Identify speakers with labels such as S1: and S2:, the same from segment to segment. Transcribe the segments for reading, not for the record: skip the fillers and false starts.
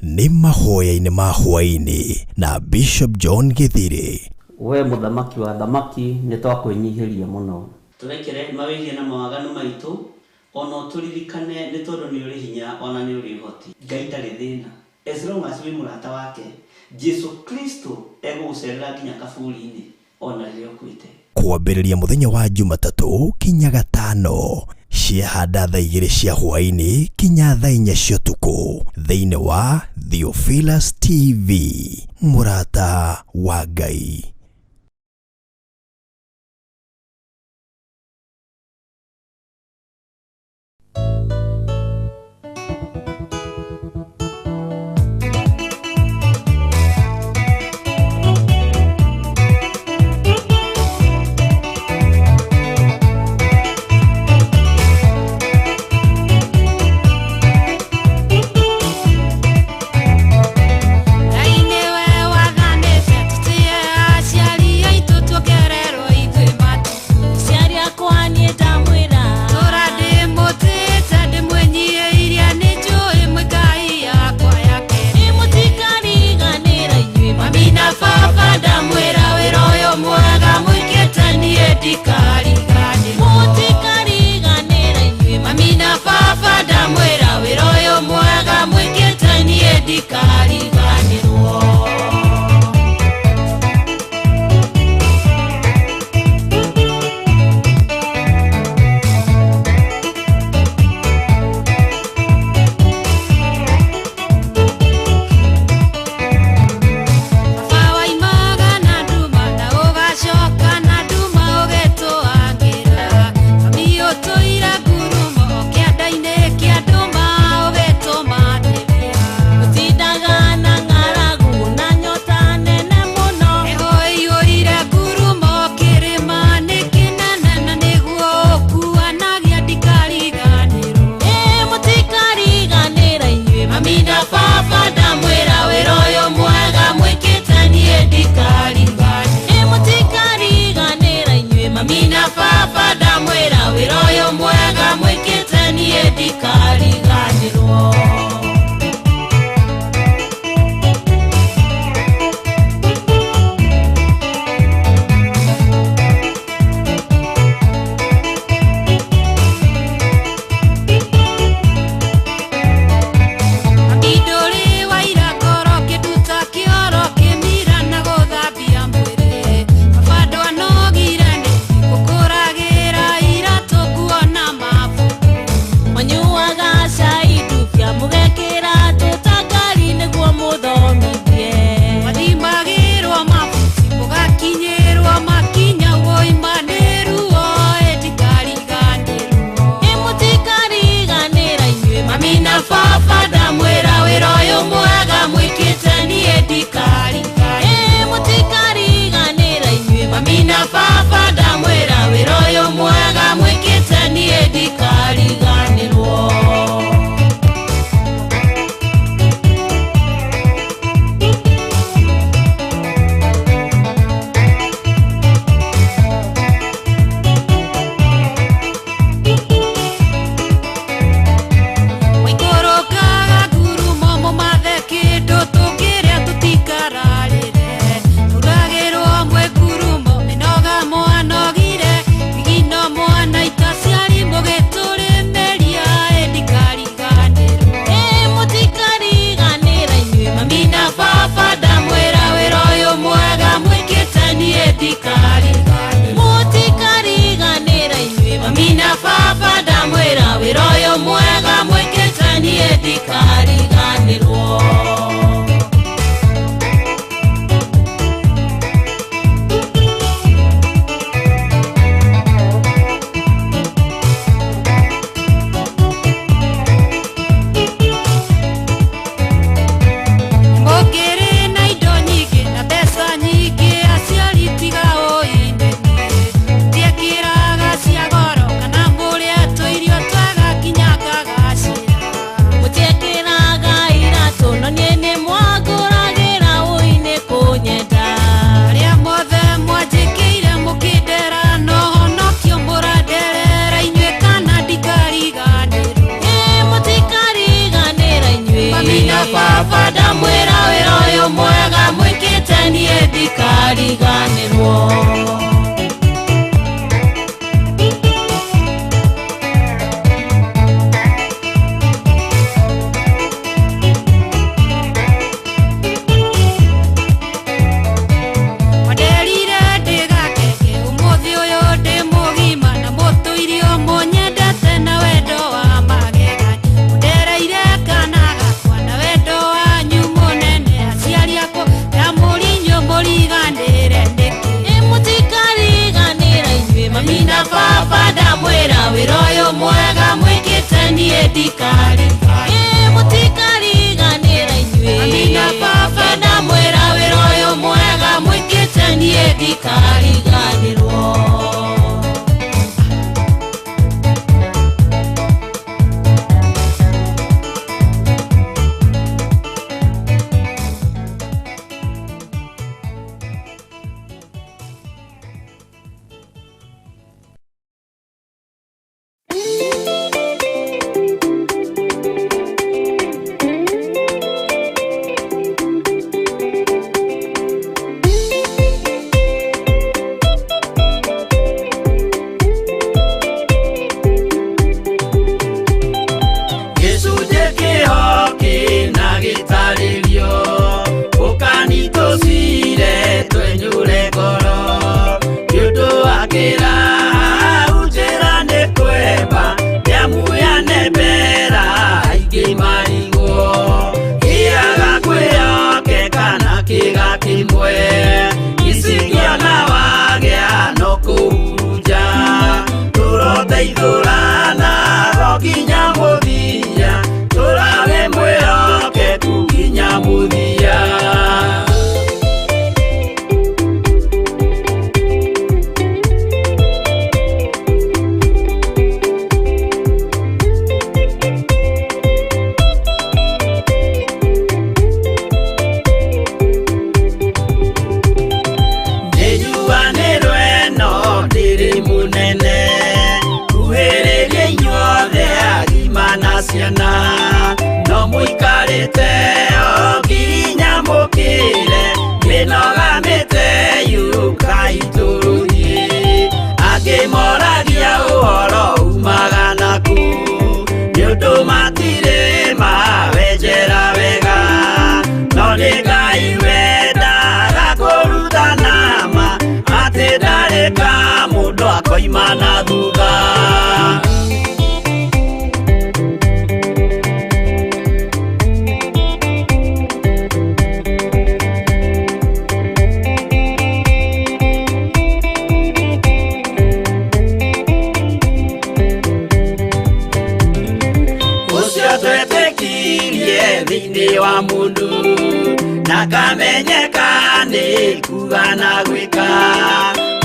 S1: Nĩ mahoya-inĩ ma hwaĩ-inĩ na Bishop John Gĩthirĩ.
S2: We mũthamaki wa athamaki nĩ twakwĩnyihĩria mũno.
S3: Tũrekere mawĩhia na mawaganu maitũ, o na ũtũririkane, nĩ tondũ nĩ ũrĩ hinya o na nĩ ũrĩ ũhoti. Ngai ndarĩ thĩna as long as wĩ mũrata wake, Jesu Kristo egũgũcerera nginya kaburi-inĩ ona rĩrĩa ũkuĩte.
S1: Kwambĩrĩria mũthenya wa Jumatatũ kinya Gatano ciehanda thaa 2 cia hwaĩ-inĩ kinya thaa 4 cia ũtukũ thĩinĩ wa Theophilus TV, mũrata wa Ngai.
S4: Ngai nĩwe wathanĩte tũtĩe aciari. Ndikariganĩrwo. Wanderire ndĩgakeke ũmũthĩ ũyũ ndĩ mũgima na mũtũirio mũnyendete na wendo wa magegania. Mũndereire kana gakwa na wendo wanyu mũnene, aciari akwa ndamũri inyuĩ mũriganĩre nĩkĩ? Ĩ mũtikariganĩra inyuĩ mami na baba, ndamwĩra wĩra ũyũ mwega mwĩkĩte niĩ ndikarigana. Ĩ mũtikariganĩra inyuĩ mami na baba, ndamwĩra wĩra ũyũ mwega mwĩkĩte niĩ ndikariganĩrwo.
S5: Gĩcunjĩ kĩho kĩna gĩtarĩrio, ũkani tũcire twenyũre ngoro, nĩ ũndũ wa kĩraha njĩra nĩ kwemba, nĩamu yanembera aingĩ marigwo, kĩaga kwĩyoke kana kĩga kĩmwe, icingĩona wagĩa no kũhurunja, tũroteithũrana go nginya mũthia, tũrawe mwĩhokeku nginya mũthia. Nĩnjuanĩrwo ĩno ndĩrĩ mũnene, kuhĩrĩria inyuothe agima na ciana, no mũikarĩte o nginya mũkĩre, mĩnoga mĩte yũkai tũrũthiĩ, angĩ moragia ũhoro umaga nakũ, nĩ ũndũ matirĩ mawenjera wega, no nĩ Ngai wendaga kũrutana ma, atĩ ndarĩ ka mũndũ akoima na thutha. Ũcio twetĩkirie thĩinĩ wa mũndũ, na kamenyeka nĩ kuga na gwĩka,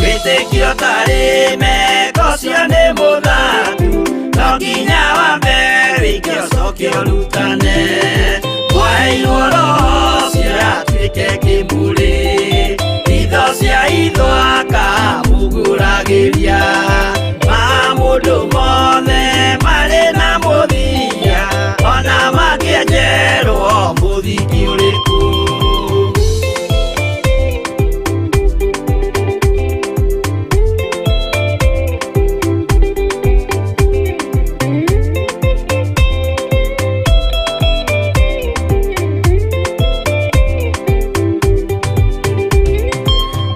S5: wĩtĩkio tarĩ meko ũcio nĩ mũthaku, no nginya wambe wĩke ũcoke ũrutane, mwaheirwo roho ũcio atuĩke kĩmũrĩ, itho cia itho akamũgũragĩria, ma mũndũ mothe marĩ na mũthia, ona mangĩenjerwo mũthingi ũrĩkũ.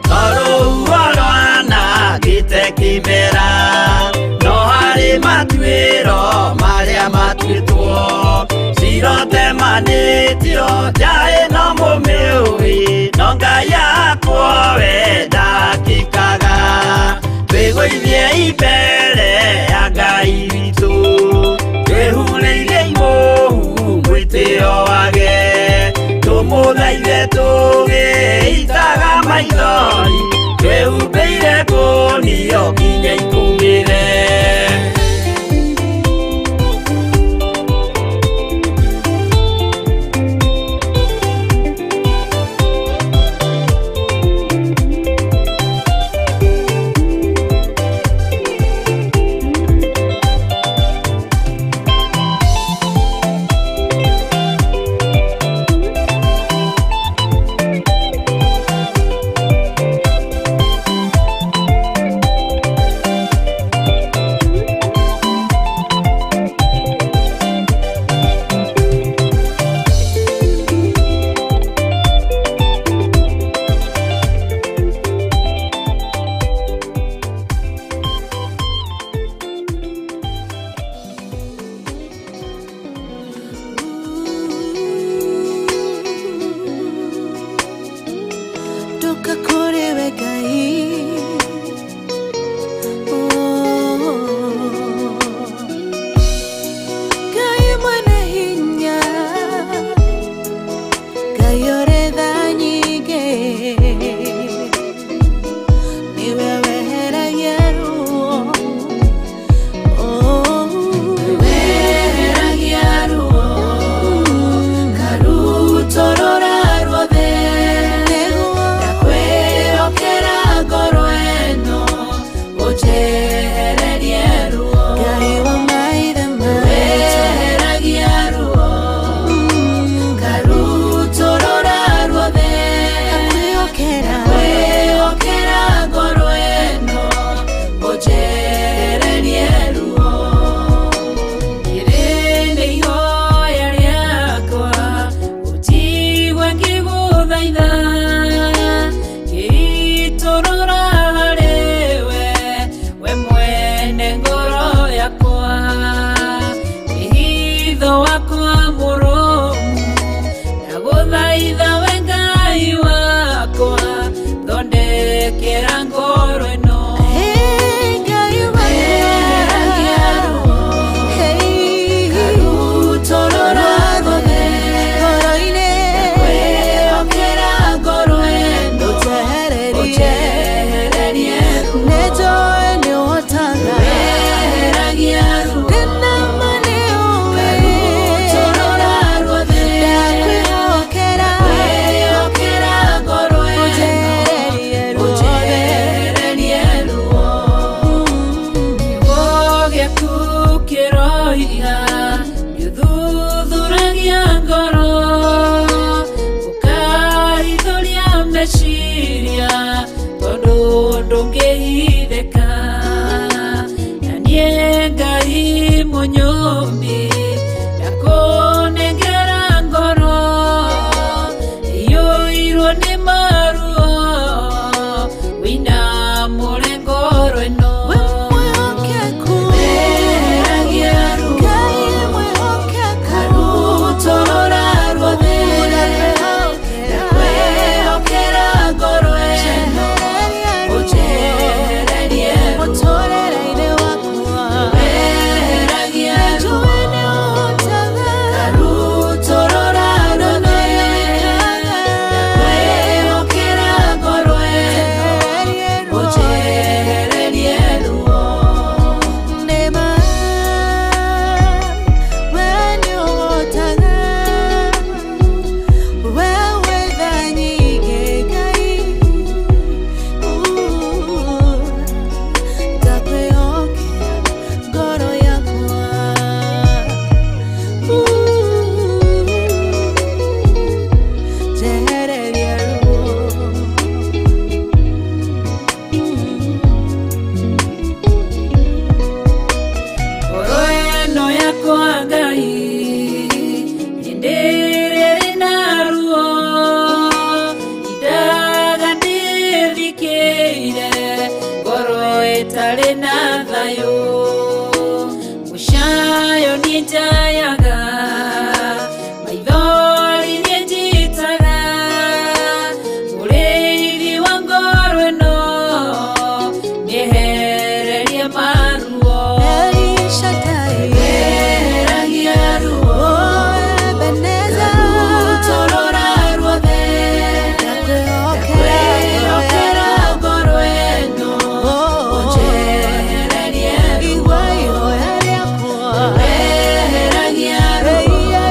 S5: Tondũ rwanangĩte kĩmera, no harĩ matuĩro marĩa matuĩtwo, cirotemanĩtio nja ĩno mũmĩũĩ, no Ngai akwa we ndakĩkaga, twĩgũithie mbere ya Ngai witũ, twĩhurĩire imũhu mwĩtĩo wage, tũmũthaithe tũgĩitaga maithori, twĩhumbĩire ngũnio nginya ikũmĩre.
S4: ngoro ĩno. Weheragia ruo, karutũrũra ruothe. Ndakwĩhokera ngoro ĩno, ũnjehererie ruo. Weheragia ruo, karutũrũra ruothe. Ndakwĩhokera ngoro ĩno, ũnjehererie ruo. Kiugo gĩaku kĩroiga nĩũthuthuragia ngoro, ũkarithũria meciria, tondũ ndũngĩhithĩka. Na niĩ Ngai mũnyũmbi, ndakũnengera ngoro iyũirwo nĩ maruo, wĩinamũre ngoro ĩno. Weheragia ruo, karutũrũra ruothe. Ndakwĩhokera ngoro ĩno, ũnjehererie ruo. Weheragia ruo, karutũrũra ruothe. Ndakwĩhokera ngoro ĩno, ũnjehererie ruo. Ngoro ĩno yakwa Ngai, nĩndĩrĩrĩ na ruo, indaga ndĩthikĩire, ngoro ĩtarĩ na thayũ. Mũcayo niĩ njayaga, maithori niĩ njitaga, mũrĩithi wa ngoro ĩno, mĩehererie maruo. Weheragia ruo, karutũrũra ruothe. Ndakwĩhokera ngoro ĩno, ũnjehererie ruo. Weheragia ruo,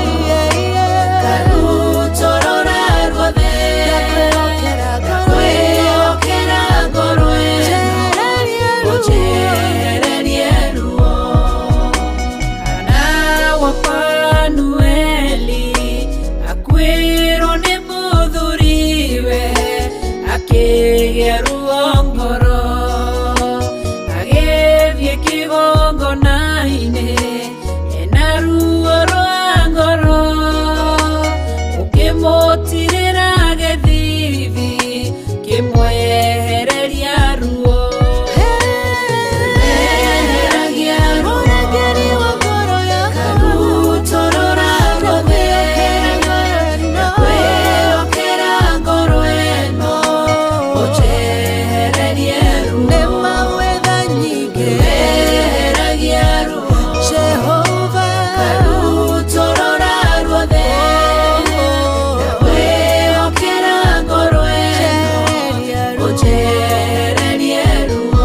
S4: karutũrũra ruothe. Ndakwĩhokera ngoro ĩno, ũnjehererie ruo. Hana wa Fanueli akuĩrwo nĩ mũthuriwe, akĩgĩa ruo ngoro, agĩthiĩ kĩgongona-inĩ ena ruo rwa ngoro, ũkĩmũtirĩra gĩthithi, kĩmwehereria ruo. Weheragia ruo, karutũrũra ruothe. Ndakwĩhokera ngoro ĩno, ũnjehererie ruo. Weheragia ruo, karutũrũra ruothe. Ndakwĩhokera ngoro ĩno, ũnjehererie ruo.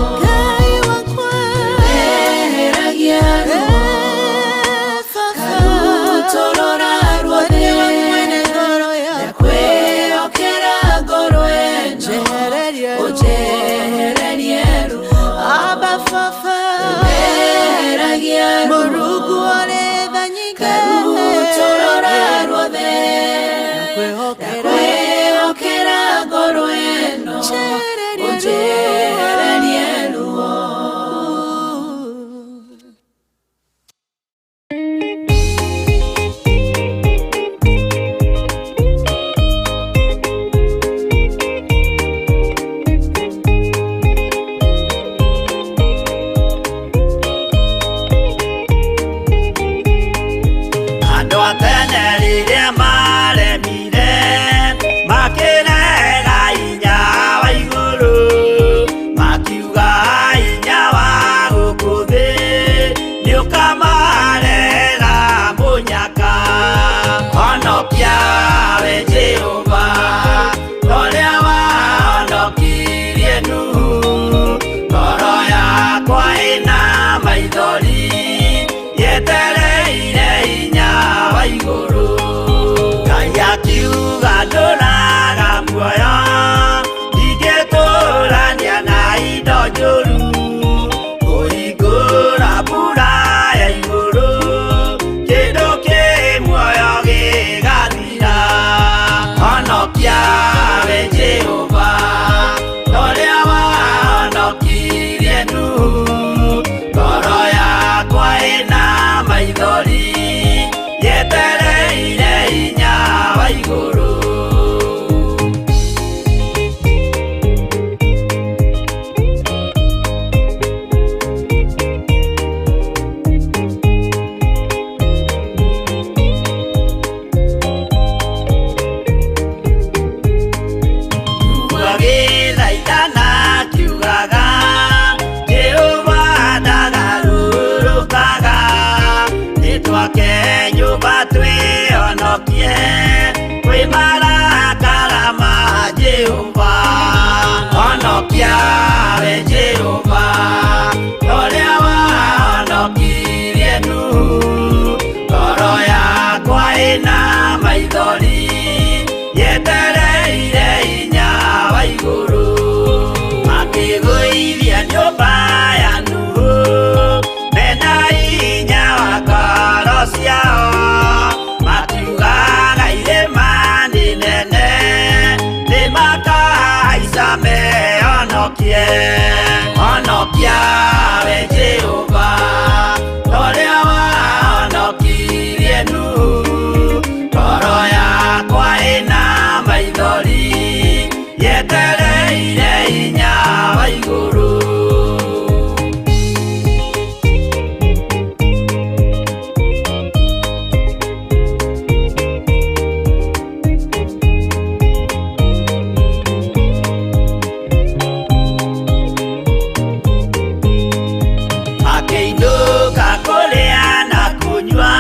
S4: Weheragia ruo, karutũrũra ruothe. Ndakwĩhokera ngoro ĩno, ũnjehererie ruo. Weheragia ruo, karutũrũra ruothe. Ndakwĩhokera ngoro ĩno, ũnjehererie ruo.
S5: Andũ a tene rĩrĩa maremire, makĩrega hinya wa igũrũ. Twake nyũmba twĩhonokie kwĩ marakara ma Jehova. Honokia we Jehova, ũrĩa wahonokirie Nuhu. Ngoro yakwa ĩna maithori, yetereire hinya wa igũrũ. Makĩgũithia nyũmba ya Nuhu mena hinya wa ngoro ciao, makiugaga irĩma nĩ nene, nĩmakahaica mehonokie. Honokia we Jehova, ũrĩa wahonokirie Nuhu. Ngoro yakwa ĩna maithori, yetereire hinya wa igũrũ. Akĩinũka kũrĩa na kũnyua,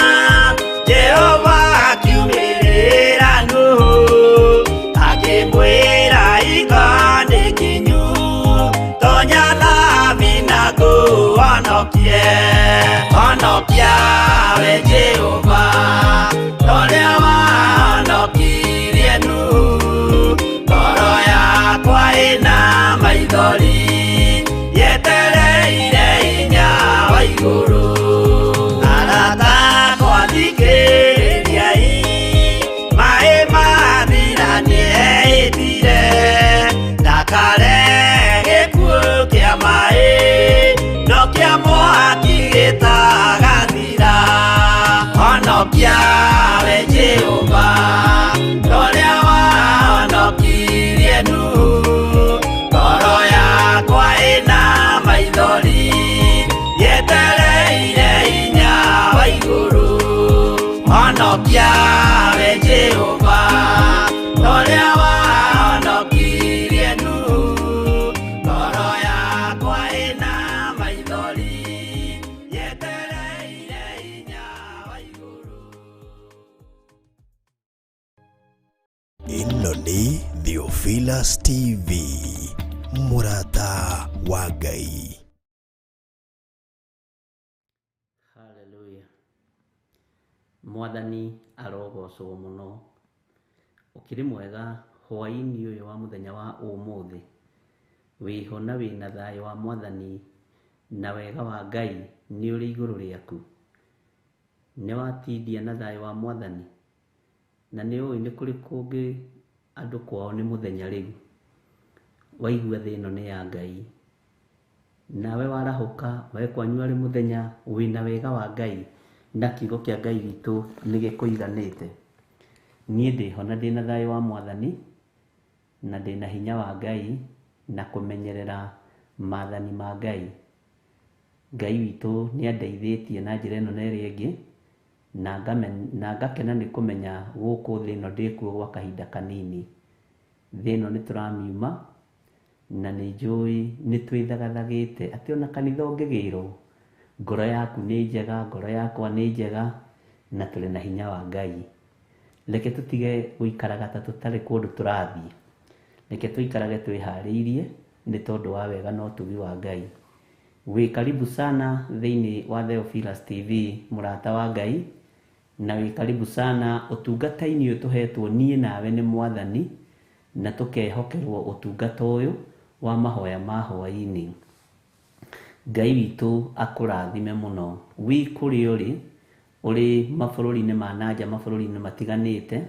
S5: Jehova akiumĩrĩra Nuhu, akĩmwĩra iga nĩ kinyu, tonya thabina ngũhonokie. Honokia we Jehova, ũrĩa wahonokirie Nuhu. Ngoro yakwa ĩna maithori, yetereire hinya wa igũrũ. Arata akwa thikĩrĩriai, maĩ mathira nĩehĩtire, ndakare gĩkuũ kĩa maĩ, no kĩa mwaki gĩtagathira. Honokia we Jehova, ũrĩa wahonokirie Nuhu. Ngoro yakwa ĩna maithori, yetereire hinya wa igũrũ. Honokia we Jehova, ũrĩa wahonokirie Nuhu. Ngoro yakwa ĩna maithori, yetereire hinya wa igũrũ.
S1: Ĩno nĩ Theophilus TV, mũrata wa Ngai.
S2: Haleluya. Mwathani arogocwo mũno. Ũkĩrĩ mwega hwaĩ-inĩ ũyũ wa mũthenya wa ũmũthĩ. Wĩho na wĩna thayũ wa Mwathani na wega wa Ngai nĩ ũrĩ igũrũ rĩaku. Nĩ watindia na thayũ wa Mwathani. Na nĩ ũĩ nĩ kũrĩ kũngĩ andũ kwao nĩ mũthenya rĩu. Waigua thĩ ĩno nĩ ya Ngai. Nawe warahũka we kwanyu arĩ mũthenya, wĩna wega wa Ngai na kiugo kĩa Ngai witũ nĩ gĩkũiganĩte. Niĩ ndĩho na ndĩna thayũ wa Mwathani na ndĩna hinya wa Ngai na kũmenyerera maathani ma Ngai. Ngai witũ nĩ andeithĩtie na njĩra ĩno na ĩrĩa ĩngĩ, na ngakena nĩ kũmenya gũkũ thĩ ĩno ndĩkuo gwa kahinda kanini. Thĩ ĩno nĩ tũramiuma na nĩ njũĩ nĩ twĩthagathagĩte atĩ ona kanitha ũngĩgĩrwo, ngoro yaku nĩ njega, ngoro yakwa nĩ njega, na tũrĩ na hinya wa Ngai. Reke tũtige gũikaraga ta tũtarĩ kũndũ tũrathiĩ. Reke tũikarage twĩharĩirie nĩ tondũ wa wega na ũtugi wa Ngai. Wĩ karibu sana thĩinĩ wa Theophilus TV, mũrata wa Ngai, na wĩ karibu sana ũtungata-inĩ ũyũ tũhetwo niĩ nawe nĩ Mwathani, na tũkehokerwo ũtungata ũyũ wa mahoya ma hwaĩ-inĩ. Ngai witũ akũrathime mũno. Wĩ kũrĩa ũrĩ, ũrĩ mabũrũri-inĩ ma nanja, mabũrũri-inĩ matiganĩte,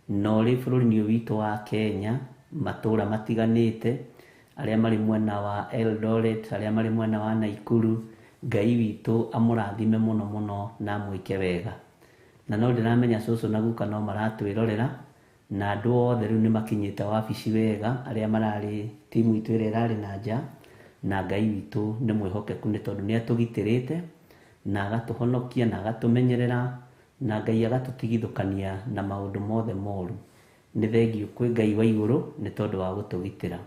S2: na ũrĩ bũrũri-inĩ ũyũ witũ wa Kenya, matũũra matiganĩte, arĩa marĩ mwena wa Eldoret, arĩa marĩ mwena wa Nakuru, Ngai witũ amũrathime mũno mũno na amwĩke wega. Na no ndĩramenya cũcũ na guka no maratwĩrorera, na andũ othe rĩu nĩ makinyĩte wabici wega, arĩa mararĩ timu itũ ĩrĩa ĩrarĩ na nja, na Ngai witũ nĩ mwĩhokeku nĩ tondũ nĩ atũgitĩrĩte na agatũhonokia na agatũmenyerera, na Ngai agatũtigithũkania na maũndũ mothe moru. Nĩ thengiũ kwĩ Ngai wa igũrũ nĩ tondũ wa gũtũgitĩra.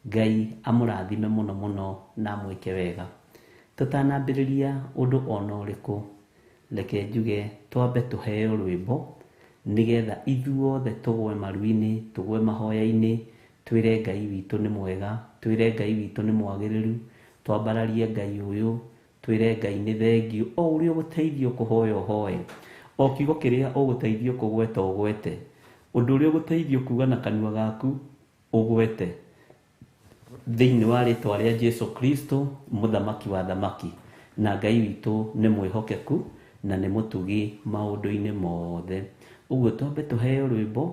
S2: Ngai amũrathime mũno mũno na amwĩke wega. Tũtanambĩrĩria ũndũ ona ũrĩkũ, Reke njuge twambe tũheo rwĩmbo nĩgetha ithuothe tũgwe maru-inĩ, tũgwe mahoya-inĩ, twĩre Ngai witũ nĩ mwega, twĩre Ngai witũ nĩ mwagĩrĩru, twambararie Ngai ũyũ, twĩre Ngai nĩ thengiũ. O ũrĩa ũgũteithio kũhoya ũhoye, o kiugo kĩrĩa ũgũteithio kũgweta ũgwete, ũndũ ũrĩa ũgũteithio kuga na kanua gaku ũgwete, thĩinĩ wa rĩtwa rĩa Jesu Kristo mũthamaki wa thamaki. Na Ngai witũ nĩ mwĩhokeku na nĩ mũtugi maũndũ-inĩ mothe. Ũguo twambe tũheo rwĩmbo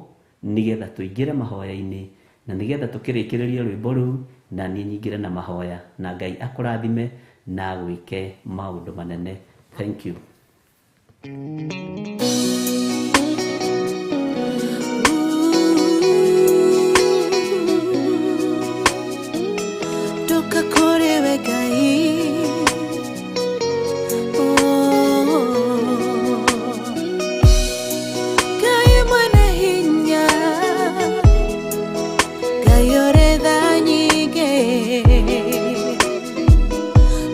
S2: nĩgetha tũingĩre mahoya-inĩ, na nĩgetha tũkĩrĩkĩrĩrie rwĩmbo rũu na niĩ nyingĩre na mahoya, na Ngai akũrathime na agwĩke maũndũ manene. Thank you.
S6: Ndoka kũrĩ we Ngai. Oh. Ngai mwene hinya, Ngai ũrĩ tha nyingĩ,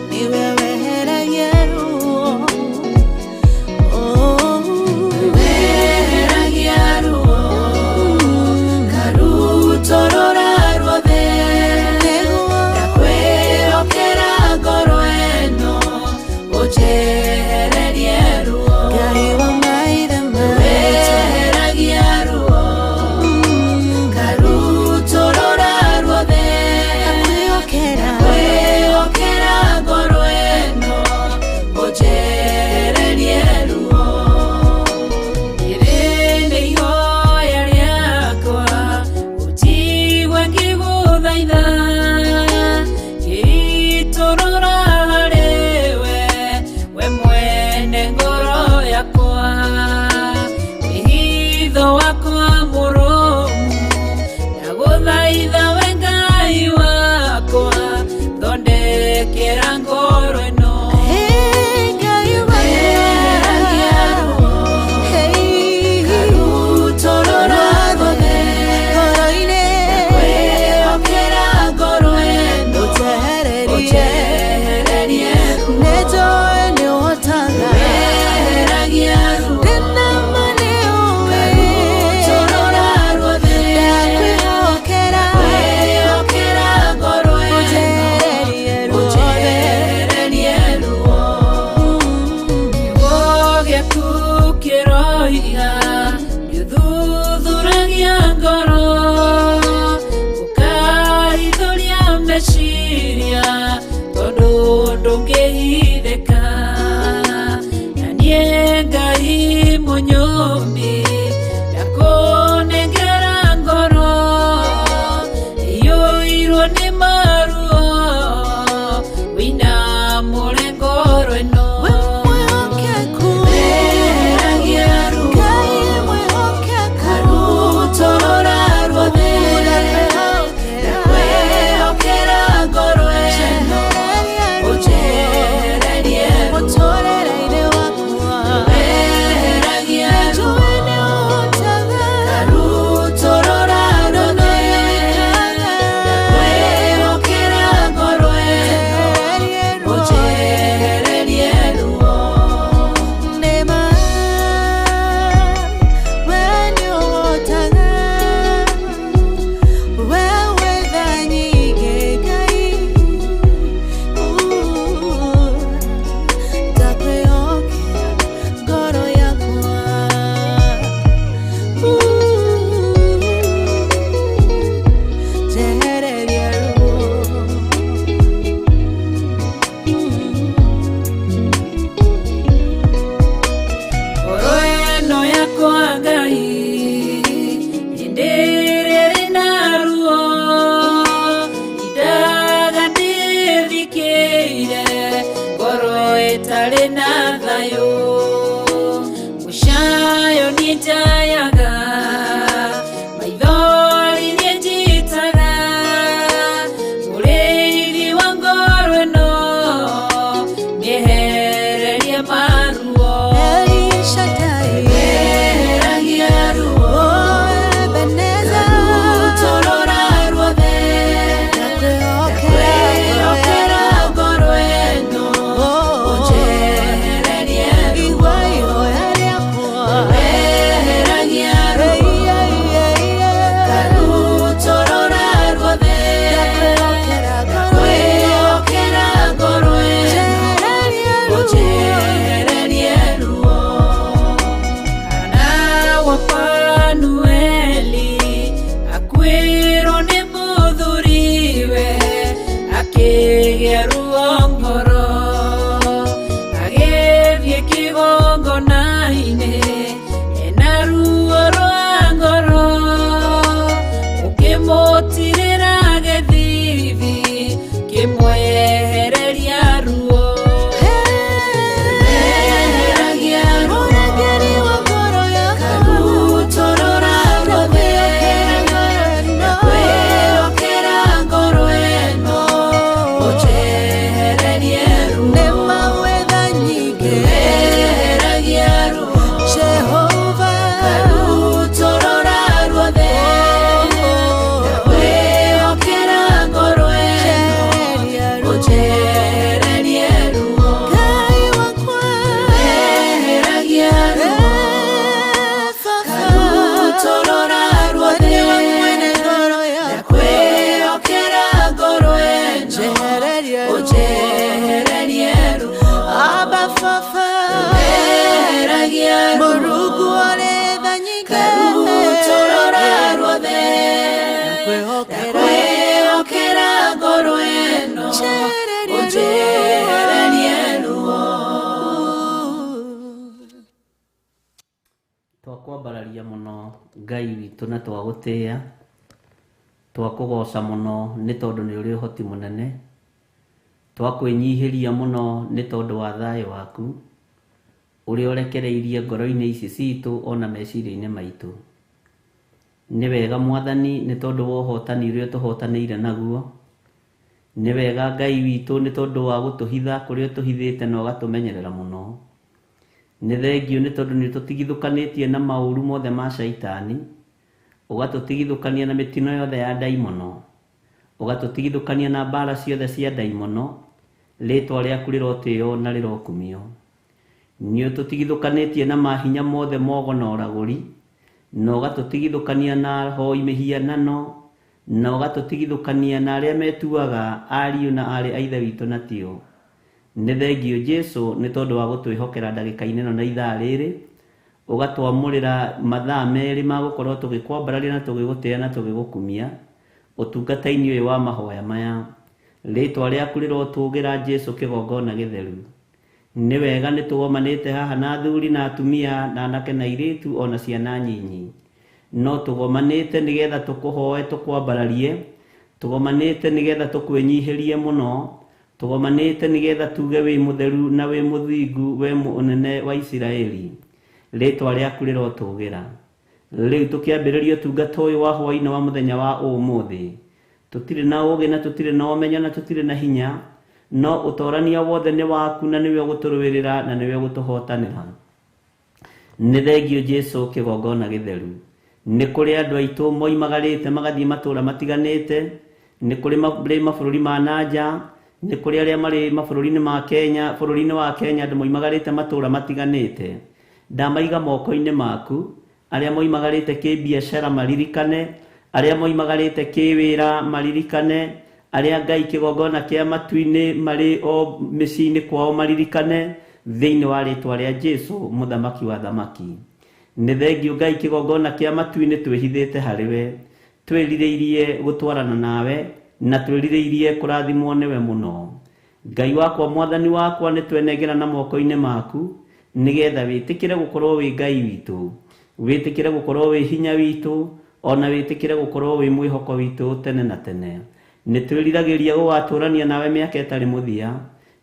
S6: nĩwe weheragia ruo. Oh.
S4: Weheragia ruo, karutorora ruothe.
S6: Nĩguo.
S4: Ndakwĩhokera ngoro ĩno, ũnjehererie ruo.
S6: Ngai wa maithe maitũ.
S4: Weheragia ruo, karutorora ruothe.
S6: Ndakwĩhokera.
S4: Ndakwĩhokera ngoro ĩno, ũnjehererie ruo. Rĩrĩ nĩ ihoya rĩakwa, ũnjigue ngĩgũthaitha, ngĩitũrũra harĩwe, we mwene ngoro yakwa. Wĩhitho wakwa mũrũmu, ndagũthaitha we Ngai wakwa, thondekera ngoro ĩno.
S6: Hey, Ngai wakwa.
S4: Weheragia ruo,
S6: Hey.
S4: karutorora ruothe.
S6: Ngoro-inĩ.
S4: Ndakwĩhokera ngoro ĩno,
S6: Ũnjehererie.
S4: ũnjehererie ruo.
S6: Nĩnjũĩ nĩũhotaga.
S4: Weheragia ruo,
S6: Ndĩna ma nĩũĩ.
S4: karutorora ruothe.
S6: Ndakwĩhokera.
S4: Ndakwĩhokera ngoro ĩno,
S6: Ũnjehererie ruothe.
S4: ũnjehererie ruo. Kiugo gĩaku kĩroiga nĩũthuthuragia ngoro, ũkaithũria meciria, tondũ ndũngĩhithĩka. Na niĩ Ngai mũnyũmbi, ndakũnengera ngoro ĩiyũirwo nĩ maruo, wĩinamũre ngoro ĩno.
S6: We mwĩhokeku.
S4: Weheragia ruo,
S6: Ngai mwĩhokeku.
S4: karutorora ruothe.
S6: Ndakwĩhokera.
S4: Ndakwĩhokera ngoro ĩno,
S6: Njehererie ruo.
S4: ũnjehererie ruo.
S6: Mũtũũrĩre-inĩ wakwa.
S4: Weheragia ruo,
S6: Nĩnjũĩ nĩũhotaga.
S4: karutorora ruothe. Ndakwĩhokera ngoro ĩno,
S6: Njehererie ruo.
S4: ũnjehererie ruo.
S6: Nĩ ma, we nĩũhotaga. We wĩ tha nyingĩ, Ngai. Ndakwĩhokera ngoro yakwa. Njehererie ruo.
S4: Ngoro ĩno yakwa Ngai, hĩndĩ ĩrĩa ĩrĩ na ruo, indaga ndĩthikĩire, ngoro ĩtarĩ na thayũ. Mũcayo niĩ njayaga, maithori niĩ njitaga, mũrĩithi wa ngoro ĩno, mĩehererie maruo.
S6: El Shaddai.
S4: Weheragia ruo,
S6: Oh, Ebenezer.
S4: karutorora ruothe.
S6: Ndakwĩhokera.
S4: Ndakwĩhokera ngoro ĩno,
S6: Oh.
S4: ũnjehererie ruo.
S6: Igua Ũnjehererie ruo.
S2: Twakwambararia mũno Ngai witũ na twagũtĩĩa, twakũgoca mũno nĩ tondũ nĩ ũrĩ ũhoti mũnene, twakwĩnyihĩria mũno nĩ tondũ wa thayũ waku ũrĩa ũrekereirie ngoro-inĩ ici citũ ona meciria-inĩ maitũ. Nĩ wega Mwathani nĩ tondũ wa ũhotani ũrĩa ũtũhotanĩire naguo. Nĩ wega Ngai witũ nĩ tondũ wa gũtũhitha kũrĩa ũtũhithĩte na ũgatũmenyerera mũno. Nĩ thengiũ nĩ tondũ nĩ ũtũtigithũkanĩtie na maũru mothe ma caitani, ũgatũtigithũkania na mĩtino yothe ya ndaimono, ũgatũtigithũkania na mbara ciothe cia ndaimono. Rĩtwa rĩaku rĩrotĩo na rĩrokumio. Nĩ ũtũtigithũkanĩtie na mahinya mothe mogo na ũragũri, na ũgatũtigithũkania na ahoi mĩhianano, na ũgatũtigithũkania na arĩa metuaga ariũ na aarĩ a Ithe witũ na tio. Nĩ thengiũ Jesu nĩ tondũ wa gũtwĩhokera ndagĩka-inĩ ĩno na ithaa rĩrĩ, ũgatwamũrĩra mathaa merĩ ma gũkorwo tũgĩkwambararia na tũgĩgũtĩĩa na tũgĩgũkumia ũtungata-inĩ ũyũ wa mahoya maya. Rĩtwa rĩaku rĩrotũgĩra Jesu kĩgongona gĩtheru. Nĩ wega nĩ tũgomanĩte haha na athuri na atumia na anake na airĩtu ona ciana nyinyi, no tũgomanĩte nĩgetha tũkũhoe tũkwambararie, tũgomanĩte nĩgetha tũkwĩnyihĩrie mũno, tũgomanĩte nĩgetha tuge wĩ mũtheru na wĩ mũthingu, we mũnene wa Isiraeli. Rĩtwa rĩaku rĩrotũgĩra. Rĩu tũkĩambĩrĩria ũtungata ũyũ wa hwaĩ-inĩ wa mũthenya wa ũmũthĩ, tũtirĩ na ũgĩ na tũtirĩ na ũmenyo na tũtirĩ na hinya, no ũtorania wothe nĩ waku na nĩwe ũgũtũrũĩrĩra na nĩwe ũgũtũhotanĩra. Nĩ thengiũ Jesu kĩgongona gĩtheru. Nĩ kũrĩ andũ aitũ moimagarĩte magathiĩ matũũra matiganĩte, nĩ kũrĩ marĩ mabũrũri ma nanja, nĩ kũrĩ arĩa marĩ mabũrũri-inĩ ma Kenya, bũrũri-inĩ wa Kenya andũ moimagarĩte matũũra matiganĩte. Ndamaiga moko-inĩ maku, arĩa moimagarĩte kĩbiacara maririkane, arĩa moimagarĩte kĩwĩra maririkane, arĩa Ngai kĩgongona kĩa matu-inĩ marĩ o mĩciĩ-inĩ kwao maririkane, thĩinĩ wa rĩtwa rĩa Jesu mũthamaki wa thamaki. Nĩ thengiũ Ngai kĩgongona kĩa matu-inĩ twĩhithĩte harĩ we, twĩrirĩirie gũtwarana nawe na twĩrirĩirie kũrathimwo nĩwe mũno. Ngai wakwa Mwathani wakwa nĩ twenengera na moko-inĩ maku nĩgetha wĩtĩkĩre gũkorwo wĩ Ngai witũ, wĩtĩkĩre gũkorwo wĩ hinya witũ, ona wĩtĩkĩre gũkorwo wĩ mwĩhoko witũ tene na tene. Nĩ twĩriragĩria gũgatũrania nawe mĩaka ĩtarĩ mũthia.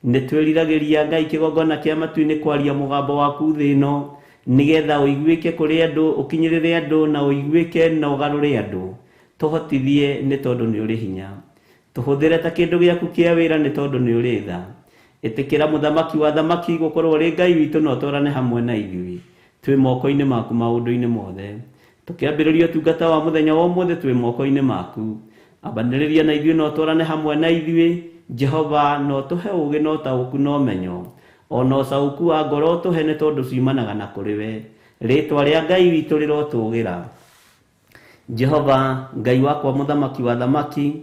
S2: Nĩ twĩriragĩria Ngai kĩgongona kĩa matu-inĩ kwaria mũgambo waku thĩ ĩno nĩgetha ũiguĩke kũrĩ andũ, ũkinyĩrĩre andũ na ũiguĩke na ũgarũre andũ. Tũhotithie nĩ tondũ nĩ ũrĩ hinya. Tũhũthĩre ta kĩndũ gĩaku kĩa wĩra nĩ tondũ nĩ ũrĩ tha. Ĩtĩkĩra mũthamaki wa thamaki gũkorwo ũrĩ Ngai witũ na ũtwarane hamwe na ithuĩ. Twĩ moko-inĩ maku maũndũ-inĩ mothe. Tũkĩambĩrĩria ũtungata wa mũthenya wa ũmũthĩ twĩ moko-inĩ maku. Ambanĩrĩria na ithuĩ na ũtwarane hamwe na ithuĩ. Jehova no tũhe ũũgĩ na ũtaũku na ũmenyo, ona ũcaũku wa ngoro ũtũhe nĩ tondũ ciumanaga na kũrĩ we. Rĩtwa rĩa Ngai witũ rĩrotũgĩra. Jehova Ngai wakwa mũthamaki wa thamaki,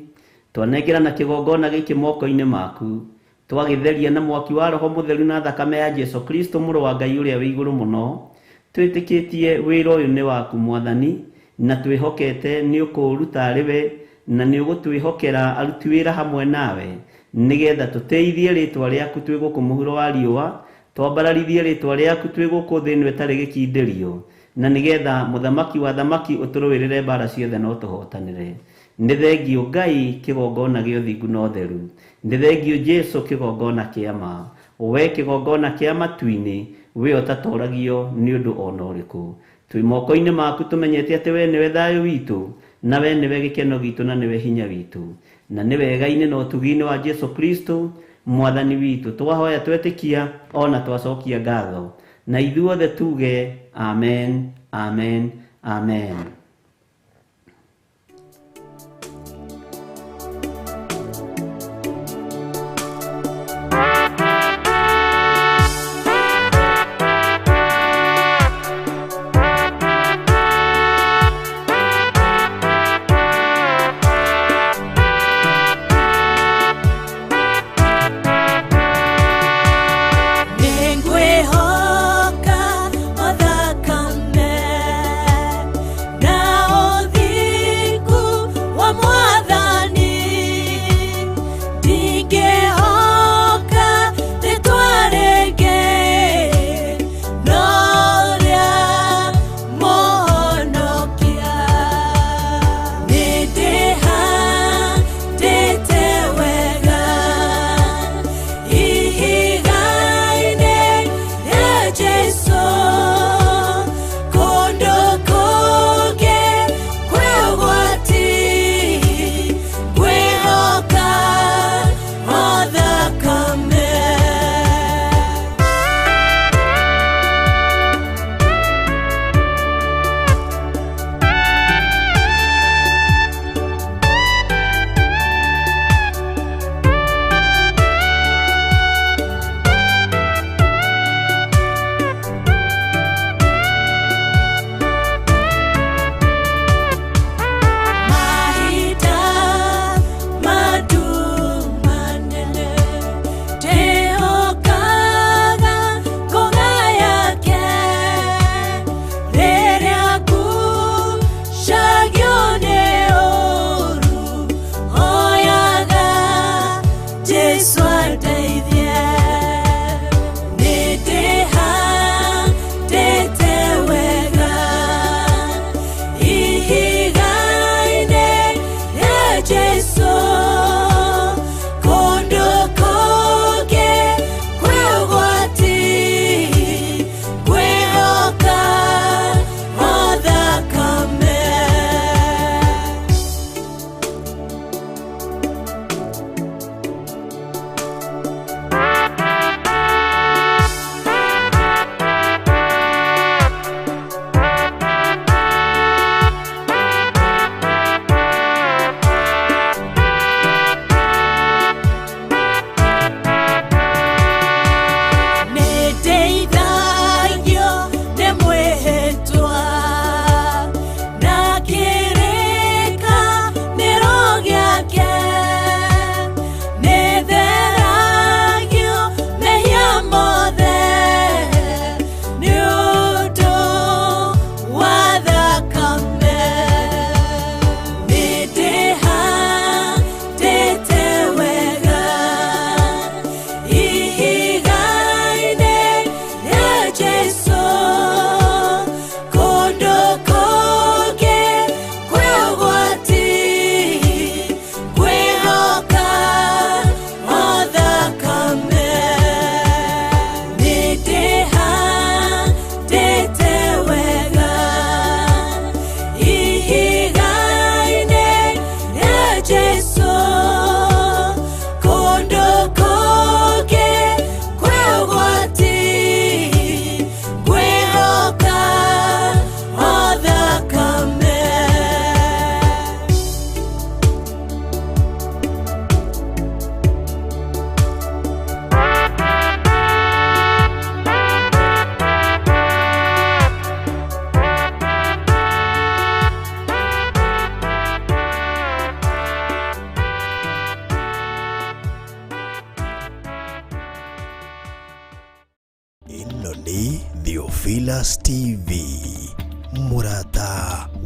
S2: twanengera na kĩgongona gĩkĩ moko-inĩ maku, twagĩtheria na mwaki wa Roho Mũtheru na thakame ya Jesu Kristo mũrũ wa Ngai ũrĩa wĩ igũrũ mũno. Twĩtĩkĩtie wĩra ũyũ nĩ waku Mwathani, na twĩhokete nĩ ũkũũruta arĩ we, na nĩ ũgũtwĩhokera aruti wĩra hamwe nawe nĩgetha tũteithie rĩtwa rĩaku twĩ gũkũ mũhuro wa riũa, twambararithie rĩtwa rĩaku twĩ gũkũ thĩ ĩno ĩtarĩ gĩkindĩrio, na nĩgetha mũthamaki wa thamaki ũtũrũĩrĩre mbara ciothe na ũtũhotanĩre. Nĩ thengiũ Ngai kĩgongona gĩa ũthingu na ũtheru. Nĩ thengiũ Jesu kĩgongona kĩa ma, we kĩgongona kĩa matu-inĩ, we ũtatoragio nĩ ũndũ ona ũrĩkũ. Twĩ moko-inĩ maku tũmenyete atĩ we nĩwe thayũ witũ, na we nĩwe gĩkeno gitũ na nĩwe hinya witũ, na nĩ wega-inĩ na ũtugi-inĩ wa Jesu Kristo Mwathani witũ twahoya twetĩkia ona twacokia ngatho, na ithuothe tuge amen, amen, amen.
S6: Nĩngwĩhoka o thakame na Rĩtwa na kĩrĩkanĩro gĩake, nĩtheragio mehia mothe nĩ ũndũ wa thakame. Nĩndĩhandĩte wega ihiga-inĩ rĩa Jesũ, kũndũ kũngĩ kwĩ ũgwati, ngwĩhoka o thakame. Nĩndĩhandĩte wega ihiga-inĩ rĩa Jesũ, kũndũ kũngĩ kwĩ ũgwati, ngwĩhoka o thakame.
S1: Ĩno nĩ Theophilus TV, mũrata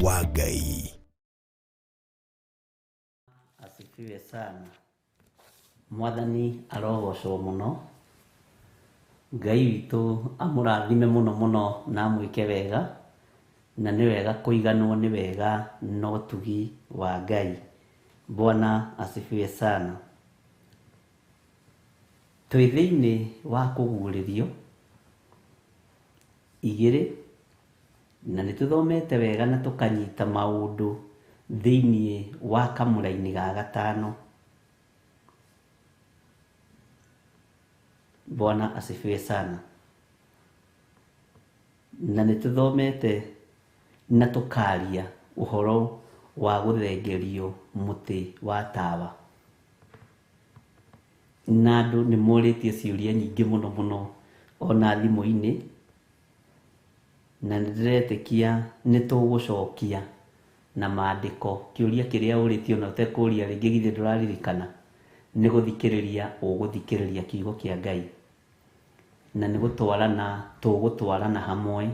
S1: wa Ngai.
S2: Asifiwe sana. Mwathani arogocwo mũno. Ngai witũ amũrathime mũno mũno na amwĩke wega, na nĩ wega kũiganwo nĩ wega na ũtugi wa Ngai. Bwana asifiwe sana. Twĩ thĩinĩ wa kũguũrĩrio igĩrĩ, na nĩ tũthomete wega na tũkanyita maũndũ thĩinĩ wa kamũraini ga gatano. Bwana asifiwe sana. Na nĩ tũthomete na tũkaria ũhoro wa gũthengerio mũtĩ wa tawa. Na andũ nĩ morĩtie ciũria nyingĩ mũno mũno ona thimũ-inĩ, na nĩ ndĩretĩkia nĩ tũgũcokia na maandĩko kĩũria kĩrĩa ũrĩtie ona ũtekũria rĩngĩ githĩ ndũraririkana, nĩ gũthikĩrĩria ũgũthikĩrĩria kiugo kĩa Ngai, na nĩ gũtwarana tũgũtwarana hamwe.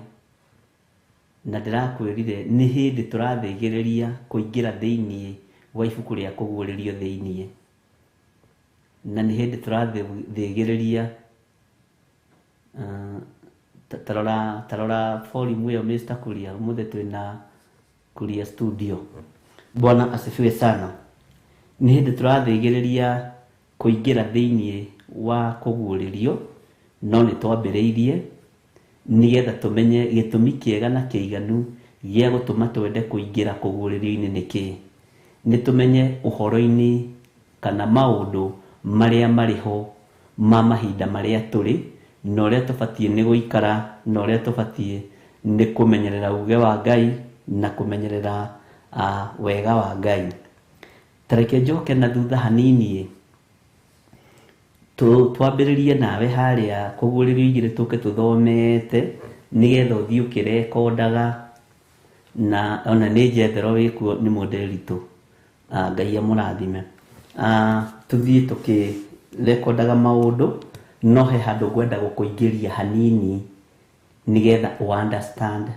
S2: Na ndĩrakwĩrire nĩ hĩndĩ tũrathĩgĩrĩria kũingĩra thĩinĩ wa ibuku rĩa kũguũrĩrio thĩinĩ, na nĩ hĩndĩ tũrathĩgĩrĩria tarora volume ĩyo Mr. Kuria, ũmũthĩ twĩna Kuria studio. Bwana asifiwe sana. Nĩ hĩndĩ tũrathĩgĩrĩria kũingĩra thĩinĩ wa kũguũrĩrio, no nĩ twambĩrĩirie nĩgetha tũmenye gĩtũmi kĩega na kĩiganu gĩa gũtũma twende kũingĩra kũguũrĩrio-inĩ nĩkĩ. Nĩ tũmenye ũhoro-inĩ kana maũndũ marĩa marĩ ho ma mahinda marĩa tũrĩ, na ũrĩa tũbatiĩ nĩ gũikara, na ũrĩa tũbatiĩ nĩ kũmenyerera uge wa Ngai na kũmenyerera wega wa Ngai. Ta reke njoke na thutha hanini, twambĩrĩrie nawe harĩa kũguũrĩrio igĩrĩ, tũke tũthomete nĩgetha ũthiĩ ũkĩrekondaga, na ona nĩ njethero wĩkuo nĩ mũndĩritũ. Ngai amũrathime. Tũthiĩ tũkĩrekondaga maũndũ, no he handũ ngwenda gũkũingĩria hanini nĩgetha ũ understand.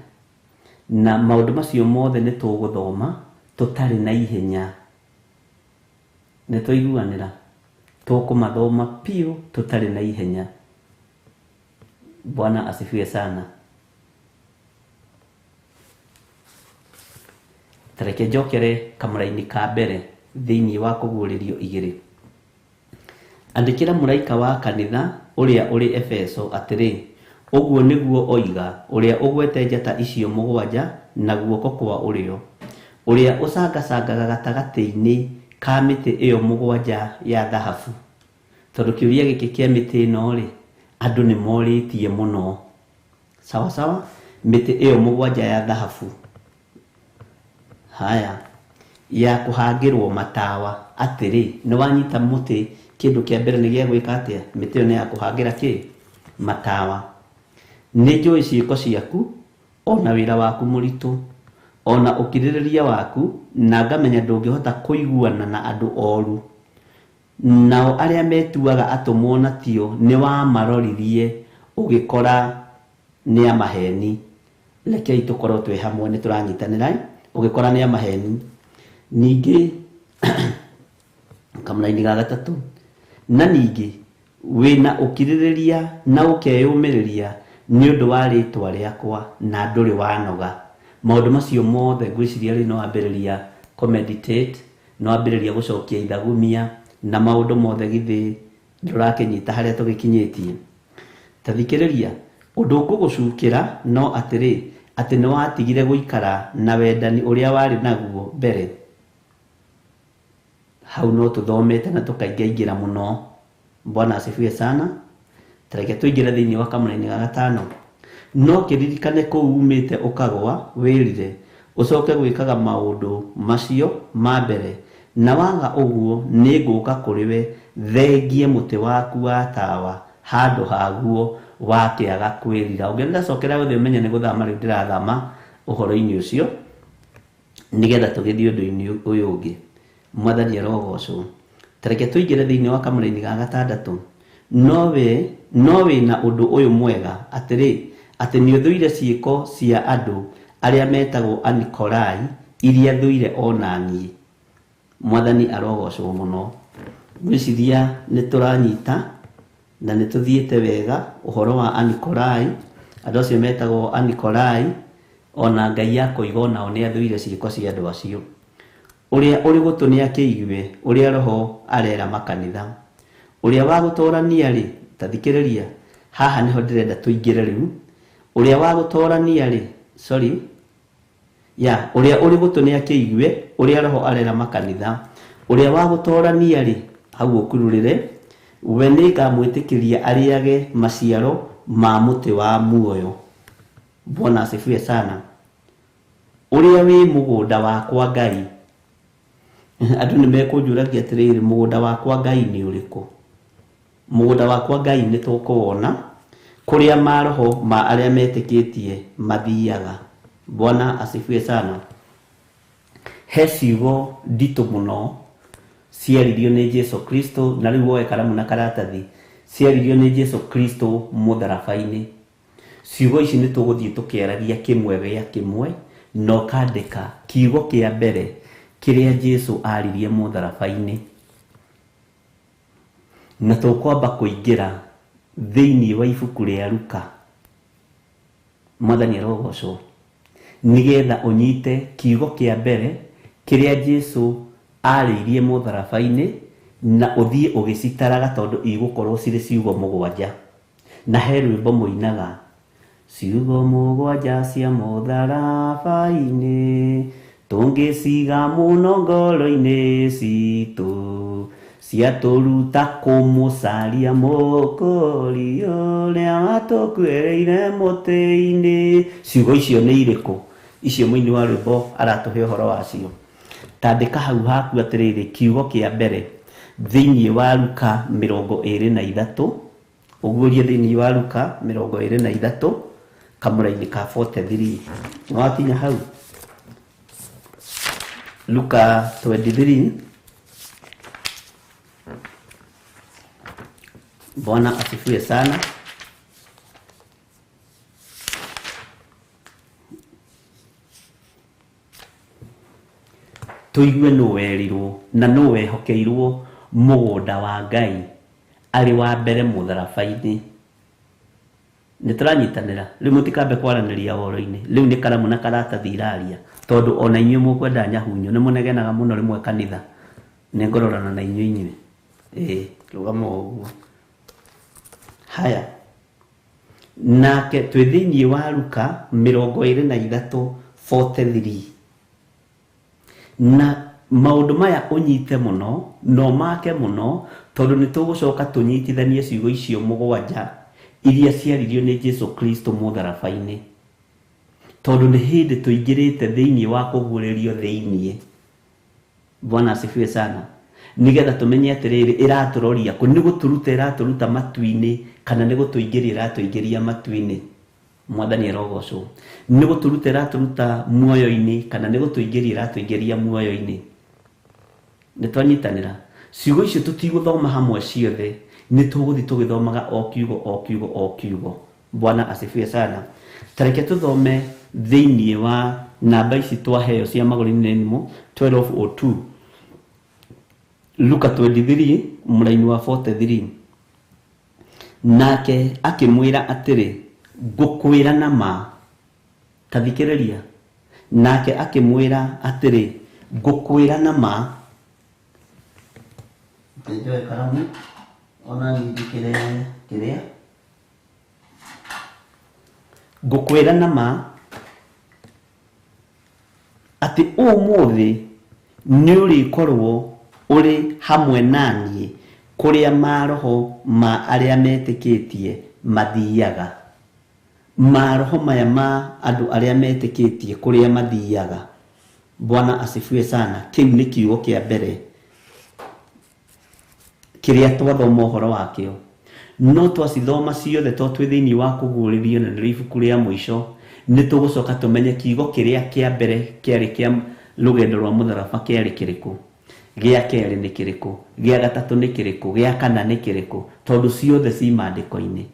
S2: Na maũndũ macio mothe nĩ tũgũthoma tũtarĩ na ihenya. Nĩ twaiguanĩra? Tũkũmathoma piũ tũtarĩ na ihenya. Bwana asifiwe sana. Ta reke njokere kamũraini ka mbere thĩinĩ wa kũguũrĩrio igĩrĩ. Andĩkĩra mũraika wa kanitha ũrĩa ũrĩ Efeso atĩrĩ, ũguo nĩguo oiga ũrĩa ũgwete njata icio mũgwanja na guoko kwa ũrĩo, ũrĩa ũcangacangaga gatagatĩ-inĩ ka mĩtĩ ĩyo mũgwanja ya thahabu. Tondũ kĩũria gĩkĩ kĩa mĩtĩ ĩno rĩ, andũ nĩ morĩtie mũno. Sawa sawa, mĩtĩ ĩyo mũgwanja ya thahabu. Haya, ya kũhangĩrwo matawa atĩrĩ, nĩ wanyita mũtĩ, kĩndũ kĩa mbere nĩ gĩa gwĩka atĩa? Mĩtĩ ĩyo nĩ ya kũhangĩra kĩ? Matawa. Nĩ njũĩ ciĩko ciaku, Ona wĩra waku mũritũ, ona ũkirĩrĩria waku, na ngamenya ndũngĩhota kũiguana na andũ oru. Nao arĩa metuaga atũmwo na tio nĩ wamaroririe ũgĩkora nĩ a maheni. Rekei tũkorwo twĩ hamwe nĩ tũranyitanĩra, ũgĩkora nĩ a maheni. Ningĩ kamũraini ga gatatũ, na ningĩ wĩna ũkirĩrĩria na ũkeyũmĩrĩria nĩ ũndũ wa rĩtwa rĩakwa na ndũrĩ wanoga. Maũndũ macio mothe ngwĩciria rĩu no wambĩrĩria kũ meditate, no wambĩrĩria gũcokia ithagumia na maũndũ mothe githĩ ndũrakĩnyita harĩa tũgĩkinyĩtie. Ta thikĩrĩria, ũndũ ngũgũcukĩra no atĩrĩ, atĩ nĩ watigire gũikara na wendani ũrĩa warĩ naguo mbere. Hau no tũthomete na tũkaingaingĩra mũno. Bwana asifiwe sana. Tareke tũingĩre thĩinĩ wa kamũraini ga gatano. No kĩririkane kũu umĩte ũkagwa wĩrire, ũcoke gwĩkaga maũndũ macio ma mbere, na waga ũguo nĩ ngũka kũrĩ we thengie mũtĩ waku wa tawa handũ haguo wakĩaga kwĩrira. Ũngĩenda ndacokera ũthĩ ũmenye nĩ gũthama rĩu ndĩrathama ũhoro-inĩ ũcio nĩgetha tũgĩthiĩ ũndũ-inĩ ũyũ ũngĩ. Mwathani arogocwo. Tareke tũingĩre thĩinĩ wa kamũraini ga gatandatũ. No wĩna ũndũ ũyũ mwega atĩrĩ, atĩ nĩ ũthũire ciĩko cia andũ arĩa metagwo Anikolai iria thũire ona niĩ. Mwathani arogocwo mũno. Ngwĩciria nĩ tũranyita na nĩ tũthiĩte wega ũhoro wa Anikolai, andũ acio metagwo Anikolai, ona Ngai akoiga onao nĩ athũire ciĩko cia andũ acio. Ũrĩa ũrĩ gũtũ nĩ akĩigue ũrĩa Roho arera makanitha. Ũrĩa wa gũtorania rĩ, ta thikĩrĩria, haha nĩho ndĩrenda tũingĩre rĩu. Ũrĩa wa gũtorania rĩ, sorry, ya ũrĩa ũrĩ gũtũ nĩ akĩigue ũrĩa Roho arera makanitha. Ũrĩa wa gũtorania rĩ, hau ũkururĩre, we nĩ ngamwĩtĩkĩria arĩage maciaro ma mũtĩ wa muoyo. Bwana asifiwe sana. Ũrĩa wĩ mũgũnda wakwa Ngai. Andũ nĩ mekũnjũragia atĩrĩrĩ, mũgũnda wakwa Ngai nĩ ũrĩkũ? Mũgũnda wakwa Ngai nĩ tũkũwona kũrĩa maroho ma arĩa metĩkĩtie mathiaga. Bwana asifiwe sana. He ciugo nditũ mũno ciaririo nĩ Jesu Kristo, na rĩu woe karamu na karatathi, ciaririo nĩ Jesu Kristo mũtharaba-inĩ. Ciugo ici nĩ tũgũthiĩ tũkĩaragia kĩmwe gĩa kĩmwe, na ũkandĩka kiugo kĩa mbere kĩrĩa Jesu aririe mũtharaba-inĩ. Na tũkwamba kũingĩra thĩinĩ wa ibuku rĩa Luka. Mwathani arogocwo. Nĩgetha ũnyite kiugo kĩa mbere kĩrĩa Jesu arĩirie mũtharaba-inĩ, na ũthiĩ ũgĩcitaraga tondũ igũkorwo cirĩ ciugo mũgwanja. Na he rwĩmbo mũinaga, ciugo mũgwanja cia mũtharaba-inĩ tũngĩciga mũno ngoro-inĩ citũ, ciatũruta kũmũcaria Mũkũri ũrĩa watũkuĩrĩire mũtĩ-inĩ. Ciugo icio nĩ irĩkũ? Icio mũini wa rwĩmbo aratũhe ũhoro wacio. Tandĩka hau haku atĩrĩrĩ, kiugo kĩa mbere thĩinĩ wa Luka 23, ũguũrie thĩinĩ wa Luka 23 kamũraini ka 43. Nĩwakinya hau? Luka 23. Bwana asifiwe sana. Tũigue nũ werirwo na nũ wehokeirwo mũgũnda wa Ngai arĩ wa mbere mũtharaba-inĩ. Nĩ tũranyitanĩra rĩu, mũtikambe kwaranĩria ũhoro-inĩ rĩu, nĩ karamu na karatathi iraria, tondũ ona inyuĩ mũkwenda nyahunyo nĩ mũnegenaga mũno rĩmwe kanitha. Nĩ ngũrorana na inyuĩ inyuĩ. Ĩĩ, rũgama ũguo. Haya, nake twĩ thĩinĩ wa Luka 23:43. Na maũndũ maya ũnyite mũno na ũmake mũno, tondũ nĩ tũgũcoka tũnyitithanie ciugo icio mũgwanja iria ciaririo nĩ Jesu Kristo mũtharaba-inĩ, tondũ nĩ hĩndĩ tũingĩrĩte thĩinĩ wa kũguũrĩrio thĩinĩ. Bwana asifiwe sana. Nĩgetha tũmenye atĩrĩrĩ, ĩratũroria kũ, nĩ gũtũruta ĩratũruta matu-inĩ kana nĩ gũtũingĩria ĩratũingĩria matu-inĩ. Mwathani arogocwo. Nĩ gũtũruta ĩratũruta muoyo-inĩ kana nĩ gũtũingĩria ĩratũingĩria muoyo-inĩ. Nĩ twanyitanĩra. Ciugo icio tũtigũthoma hamwe ciothe, nĩ tũgũthiĩ tũgĩthomaga o kiugo o kiugo o kiugo. Bwana asifiwe sana. Tareke tũthome thĩinĩ wa namba ici twaheo cia magũrũ-inĩ nĩmo 12:02 Luka 23 mũraini wa 43. Nake akĩmwĩra atĩrĩ, ngũkwĩra na ma. Ta thikĩrĩria. Nake akĩmwĩra atĩrĩ, ngũkwĩra na ma. Njoe karamu ona njĩkĩre kĩrĩa. Ngũkwĩra na ma atĩ ũmũthĩ nĩ ũrĩkorwo ũrĩ hamwe na niĩ kũrĩa maroho ma arĩa metĩkĩtie mathiaga. Maroho maya ma andũ arĩa metĩkĩtie kũrĩa mathiaga. Bwana asifiwe sana. Kĩu nĩ kiugo kĩa mbere kĩrĩa twathoma ũhoro wakĩo. No twacithoma ciothe to twĩ thĩinĩ wa kũguũrĩrio na nĩrĩo ibuku rĩa mũico, nĩ tũgũcoka tũmenye kiugo kĩrĩa kĩa mbere kĩarĩ kĩa rũgendo rwa mũtharaba kĩarĩ kĩrĩkũ, gĩa kerĩ nĩ kĩrĩkũ, gĩa gatatũ nĩ kĩrĩkũ, gĩa kana nĩ kĩrĩkũ, tondũ ciothe ci maandĩko-inĩ.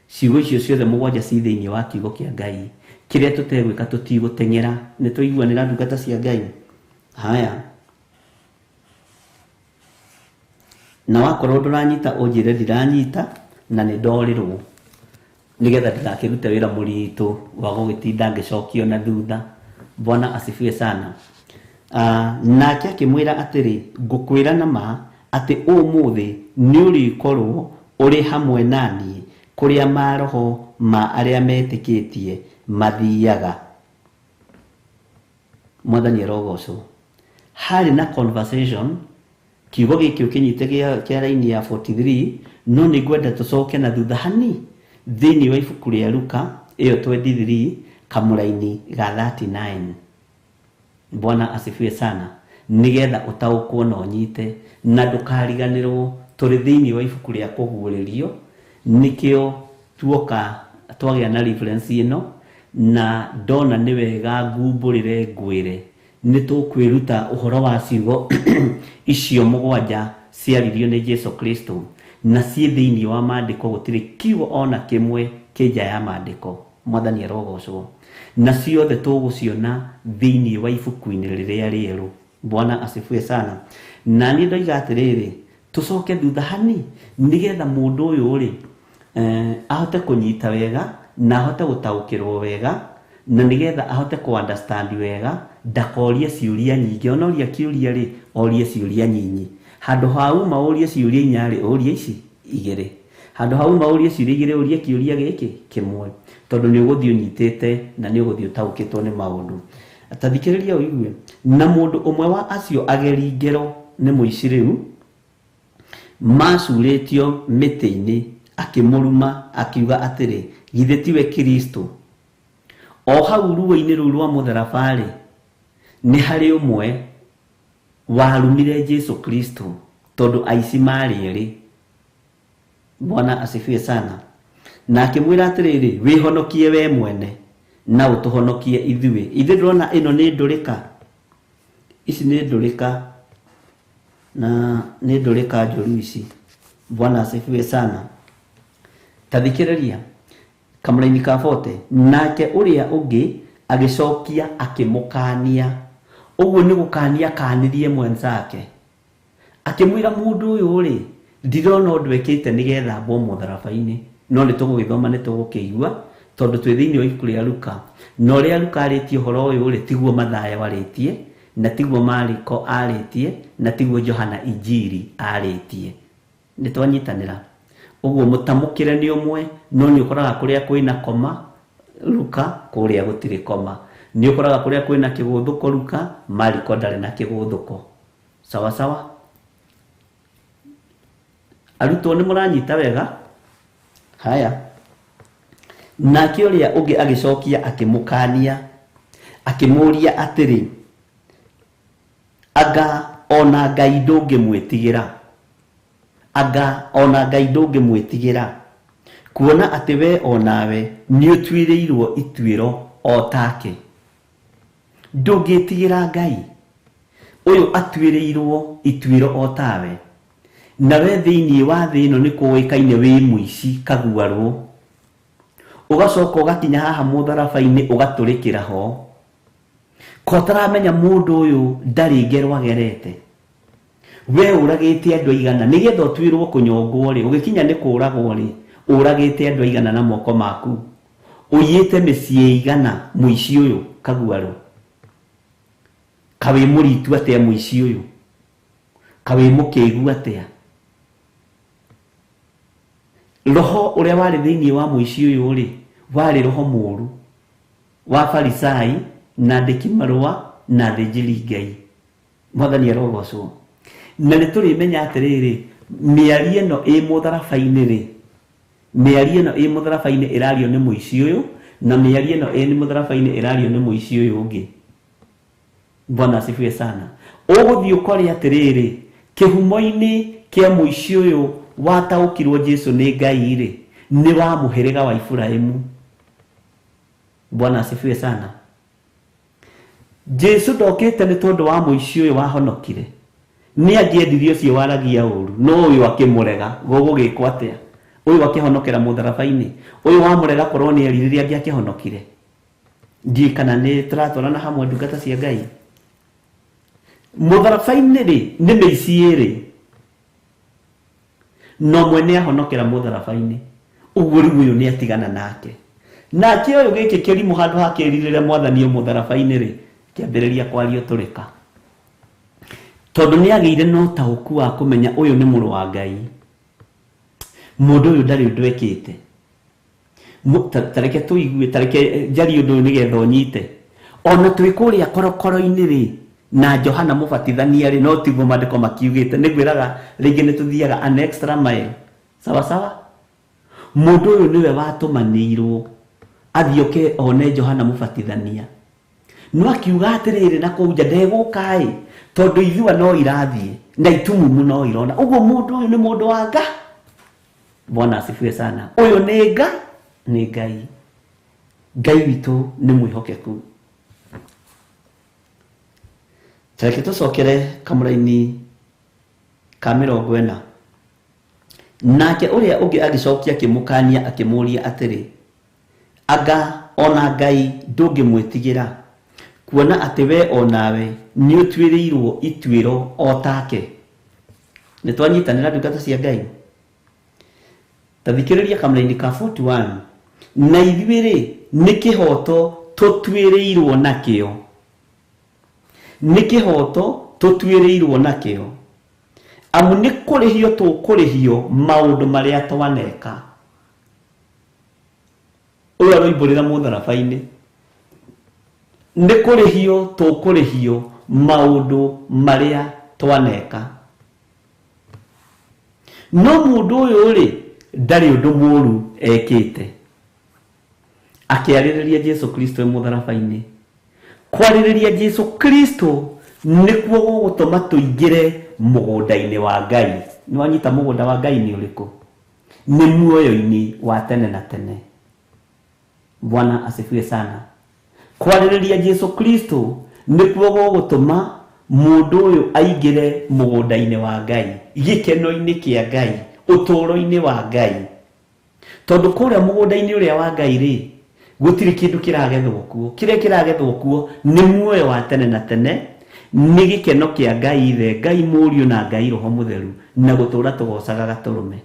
S2: Ciugo icio ciothe mũgwanja ci thĩinĩ wa kiugo kĩa Ngai. Kĩrĩa tũtegwĩka tũtigũteng'era. Nĩ tũiguanĩra ndungata cia Ngai. Haya. Na wakorwo ndũranyita ũnjĩre ndiranyita na nĩ ndorĩrwo, nĩgetha ndĩgakĩrute wĩra mũritũ wa gũgĩtinda ngĩcokio na thutha. Bwana asifiwe sana. Nake akĩmwĩra atĩrĩ, ngũkwĩra na ma atĩ ũmũthĩ nĩ ũrĩkorwo ũrĩ hamwe na niĩ kũrĩa maroho ma arĩa metĩkĩtie mathiaga. Mwathani arogocwo. Harĩ na conversation, kiugo gĩkĩ ũkĩnyite kĩa raini ya 43, no nĩ ngwenda tũcoke na thutha hani thĩinĩ wa ibuku rĩa Luka ĩyo 23 kamũraini ga 39. Bwana asifiwe sana. Nĩgetha ũtaũkwo na ũnyite na ndũkariganĩrwo tũrĩ thĩinĩ wa ibuku rĩa kũguũrĩrio. Nĩkĩo tuoka twagĩa na reference ĩno, na ndona nĩ wega ngumbũrĩre ngwĩre nĩ tũkwĩruta ũhoro wa ciugo icio mũgwanja ciaririo nĩ Jesu Kristo, na ciĩ thĩinĩ wa maandĩko, gũtirĩ kiugo ona kĩmwe kĩ nja ya maandĩko. Mwathani arogocwo. Na ciothe tũgũciona thĩinĩ wa ibuku-inĩ rĩrĩa rĩerũ. Bwana asifiwe sana. Na niĩ ndoiga atĩrĩrĩ, tũcoke thutha hani nĩgetha mũndũ ũyũ rĩ ahote kũnyita wega na ahote gũtaũkĩrwo wega, na nĩgetha ahote kũ understand wega, ndakorie ciũria nyingĩ. Ona ũria kĩũria rĩ, orie ciũria nyinyi. Handũ ha uma ũrie ciũria inya rĩ, ũrie ici igĩrĩ. Handũ ha uma ũrie ciũria igĩrĩ, ũrie kĩũria gĩkĩ kĩmwe, tondũ nĩ ũgũthiĩ ũnyitĩte na nĩ ũgũthiĩ ũtaũkĩtwo nĩ maũndũ. Ta thikĩrĩria ũigue. Na mũndũ ũmwe wa acio ageri ngero nĩ mũici rĩu macurĩtio mĩtĩ-inĩ, akĩmũruma akiuga atĩrĩ, githĩ tiwe Kristo? O hau ruo-inĩ rũu rwa mũtharaba-rĩ, nĩ harĩ ũmwe warumire Jesu Kristo, tondũ aici marĩ erĩ. Bwana asifiwe sana. Na akĩmwĩra atĩrĩrĩ, wĩhonokie we mwene na ũtũhonokie ithuĩ. Ithuĩ ndĩrona ĩno nĩ ndũrĩka, ici nĩ ndũrĩka, na nĩ ndũrĩka njũru ici. Bwana asifiwe sana. Ta thikĩrĩria kamũraini ka 40. Nake ũrĩa ũngĩ agĩcokia akĩmũkania. Ũguo nĩ gũkania kanirie mwenzake, akĩmwĩra mũndũ ũyũ rĩ, ndirona ũndũ ekĩte nĩgetha ambwo mũtharaba-inĩ, no nĩ tũgũgĩthoma nĩ tũgũkĩigua, tondũ twĩ thĩinĩ wa ibuku rĩa Luka. Na ũrĩa Luka arĩtie ũhoro ũyũ rĩ, tiguo Mathayo arĩtie, na tiguo Mariko arĩtie, na tiguo Johana Injiri arĩtie. Nĩ twanyitanĩra. Ũguo mũtamũkĩre nĩ ũmwe, no nĩ ũkoraga kũrĩa kwĩna koma Luka, kũrĩa gũtirĩ koma. Nĩ ũkoraga kũrĩa kwĩna kĩgũthũko Luka, Mariko ndarĩ na kĩgũthũko. Sawa sawa. Arutwo nĩ mũranyita wega? Haya. Nake ũrĩa ũngĩ agĩcokia akĩmũkania, akĩmũũria atĩrĩ, anga ona Ngai ndũngĩmwĩtigĩra? Anga ona Ngai ndũngĩmwĩtigĩra?
S3: Kuona atĩ we onawe nĩ ũtuĩrĩirwo ituĩro o take. Ndũngĩtigĩra Ngai. Ũyũ atuĩrĩirwo ituĩro o tawe. Nawe thĩinĩ wa thĩ ĩno nĩ kũĩkaine wĩ mũici kaguarũ. Ũgacoka ũgakinya haha mũtharaba-inĩ ũgatũrĩkĩra ho. Ko ũtaramenya mũndũ ũyũ ndarĩ ngero agerete. We ũragĩte andũ aigana nĩgetha ũtuĩrwo kũnyongwo rĩ, ũgĩkinya nĩ kũragwo rĩ, ũragĩte andũ aigana na moko maku. Ũiyĩte mĩciĩ igana mũici ũyũ kaguarũ. Kawĩ mũritu atĩa mũici ũyũ? Kawĩ mũkĩgu atĩa? Roho ũrĩa warĩ thĩinĩ wa mũici ũyũ rĩ, warĩ roho mũũru wa Farisai na andĩki marũa na athĩnjĩri Ngai. Mwathani arogocwo. Na nĩ tũrĩmenya atĩrĩrĩ, mĩario ĩno ĩ mũtharaba-inĩ rĩ, mĩario ĩno ĩ mũtharaba-inĩ ĩrario nĩ mũici ũyũ, na mĩario ĩno ĩ mũtharaba-inĩ ĩrario nĩ mũici ũyũ ũngĩ. Bwana asifiwe sana. Ũgũthiĩ ũkore atĩrĩrĩ, kĩhumo-inĩ kĩa mũici ũyũ wataũkirwo Jesu nĩ Ngai rĩ, nĩ wa mũhĩrĩga wa Iburahĩmu. Bwana asifiwe sana. Jesu ndokĩte nĩ tondũ wa mũici ũyũ wahonokire. Nĩ angĩendirie ũcio waragia ũru, no ũyũ akĩmũrega, gũgũgĩkwo atĩa? Ũyũ akĩhonokera mũtharaba-inĩ, ũyũ wamũrega korwo nĩ eririre angĩakĩhonokire. Ndiũĩ kana nĩ tũratwarana hamwe ndungata cia Ngai. Mũtharaba-inĩ rĩ, nĩ mĩici ĩrĩ. No ũmwe nĩ ahonokera mũtharaba-inĩ. Ũguo rĩu ũyũ nĩ atigana nake. Nake ũyũ gĩkĩ kĩrimũ handũ ha kĩrirĩre mwathani mũtharaba-inĩ rĩ, kĩambĩrĩria kwaria ũtũrĩka. Tondũ nĩ agĩire na ũtaũku wa kũmenya ũyũ nĩ mũrũ wa Ngai. Mũndũ ũyũ ndarĩ ũndũ ekĩte. Tareke tũigue, tareke njarie ũndũ ũyũ nĩgetha ũnyite. Ona twĩ kũrĩa korokoro-inĩ rĩ, na Johana Mũbatithania rĩ, no tiguo maandĩko makiugĩte. Nĩngwĩraga rĩngĩ nĩ tũthiaga an extra mile. Sawa sawa? Mũndũ ũyũ nĩwe watũmanĩirwo athiĩ oke one Johana Mũbatithania. No akiuga atĩrĩrĩ na kũu nja ndegũka ĩ, tondũ ithua no irathiĩ na itumumu no irona. Ũguo mũndũ ũyũ nĩ mũndũ wa Ngai. Bwana asifiwe sana. Ũyũ nĩ Ngai, nĩ Ngai. Ngai witũ nĩ mwĩhokeku. Reke tũcokere kamũraini ka 40. Nake ũrĩa ũngĩ agĩcokia akĩmũkania akĩmũũria atĩrĩ, anga ona Ngai ndũngĩmwĩtigĩra, kuona atĩ we onawe nĩ ũtuĩrĩirwo ituĩro o take. Nĩ twanyitanĩra ndungata cia Ngai. Ta thikĩrĩria kamũraini ka 41. Na ithuĩ rĩ, nĩ kĩhoto tũtuĩrĩirwo nakĩo. Nĩ kĩhoto tũtuĩrĩirwo nakĩo. Amu nĩ kũrĩhio tũkũrĩhio maũndũ marĩa twaneka. Ũyũ aroimbũrĩra mũtharaba-inĩ. Nĩ kũrĩhio tũkũrĩhio maũndũ marĩa twaneka. No mũndũ ũyũ rĩ, ndarĩ ũndũ mũũru ekĩte. Akĩarĩrĩria Jesu Kristo mũtharaba-inĩ. Kwarĩrĩria Jesu Kristo nĩkuo gũgũtũma tũingĩre mũgũnda-inĩ wa Ngai. Nĩ wanyita mũgũnda wa Ngai nĩ ũrĩkũ? Nĩ muoyo-inĩ wa tene na tene. Bwana asifiwe sana. Kwarĩrĩria Jesu Kristo nĩkuo gũgũtũma mũndũ ũyũ aingĩre mũgũnda-inĩ wa Ngai, gĩkeno-inĩ kĩa Ngai, ũtũũro-inĩ wa Ngai. Tondũ kũrĩa mũgũnda-inĩ ũrĩa wa Ngai rĩ, gũtirĩ kĩndũ kĩragethwo kuo. Kĩrĩa kĩragethwo kuo nĩ muoyo wa tene na tene, nĩ gĩkeno kĩa Ngai Ithe, Ngai Mũriũ na Ngai Roho Mũtheru, na gũtũũra tũgocaga Gatũrũme.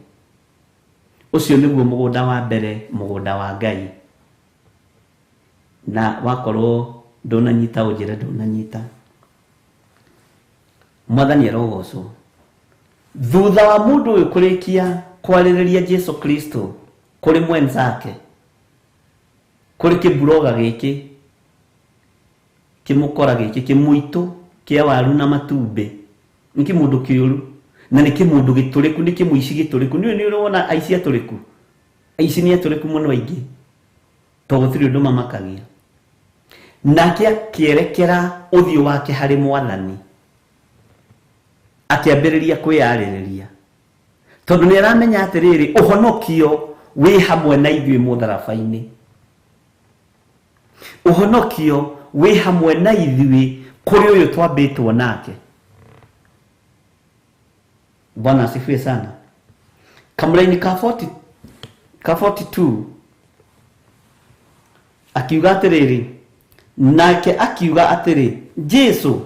S3: Ũcio nĩguo mũgũnda wa mbere, mũgũnda wa Ngai. Na wakorwo ndũnanyita ũnjĩre ndũnanyita. Mwathani arogocwo. Thutha wa mũndũ ũyũ kũrĩkia kwarĩrĩria Jesu Kristo kũrĩ mwenzake, kũrĩ kĩburoga gĩkĩ, kĩmũkora gĩkĩ, kĩmũitũ kĩa waru na matumbĩ, nĩ kĩmũndũ kĩũru na nĩ kĩmũndũ gĩtũrĩku, nĩ kĩmũici gĩtũrĩku. Nĩũĩ nĩ ũrona aici atũrĩku? Aici nĩ atũrĩku mũno aingĩ, tondũ gũtirĩ ũndũ mamakagia. Nake akĩerekera ũthiũ wake harĩ Mwathani, akĩambĩrĩria kwĩyarĩrĩria, tondũ nĩ aramenya atĩrĩrĩ, ũhonokio wĩ hamwe na ithuĩ mũtharaba-inĩ. Ũhonokio wĩ hamwe na ithuĩ kũrĩ ũyũ twambĩtwo nake. Bwana asifiwe sana. Kamũraini ka 40 ka 42 akiuga atĩrĩrĩ, nake akiuga atĩrĩ, Jesu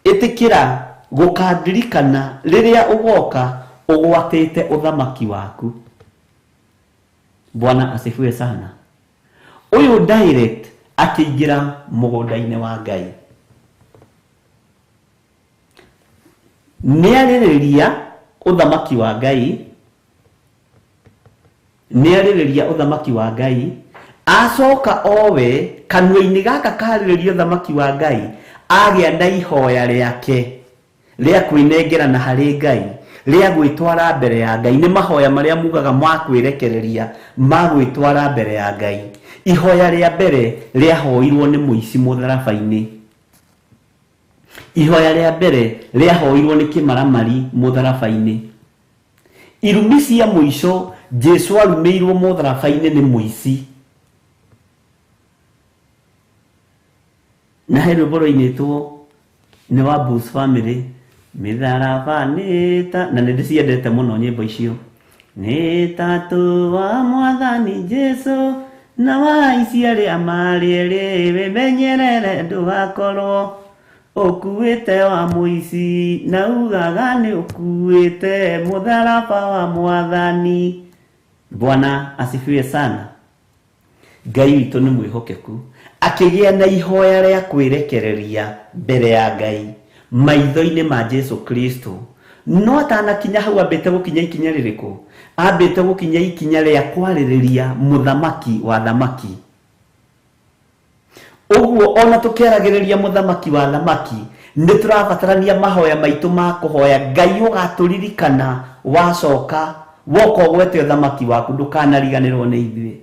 S3: ĩtĩkĩra gũkandirikana rĩrĩa ũgoka ũgwatĩte ũthamaki waku. Bwana asifiwe sana. Ũyũ direct akĩingĩra mũgũnda-inĩ wa Ngai. Nĩarĩrĩria ũthamaki wa Ngai, nĩarĩrĩria ũthamaki wa Ngai, acoka owe kanua-inĩ gaka karĩrĩria ũthamaki wa Ngai, agĩa na ihoya rĩake rĩa kwĩnengerana harĩ Ngai, rĩa gwĩtwara mbere ya Ngai. Nĩ mahoya marĩa mugaga ma kwĩrekereria, ma gwĩtwara mbere ya Ngai. Ihoya rĩa mbere rĩahoirwo nĩ mũici mũtharaba-inĩ. Ihoya rĩa mbere rĩahoirwo nĩ kĩmaramari mũtharaba-inĩ. Irumi cia mũico Jesu arumĩirwo mũtharaba-inĩ nĩ mũici. Na he rwĩmbo rwainĩtwo nĩ wa Bruce Family, mĩtharaba nĩ ta, na nĩ ndĩciendete mũno nyĩmbo icio. Nĩ tatũ wa mwathani Jesu na wa ici arĩa marĩ erĩ, wĩmenyerere ndũgakorwo ũkuĩte wa mũici, na ugaga nĩ ũkuĩte mũtharaba wa mwathani. Bwana asifiwe sana. Ngai witũ nĩ mwĩhokeku. Akĩgĩa na ihoya rĩa kwĩrekereria mbere ya Ngai maitho-inĩ ma Jesu Kristo. No atanakinya hau ambĩte gũkinya ikinya rĩrĩkũ? Ambĩte gũkinya ikinya rĩa kwarĩrĩria mũthamaki wa thamaki. Ũguo ona tũkĩaragĩrĩria mũthamaki wa thamaki, nĩ tũrabatarania mahoya maitũ ma kũhoya Ngai ũgatũririkana wacoka woka ũgwete ũthamaki waku, ndũkanariganĩrwo nĩ ithuĩ.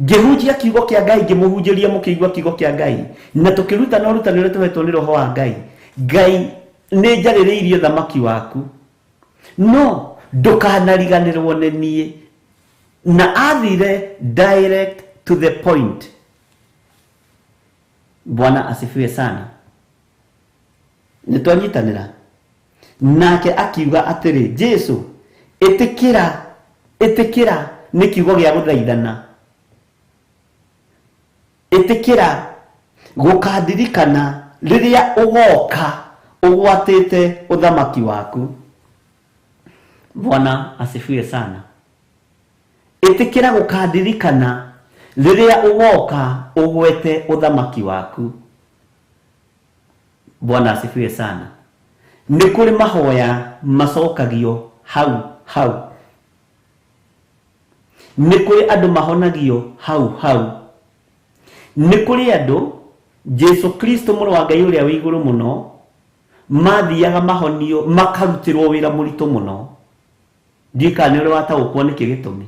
S3: Ngĩhunjia kiugo kĩa Ngai, ngĩmũhunjĩria mũkĩigua kiugo kĩa Ngai, na tũkĩrutana ũrutani ũrĩa tũhetwo nĩ Roho wa Ngai. Ngai nĩ njarĩrĩirie ũthamaki waku, no ndũkanariganĩrwo nĩ niĩ. Na athire direct to the point. Bwana asifiwe sana. Nĩ twanyitanĩra. Nake akiuga atĩrĩ, Jesu ĩtĩkĩra, ĩtĩkĩra nĩ kiugo gĩa gũthaithana. Ĩtĩkĩra gũkandirikana rĩrĩa ũgoka ũgwatĩte ũthamaki waku. Bwana asifiwe sana. Ĩtĩkĩra gũkandirikana rĩrĩa ũgoka ũgwete ũthamaki waku. Bwana asifiwe sana. Nĩ kũrĩ mahoya macokagio hau hau. Nĩ kũrĩ andũ mahonagio hau hau. Nĩ kũrĩ andũ Jesu Kristo mũrũ wa Ngai ũrĩa wĩ igũrũ mũno mathiaga mahonio makarutĩrwo wĩra mũritũ mũno. Ndiũĩ kana nĩ ũrĩ wataũkwo nĩkĩ gĩtũmi.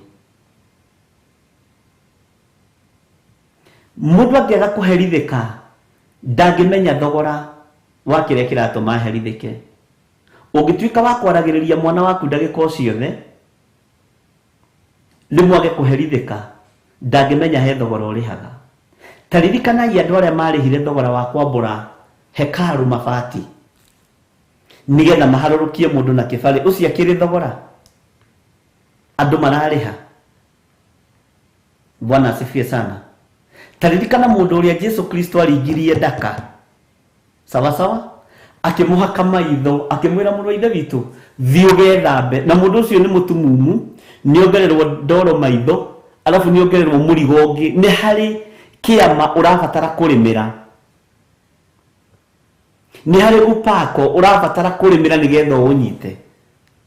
S3: Mũndũ angĩaga kũherithĩka ndangĩmenya thogora wa kĩrĩa kĩratũma aherithĩke. Ũngĩtuĩka wa kwaragĩrĩria mwana waku ndagĩka o ciothe, rĩmwe age kũherithĩka, ndangĩmenya he thogora ũrĩhaga. Ta ririkanai andũ arĩa marĩhire thogora wa kwambũra hekaru mabati nĩgetha maharũrũkie mũndũ na kĩbarĩ. Ũcio akĩrĩ thogora andũ mararĩha. Bwana asifiwe sana. Ta ririkana mũndũ ũrĩa Jesu Kristo aringirie ndaka, sawa sawa, akĩmũhaka maitho, akĩmwĩra mũrũ wa ithe witũ thiĩ ũgethambe. Na mũndũ ũcio nĩ mũtumumu, nĩongererwo ndoro maitho, alafu nĩongererwo mũrigo ũngĩ. Nĩ harĩ kĩama ũrabatara kũrĩmĩra, nĩ harĩ upako ũrabatara kũrĩmĩra nĩgetha ũũnyite.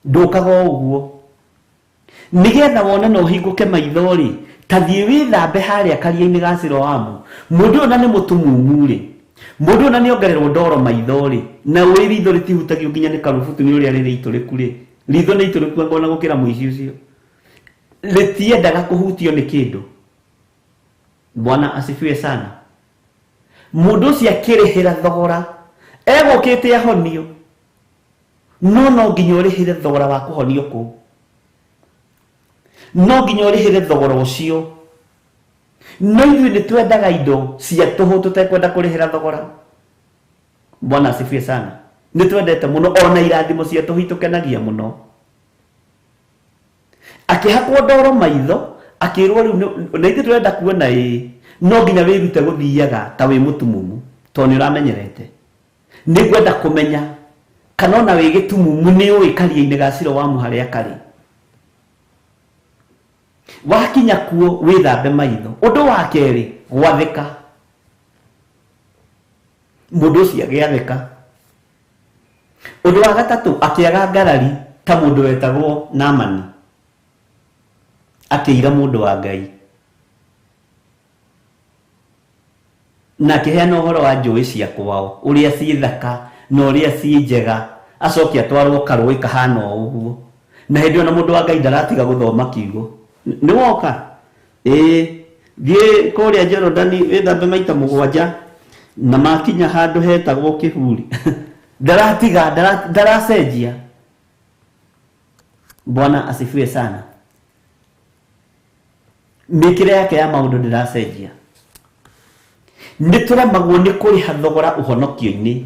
S3: Ndũkaga o ũguo. Nĩgetha wone na ũhingũke maitho rĩ, ta thiĩ wĩthambe harĩa karia-inĩ ga Siloamu. Mũndũ ũyũ na nĩ mũtumumu rĩ, mũndũ ũyũ na nĩongererwo ndoro maitho rĩ, na ũĩ ritho rĩtihutagio nginya nĩ karubutu nĩ ũrĩa rĩrĩ itũrĩku rĩ, ritho nĩ itũrĩku anga ona gũkĩra mũici ũcio, rĩtiendaga kũhutio nĩ kĩndũ. Bwana asifiwe sana. Mũndũ ũcio akĩrĩhĩra thogora, egũkĩte ahonio, no no nginya ũrĩhĩre thogora wa kũhonio kũu. No nginya ũrĩhĩre thogora ũcio. No ithuĩ nĩ twendaga indo cia tũhũ tũtekwenda kũrĩhĩra thogora. Bwana asifiwe sana. Nĩ twendete mũno ona irathimo cia tũhũ itũkenagia mũno. Akĩhakwo ndoro maitho, akĩrwo rĩu na ithuĩ tũrenda kuona ĩĩ, no nginya wĩrute gũthiaga ta wĩ mũtumumu tondũ nĩ ũramenyerete. Nĩ ngwenda kũmenya kana ona wĩ gĩtumumu nĩ ũĩ karia-inĩ ga Siloamu harĩa karĩ. Wakinya kuo wĩthambe maitho. Ũndũ wa kerĩ, gwathĩka. Mũndũ ũcio agĩathĩka. Ũndũ wa gatatũ, akĩaga ngarari ta mũndũ wetagwo Naamani. Akĩira mũndũ wa Ngai. Na akĩheana ũhoro wa njũĩ cia kwao, ũrĩa ciĩ thaka na ũrĩa ciĩ njega, acoke atwarwo karũĩ kahana o ũguo. Na hĩndĩ ĩyo na mũndũ wa Ngai ndaratiga gũthoma kiugo. Nĩ woka? Ĩĩ, thiĩ kũrĩa Jorodani wĩthambe maita 7 na makinya handũ hetagwo kĩhuri. Ndaratiga, ndaracenjia. Bwana asifiwe sana. Mĩkĩre yake ya maũndũ ndĩracenjia. Nĩ tũremagwo nĩ kũrĩha thogora ũhonokio-inĩ.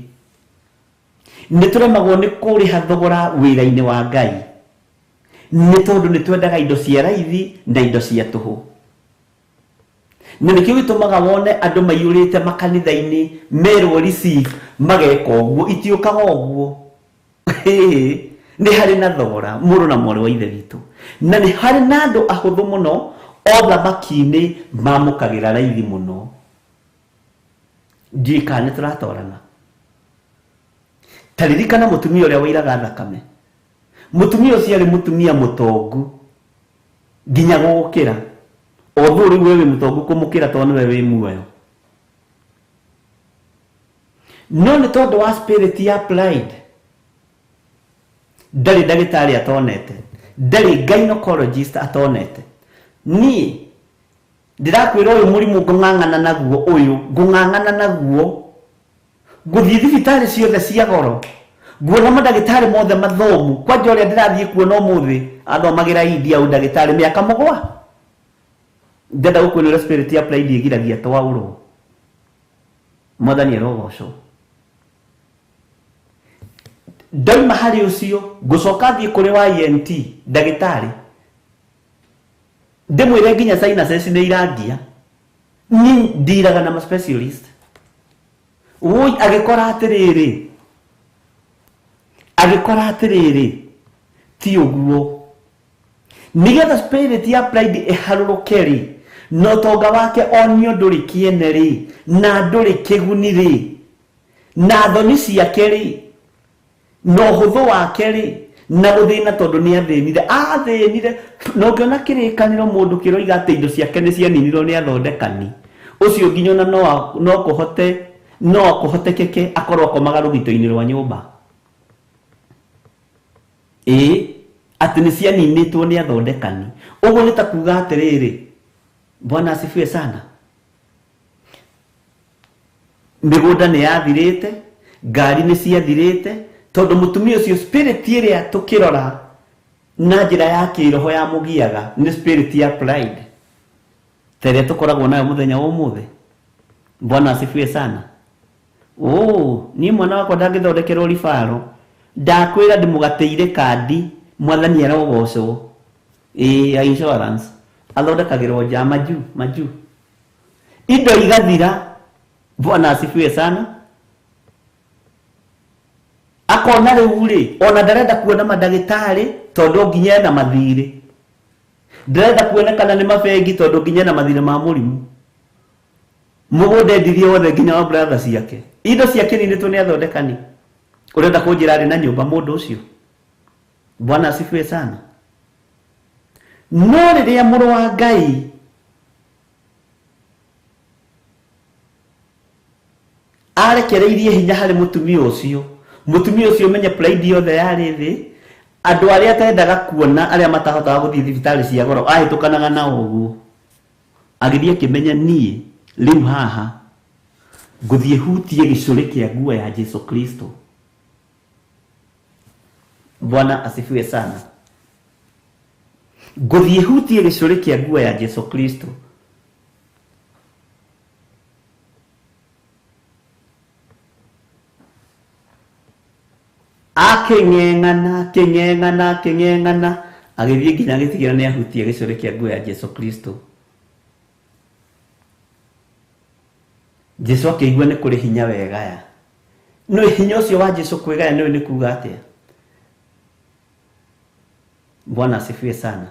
S3: Nĩ tũremagwo nĩ kũrĩha thogora wĩra-inĩ wa Ngai. Nĩ tondũ nĩ twendaga indo cia raithi na indo cia tũhũ. Na nĩkĩo gĩtũmaga wone andũ maiyũrĩte makanitha-inĩ merwo receive mageka ũguo, itiũkaga ũguo. Nĩ harĩ na thogora mũrũ na mwarĩ wa Ithe witũ. Na nĩ harĩ na andũ ahũthũ mũno o thamaki-inĩ mamũkagĩra raithi mũno. Ndiũĩ kana nĩ tũratwarana. Ta ririkana mũtumia ũrĩa wairaga thakame. Mũtumia ũcio arĩ mũtumia mũtongu nginya gũgũkĩra. Although rĩu we wĩ mũtongu kũmũkĩra tondũ nĩwe wĩ muoyo. No nĩ tondũ wa spirit ya pride, ndarĩ ndagĩtarĩ atonete, ndarĩ gynecologist atonete. Niĩ ndĩrakwĩra ũyũ mũrimũ ngũng'ang'ana naguo, ũyũ ngũng'ang'ana naguo, ngũthiĩ thibitarĩ ciothe cia goro, nguona mandagĩtarĩ mothe mathomu. Kwanja ũrĩa ndĩrathiĩ kuona ũmũthĩ athomagĩra India ũndagĩtarĩ mĩaka 7. Ndenda gũkwĩra ũrĩa spirit ya pride ĩgiragia twaũrwo. Mwathani arogocwo. Ndauma harĩ ũcio ngũcoka thiĩ kũrĩ wa ENT ndagĩtarĩ, ndĩmwĩre nginya sinuses nĩ irangia. Niĩ ndiraga na ma specialist. Woi agĩkora atĩrĩrĩ, agĩkora atĩrĩrĩ, ti ũguo. Nĩgetha spirit ya pride ĩharũrũke rĩ, na ũtonga wake onio ndũrĩ kĩene rĩ, na ndũrĩ kĩguni rĩ, na thoni ciake rĩ, na ũhũthũ wake rĩ, na gũthĩna tondũ nĩ athĩnire, athĩnire. Na ũngĩona kĩrĩkanĩro mũndũ kĩroiga atĩ indo ciake nĩ cianinirwo nĩ athondekani, ũcio nginya ona no kũhote, no kũhotekeke akorwo akomaga rũgito-inĩ rwa nyũmba. Ĩĩ, atĩ nĩ cianinĩtwo nĩ athondekani. Ũguo nĩ ta kuga atĩrĩrĩ, Bwana asifiwe sana. Mĩgũnda nĩ yathirĩte, ngari nĩ ciathirĩte, tondũ mũtumia ũcio spirit ĩrĩa tũkĩrora na njĩra ya kĩroho ya mũgiaga nĩ spirit ya pride, ta ĩrĩa tũkoragwo nayo mũthenya wa ũmũthĩ. Bwana asifiwe sana. Oh, niĩ mwana wakwa ndangĩthondekerwo ribaro, ndakwĩra ndĩmũgatĩire kandi, Mwathani arogocwo. Ĩĩ, ya insurance athondekagĩrwo nja maju maju, indo igathira. Bwana asifiwe sana. Akona rĩu rĩ, ona ndarenda kuona mandagĩtarĩ tondũ nginya ena mathirĩ, ndarenda kuonekana nĩ mabengi tondũ nginya ena mathirĩ ma mũrimũ. Mũgũnda endirie wothe nginya wa brother ciake, indo ciake ninĩtwo nĩ athondekani. Ũrenda kũnjĩra arĩ na nyũmba mũndũ ũcio? Bwana asifiwe sana. No rĩrĩa mũrũ wa Ngai arekereirie hinya harĩ mũtumia ũcio, mũtumia ũcio menye pride yothe yarĩ thĩ, andũ arĩa atendaga kuona, arĩa matahotaga gũthiĩ thibitarĩ cia goro, ahĩtũkanaga nao ũguo. Agĩthiĩ akĩmenya niĩ rĩu haha ngũthiĩ hutie gĩcũrĩ kĩa nguo ya Jesu Kristo. Bwana asifiwe sana. Ngũthiĩ hutie gĩcũrĩ kĩa nguo ya Jesu Kristo. Akĩng'eng'ana akĩng'eng'ana akĩng'eng'ana agĩthiĩ nginya agĩtigĩra nĩ ahutia gĩcũrĩ kĩa nguo ya Jesu Kristo. Jesu akĩigua nĩ kũrĩ hinya wegaya. No hinya ũcio wa Jesu kwĩgaya nĩwe nĩ kuga atĩa? Bwana asifiwe sana.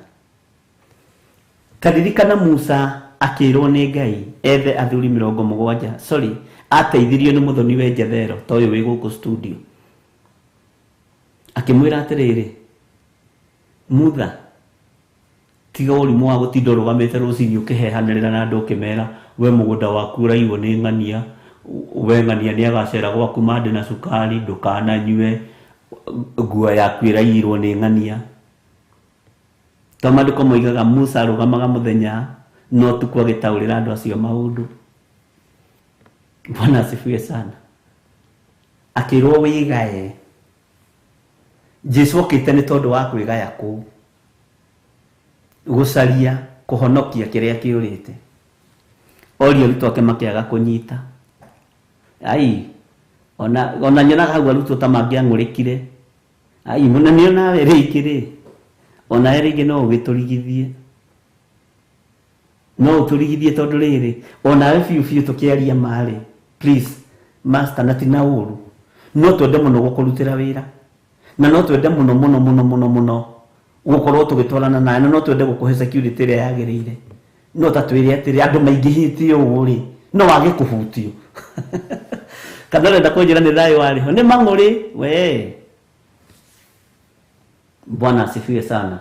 S3: Taririkana Musa akĩrwo nĩ Ngai ethe athuri 70, sorry, ateithirio nĩ mũthoni we Jethero ta ũyũ wĩ gũkũ studio. Akĩmwĩra atĩrĩrĩ, Mutha, tiga ũrimũ wa gũtinda ũrũgamĩte rũcinĩ ũkĩhehanĩrĩra na andũ ũkĩmera we mũgũnda waku ũraiywo nĩ ng'ania, we ng'ania nĩ agacera gwaku mande na cukari, ndũkananyue, nguo yaku ĩraiyirwo nĩ ng'ania. To maandĩko moigaga Musa arũgamaga mũthenya no ũtukũ agĩtaũrĩra andũ acio maũndũ. Bwana asifiwe sana. Akĩrwo wĩgae. Jesu okĩte nĩ tondũ wa kwĩgaya kũu, gũcaria kũhonokia kĩrĩa kĩũrĩte. Oria arutwo ake makĩaga kũnyita. Ai, ona nyonaga hau arutwo ta mangĩang'ũrĩkire. Ai, mũno nĩ onawe rĩngĩ rĩ, onawe rĩngĩ no ũgĩtũrigithie. No ũtũrigithie tondũ rĩrĩ, onawe biũ biũ tũkĩaria marĩ, please, master, na ti na ũru. No twende mũno gũkũrutĩra wĩra. Na no twende mũno mũno mũno mũno mũno gũkorwo tũgĩtwarana nawe, na no twende gũkũhe security ĩrĩa yagĩrĩire. No ta twĩre atĩrĩ, andũ maingĩhĩte ũũ rĩ, no wage kũhutio. Kana ũrenda kũnjĩra nĩ thayũ warĩ ho? Nĩ mang'ũrĩ we. Bwana asifiwe sana.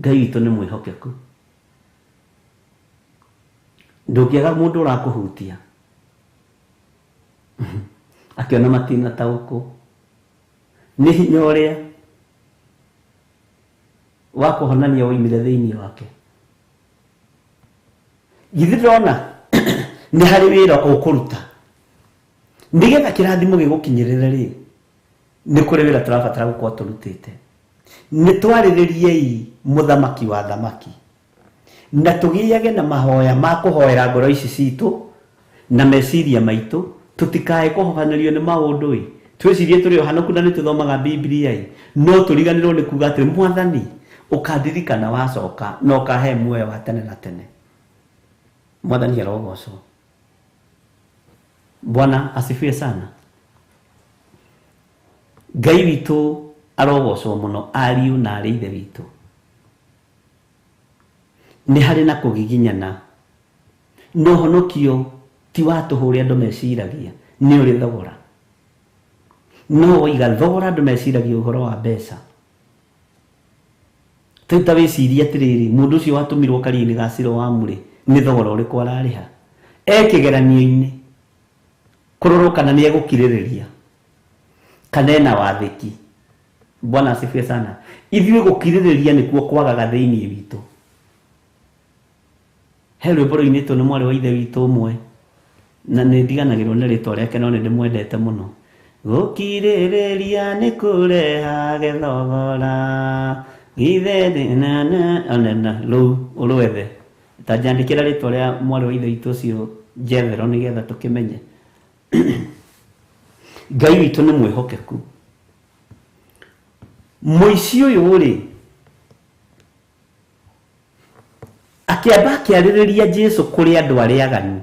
S3: Ngai witũ nĩ mwĩhokeku. Ndũngĩaga mũndũ ũrakũhutia. Akĩona matina taũkũ. Nĩ hinya ũrĩa wa kũhonania woimire thĩinĩ wake. Githĩ ndona nĩ harĩ wĩra ũkũruta. Nĩgetha kĩrathimo gĩgũkinyĩrĩre rĩ, nĩ kũrĩ wĩra tũrabatara gũkorwo tũrutĩte. Nĩ twarĩrĩriei mũthamaki wa thamaki. Na tũgĩage na mahoya ma kũhoera ngoro ici citũ na meciria maitũ, tũtikae kũhobanĩrio nĩ maũndũ ĩ. Twĩcirie tũrĩ o hanoku na nĩ tũthomaga Biblia ĩ, no tũriganĩrwo nĩ kuga atĩ Mwathani ũkandirikana wacoka na ũkahe muoyo wa tene na tene. Mwathani arogocwo. Bwana asifiwe sana. Ngai witũ arogocwo mũno, ariũ na arĩ ithe witũ. Nĩ harĩ na kũgiginyana. No honokio ti wa tũhũ ũrĩa andũ meciragia, nĩ ũrĩ thogora. No woiga thogora andũ meciragia ũhoro wa mbeca. Rĩu ta wĩcirie atĩrĩrĩ, mũndũ ũcio watũmirwo karia-inĩ ga Siloamu rĩ, nĩ thogora ũrĩkũ ararĩha? E kĩgeranio-inĩ kũrorwo kana nĩ egũkirĩrĩria kana ena wathĩki. Bwana asifiwe sana. Ithuĩ gũkirĩrĩria nĩkuo kwagaga thĩinĩ witũ. He rwĩmbo rũinĩtwo nĩ mwarĩ wa ithe witũ ũmwe, na nĩ ndiganagĩrwo nĩ rĩtwa rĩake no nĩ ndĩmwendete mũno. Gũkirĩrĩria nĩ kũrehage thogora, githĩ na rũu ũrwethe. Ta njandĩkĩra rĩtwa rĩa mwarĩ wa ithe witũ ũcio Jethero nĩgetha tũkĩmenye. Ngai witũ nĩ mwĩhokeku. Mũici ũyũ rĩ, akĩamba akĩarĩrĩria Jesu kũrĩ andũ arĩa aganu.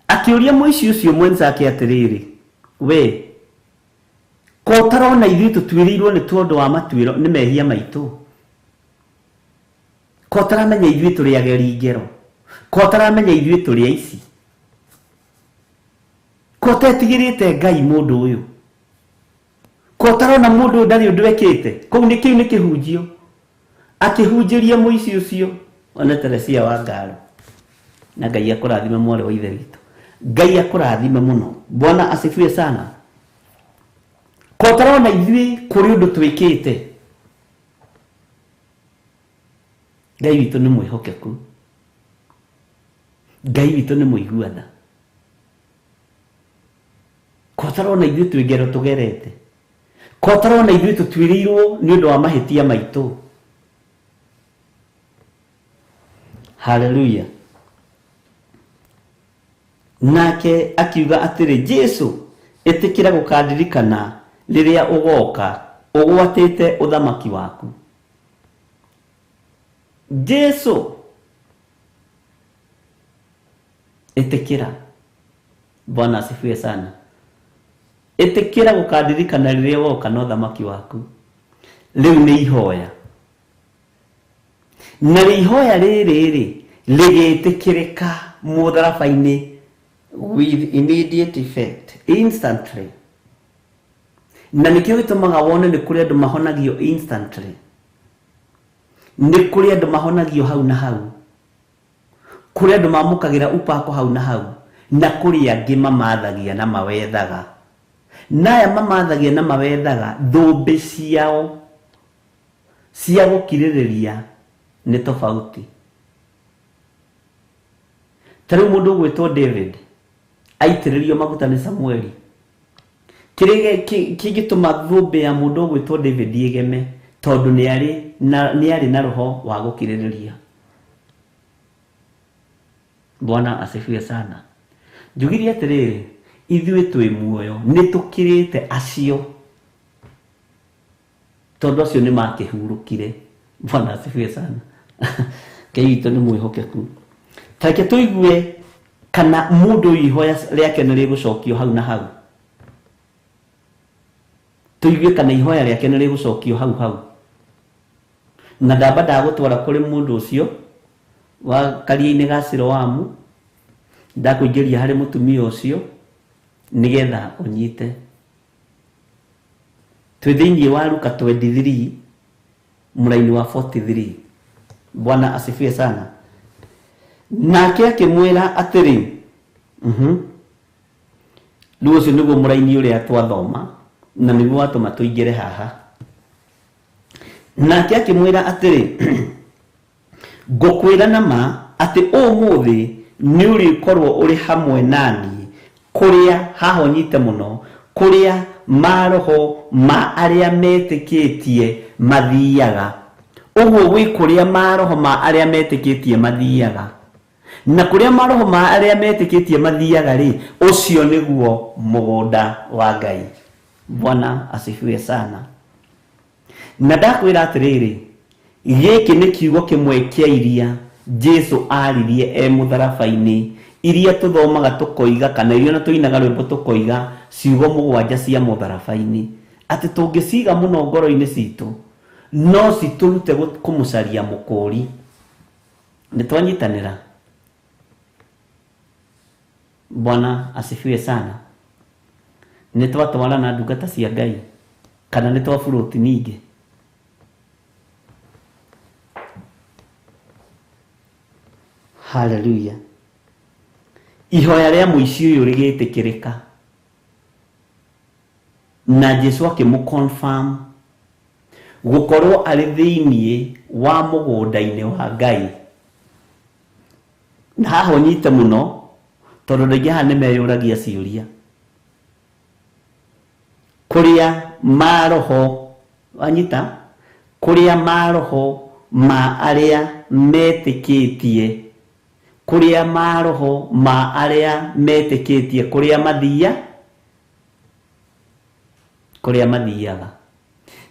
S3: Akĩũria mũici ũcio mwenzake atĩrĩrĩ, we ko ũtarona ithuĩ tũtuĩrĩirwo nĩ tondũ wa matuĩro nĩ mehia maitũ? Ko ũtaramenya ithuĩ tũrĩ ageri ngero? Ko ũtaramenya ithuĩ tũrĩ aici? Ko ũtetigĩrĩte Ngai mũndũ ũyũ? Ko ũtarona mũndũ ũyũ ndarĩ ũndũ ekĩte? Kũu nĩ kĩu nĩ kĩhunjio. Akĩhunjĩria mũici ũcio one Teresia wa Ngaro. Na Ngai akũrathime mwarĩ wa ithe witũ. Ngai akũrathime mũno. Bwana asifiwe sana. Ko ũtarona ithuĩ kũrĩ ũndũ twĩkĩte? Ngai witũ nĩ mwĩhokeku. Ngai witũ nĩ mũigua tha. Ko ũtarona ithuĩ twĩ ngero tũgerete?
S2: Kotarwo na ithuĩ tũtuĩrĩirwo nĩ ũndũ wa mahĩtia maitũ. Haleluya. Nake akiuga atĩrĩ, Jesu, ĩtĩkĩra gũkandirikana rĩrĩa ũgoka ũgwatĩte ũthamaki waku. Jesu, ĩtĩkĩra. Bwana asifiwe sana. Ĩtĩkĩra gũkandirikana rĩrĩa woka na ũthamaki waku. Rĩu nĩ ihoya. Na ihoya rĩrĩ rĩ rĩgĩtĩkĩrĩka mũtharaba-inĩ with immediate effect, instantly. Na nĩkĩo gĩtũmaga wone nĩ kũrĩ andũ mahonagio instantly, nĩ kũrĩ andũ mahonagio hau na hau, kũrĩ andũ mamũkagĩra upako hau na hau, na kũrĩ angĩ mamathagia na mawethaga. Na aya mamathagia na mawethaga, thũmbĩ ciao cia gũkirĩrĩria nĩ tofauti. Ta rĩu mũndũ ũgwĩtwo David aitĩrĩrio maguta nĩ Samueli, kĩrĩa kĩngĩtũma thũmbĩ ya mũndũ ũgwĩtwo David ĩgeme, tondũ nĩ arĩ na roho wa gũkirĩrĩria. Bwana asifiwe sana. Njugire atĩrĩrĩ, ithuĩ twĩ muoyo nĩ tũkĩrĩte acio, tondũ acio nĩ makĩhurũkire. Bwana asifiwe sana. Ngai witũ nĩ mwĩhokeku. Ta reke tũigue kana mũndũ ũyũ ihoya rĩake nĩ rĩgũcokio hau na hau. Tũigue kana ihoya rĩake nĩ rĩgũcokio hau hau. Na ndamba ndagũtwara kũrĩ mũndũ ũcio wa karia-inĩ ga Siloamu, ndakũingĩria harĩ mũtumia ũcio nĩgetha ũnyite. Twĩ thĩinĩ wa Luka 23 mũraini wa 43. Bwana asifiwe sana. Nake akĩmwĩra atĩrĩ, rĩu ũcio nĩguo mũraini ũrĩa twathoma na nĩguo watũma tũingĩre haha. Nake akĩmwĩra atĩrĩ, ngũkwĩra na ma atĩ ũmũthĩ nĩ ũrĩkorwo ũrĩ hamwe naniĩ kũrĩa haha ũnyite mũno, kũrĩa maroho ma arĩa metĩkĩtie mathiaga. Ũguo gwĩ kũrĩa maroho ma arĩa metĩkĩtie mathiaga. Na kũrĩa maroho ma arĩa metĩkĩtie mathiaga rĩ, ũcio nĩguo mũgũnda wa Ngai. Bwana asifiwe sana. Na ndakwĩra atĩrĩrĩ, gĩkĩ nĩ kiugo kĩmwe kĩa iria Jesu aririe e mũtharaba-inĩ, iria tũthomaga tũkoiga, kana iria ona tũinaga rwĩmbo tũkoiga ciugo mũgwanja cia mũtharaba-inĩ, atĩ tũngĩciga mũno ngoro-inĩ citũ no citũrute kũmũcaria mũkũri. Nĩ twanyitanĩra? Bwana asifiwe sana. Nĩ twatwarana ndungata cia Ngai kana nĩ twaburũti ningĩ? Haleluya. Ihoya rĩa mũici ũyũ rĩgĩtĩkĩrĩka na Jesu akĩmũ-confirm gũkorwo arĩ thĩiniĩ wa mũgũnda-inĩ wa Ngai. Na haha ũnyite mũno, tondũ andũ aingĩ haha nĩ meyũragia ciũria. Kũrĩa maroho, wanyita? Kũrĩa maroho ma arĩa metĩkĩtie, kũrĩa maroho ma arĩa metĩkĩtie, kũrĩa mathia, kũrĩa mathiaga.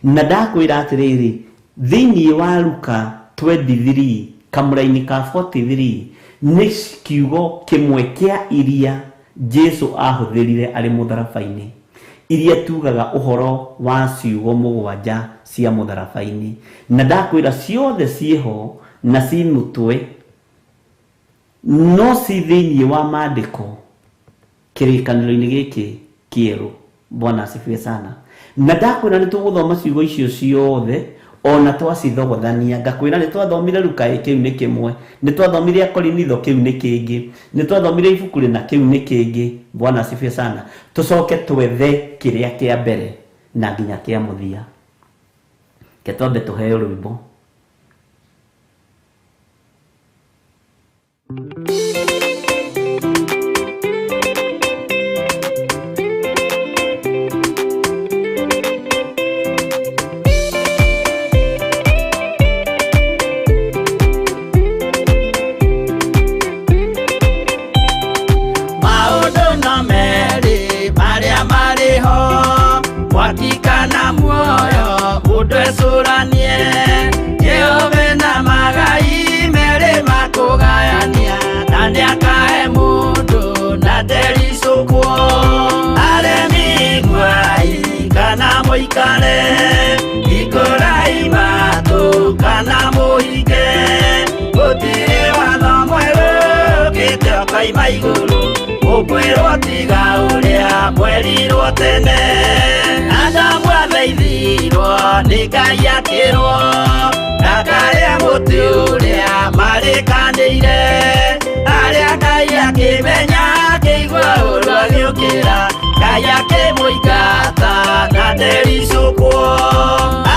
S2: Na ndakwĩra atĩrĩrĩ, thĩiniĩ wa Luka 23 kamũraini ka 43 nĩ kiugo kĩmwe kĩa iria Jesu ahũthĩrire arĩ mũtharaba-inĩ, iria tugaga ũhoro wa ciugo mũgwanja cia mũtharaba-inĩ. Na ndakwĩra ciothe ciĩho na ci mũtwe, no ci thĩiniĩ wa maandĩko kĩrĩkanĩro-inĩ gĩkĩ kĩerũ. Bwana asifiwe sana. Na ndakwĩra nĩ tũgũthoma ciugo icio ciothe ona twacithogothania. Ngakwĩra nĩ twathomire Luka kĩu nĩ kĩmwe, nĩ twathomire Akorinitho kĩu nĩ kĩngĩ, nĩ twathomire ibuku rĩna kĩu nĩ kĩngĩ. Bwana asifiwe sana. Tũcoke twethe kĩrĩa kĩa mbere na nginya kĩa mũthia. Ke twambe tũheo rwĩmbo.
S5: mũikare Hingũrai matũ kana mũhinge Gũtirĩ watho mwerũ ũkĩte ũkoima igũrũ Ũkwĩrwo tiga ũrĩa mwerirwo tene Adamu athaithirwo nĩ Ngai akĩrwo Ndakarĩe mũtĩ ũrĩa marĩkanĩire Arĩa Ngai akĩmenya akĩigua ũũru agĩũkĩra Ngai akĩmũingata na ndericũkwo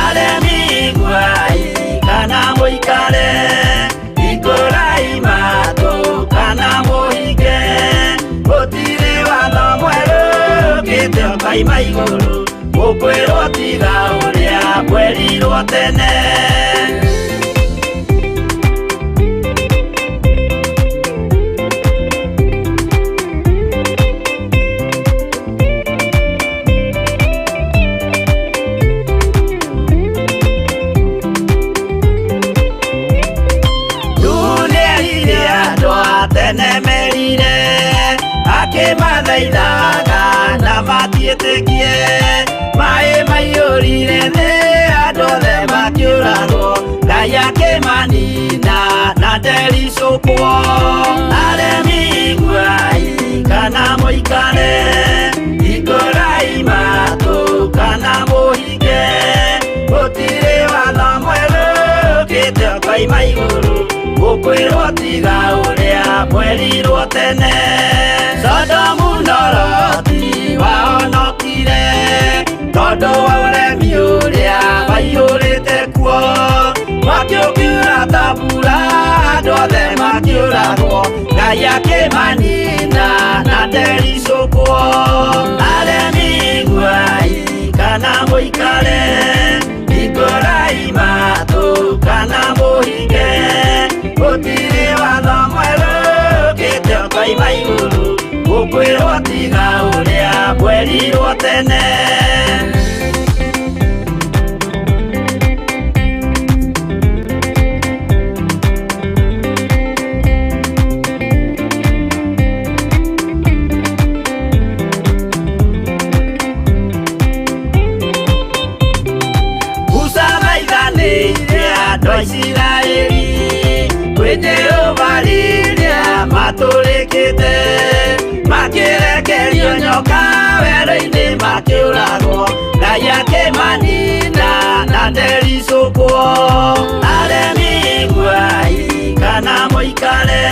S5: Aremi iguai kana mũikare Hingũrai matũ kana mũhinge Gũtirĩ watho mwerũ ũkĩte ũkoima igũrũ Ũkwĩrwo tiga ũrĩa mwerirwo tene Nĩerire andũ a tene merire Akĩmathaithaga na matiĩtĩkie Maĩ maiyũrire thĩ andũ othe makĩũragwo Ngai akĩmanina na ndericũkwo Aremi iguai kana mũikare Hingũrai matũ kana mũhinge Gũtirĩ watho mwerũ ũkĩte ũkoima igũrũ Ũkwĩrwo tiga ũrĩa mwerirwo tene Sodomu na Loti wahonokire Tondũ wa ũremi ũrĩa waiyũrĩte kuo Mwaki ũkiura ta mbura andũ othe makĩũragwo Ngai akĩmanina na ndericũkwo Aremi iguai kana mũikare Hingũrai matũ kana mũhinge Gũtirĩ watho mwerũ ũkĩte ũkoima igũrũ Ũkwĩrwo tiga ũrĩa mwerirwo tene Musa thaithanĩire andũ a Isiraeli kwĩ Jehova rĩrĩa matũrĩkĩte Makĩrekerio nyoka werũ-inĩ makĩũragwo Ngai akĩmanina na ndericũkwo Aremi iguai kana mũikare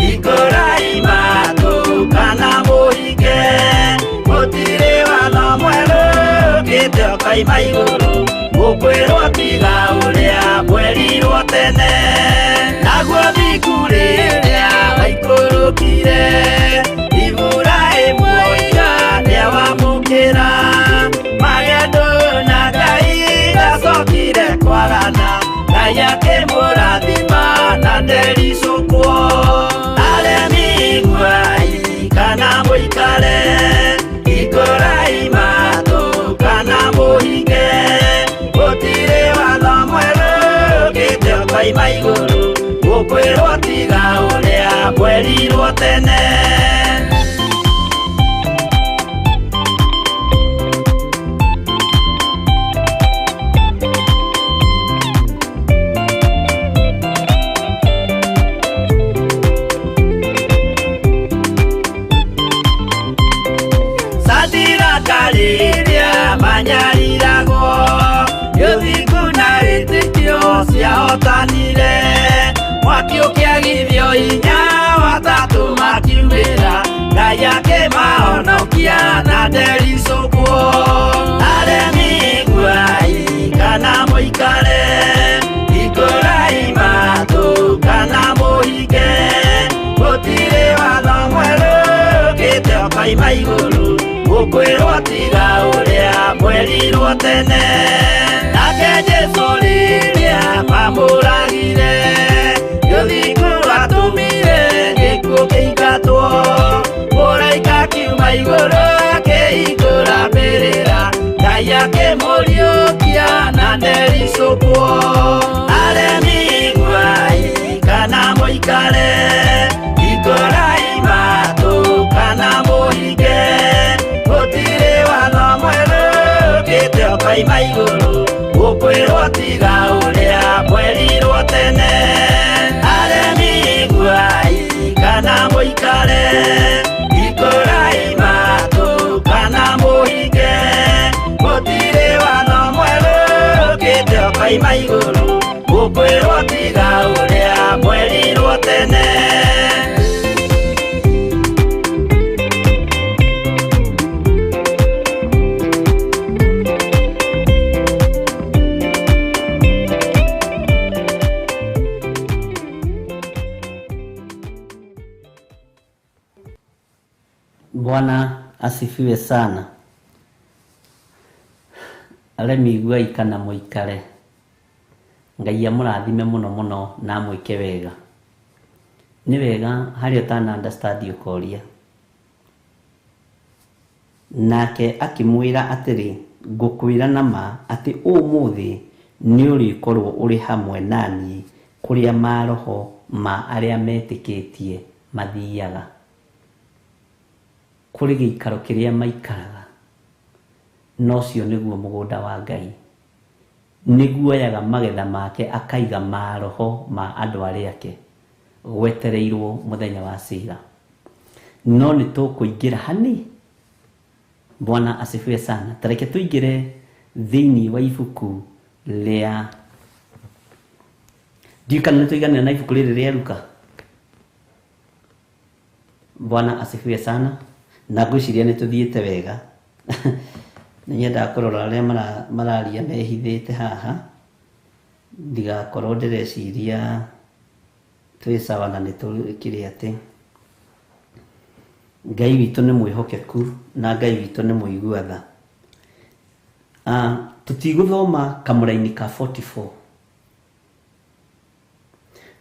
S5: Hingũrai matũ kana mũhinge Gũtirĩ watho mwerũ ũkĩte ũkoima igũrũ Ũkwĩrwo tiga ũrĩa mwerirwo tene Naguo thingu rĩrĩa waikũrũkire Iburahĩmu oiga nĩawamũkĩra Magendo na Ngai ndacokire kwagana Ngai akĩmũrathima na ndericũkwo Aremi iguai kana mũikare Hingũrai matũ kana mũhinge Gũtirĩ watho mwerũ ũkĩte ũkoima igũrũ Ũkwĩrwo tiga ũrĩa mwerirwo tene Sadiraka rĩrĩa manyariragwo Ũthingu na wĩtĩkio ciahotanire Mwaki ũkĩagithio hinya watatũ makiumĩra Ngai akĩmahonokia na ndericũkwo Aremi iguai kana mũikare Hingũrai matũ kana mũhinge Gũtirĩ watho mwerũ ũkĩte ũkoima igũrũ Ũkwĩrwo tiga ũrĩa mwerirwo tene Nake Jesũ rĩrĩa mamũragire Ũthingu watũmire gĩkuũ kĩingatwo Mũraika akiuma igũrũ akĩhingũra mbĩrĩra Ngai akĩmũriũkia na ndericũkwo Aremi iguai kana mũikare Hingũrai matũ kana mũhinge Gũtirĩ watho mwerũ ũkĩte tiga ũrĩa mwerirwo tene. Aremi iguai kana mũikare, ikũrai matũ kana mũhinge, gũtirĩ watho mwerũ ũkĩte ũkoima igũrũ, mũkwĩrwo tiga ũrĩa mwerirwo tene.
S2: Bwana asifiwe sana. Aremi iguai kana mũikare, Ngai amũrathime mũno mũno na amwĩke wega. Nĩ wega harĩa ũtana understand ũkoria. Nake akĩmwĩra atĩrĩ, ngũkwĩra na ma atĩ ũmũthĩ nĩũrĩkorwo ũrĩ hamwe na niĩ kũrĩa maroho ma arĩa metĩkĩtie mathiaga, kũrĩ gĩikaro kĩrĩa maikaraga, na ũcio nĩguo mũgũnda wa Ngai. Nĩguoyaga magetha make akaiga maroho ma andũ arĩa ake gwetereirwo mũthenya wa cira. No nĩ tũkũingĩra hani. Bwana asifiwe sana. Tareke tũingĩre thĩinĩ wa ibuku rĩa, ndiũĩ kana nĩ tũiganĩra na ibuku rĩrĩ rĩa Luka. Bwana asifiwe sana. Na ngwĩciria nĩ tũthiĩte wega. Nĩ nyendaga kũrora arĩa mararia mehithĩte haha, ndigakorwo ndĩreciria twĩ sawa na nĩ tũkĩrĩ atĩ Ngai witũ nĩ mwĩhokeku na Ngai witũ nĩ mũigua tha. Tũtigũthoma kamũraini ka 44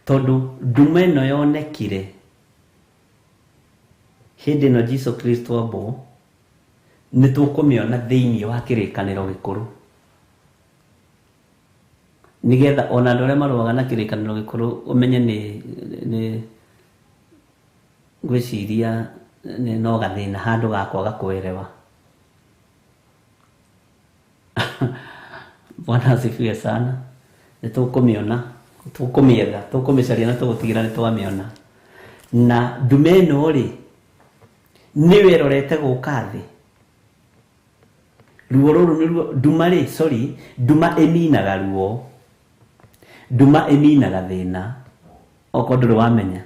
S2: tondũ nduma ĩno yonekire hĩndĩ ĩno Jesu Kristo ambwo, nĩ tũkũmĩona thĩinĩ wa kĩrĩkanĩro gĩkũrũ, nĩgetha ona andũ arĩa marũaga na kĩrĩkanĩro gĩkũrũ ũmenye nĩ ngwĩciria nĩ no gathĩna handũ ga kwaga kũerewa. Bwana asifiwe sana. Nĩ tũkũmĩona, tũkũmĩetha, tũkũmĩcaria na tũgũtigĩra nĩ twamĩona. Na ndume ĩno rĩ, nĩwe ĩrorete gũka thĩ. Ruo rũrũ nĩruo nduma rĩ, sorry, nduma ĩninaga ruo, nduma ĩninaga thĩna, okorwo ndũrĩ wamenya.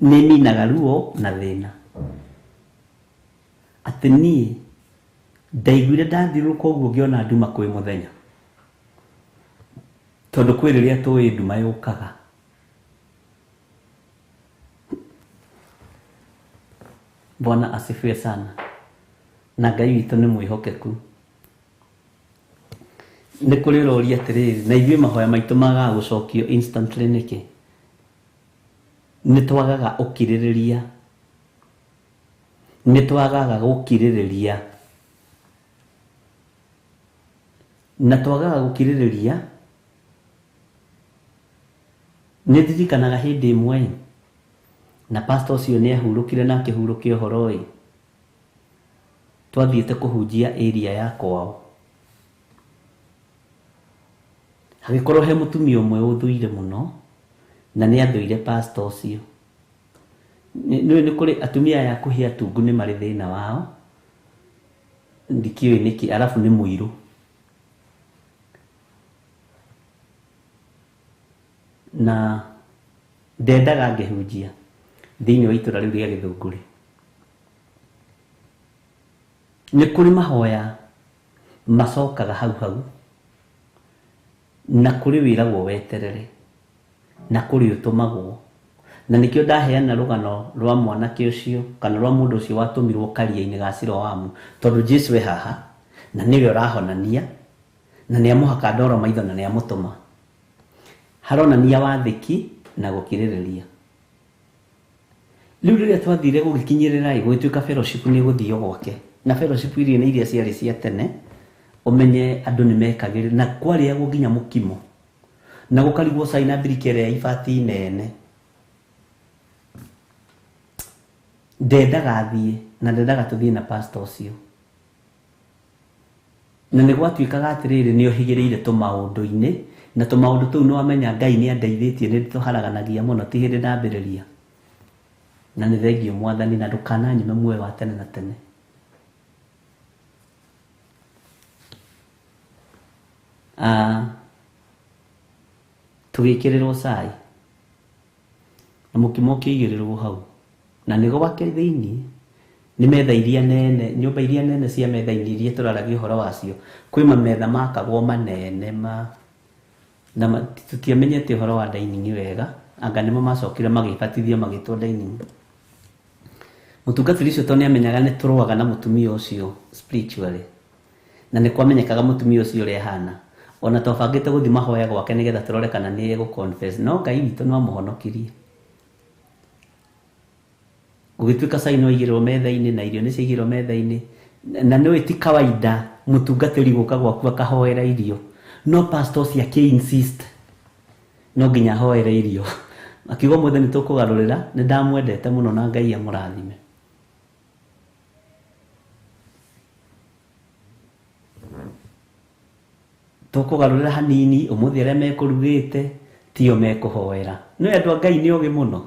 S2: Nĩ ĩninaga ruo na thĩna. Atĩ niĩ ndaiguire ndathiũrũrũka ũguo ngĩona nduma kwĩ mũthenya, tondũ kwĩ rĩrĩa tũĩ nduma yũkaga. Bwana asifiwe sana. Na Ngai witũ nĩ mwĩhokeku. Nĩ kũrĩ ũroria atĩrĩrĩ, na ithuĩ mahoya maitũ magaga gũcokio instantly nĩkĩ? Nĩ twagaga ũkirĩrĩria, nĩ twagaga gũkirĩrĩria, na twagaga gũkirĩrĩria. Nĩ ndirikanaga hĩndĩ ĩmwe na pastor ũcio nĩ ahurũkire na akĩhurũkia ũhoro ĩ, twathiĩte kũhunjia area ya kwao, hagĩkorwo he mũtumia ũmwe ũthũire mũno, na nĩ athũire pastor ũcio. Nĩ nĩ kũrĩ atumia aya akuhĩ atungu nĩ marĩ thĩna wao, ndikĩũĩ nĩkĩ, arabu nĩ mũirũ. Na ndendaga ngĩhunjia thĩinĩ wa itũra rĩu rĩa Gĩthũngũri. Nĩ kũrĩ mahoya macokaga hau hau, na kũrĩ wĩragwo weterere, na kũrĩ ũtũmagwo. Na nĩkĩo ndaheana rũgano rwa mwanake ũcio kana rwa mũndũ ũcio watũmirwo karia-inĩ ga Siloamu, tondũ Jesu e haha na nĩwe ũrahonania, na nĩ amũhaka ndoro maitho na nĩ amũtũma. Haronania wathĩki na gũkirĩrĩria. Rĩu rĩrĩa twathire gũgĩkinyĩrĩra ĩ, gũgĩtuĩka fellowship nĩ gũthio gwake, na fellowship iria nĩ iria ciarĩ cia tene, ũmenye andũ nĩ mekagĩrĩra, na kwarĩagwo nginya mũkimo, na gũkarigwo cai na mbirika ĩrĩa ya ibati nene. Ndendaga athiĩ, na ndendaga tũthiĩ na pastor ũcio. Na nĩ gwatuĩkaga atĩrĩrĩ nĩ ũhigĩrĩire tũmaũndũ-inĩ na tũmaũndũ tũu nĩ wamenya Ngai nĩ andeithĩtie nĩ tũharaganagia mũno ti hĩndĩ ndambĩrĩria. Na nĩ thengiũ Mwathani na ndũkananyime muoyo wa tene na tene. Tũgĩkĩrĩrwo cai na mũkimo ũkĩigĩrĩrwo hau na nĩ gwake thĩinĩ nĩ metha iria nene nyũmba iria nene cia metha-inĩ iria tũraragia ũhoro wacio kwĩ mametha makagwo manene ma na tũtiamenyete ũhoro wa dining wega anga nĩmo macokire magĩbatithio magĩtwo dining. Mũtungatĩri ũcio tondũ nĩamenyaga nĩ tũrũaga na mũtumia ũcio spiritually na nĩ kwamenyekaga mũtumia ũcio ũrĩa ahana ona twabangĩte gũthiĩ mahoya gwake nĩgetha tũrore kana nĩ egũ confess no Ngai witũ no amũhonokirie. Gũgĩtuĩka cai no aigĩrĩrwo metha-inĩ na irio nĩ ciaigĩrĩrwo metha-inĩ na nĩũĩ ti kawaida mũtungatĩri gũka gwaku akahoera irio no pastor ũcio akĩ insist no nginya ahoere irio. Akiuga ũmũthĩ nĩ tũkũgarũrĩra nĩ ndamwendete mũno na Ngai amũrathime. Tũkũgarũrĩra hanini ũmũthĩ arĩa mekũrugĩte tio mekũhoera. Nĩ andũ a Ngai nĩ ogĩ mũno.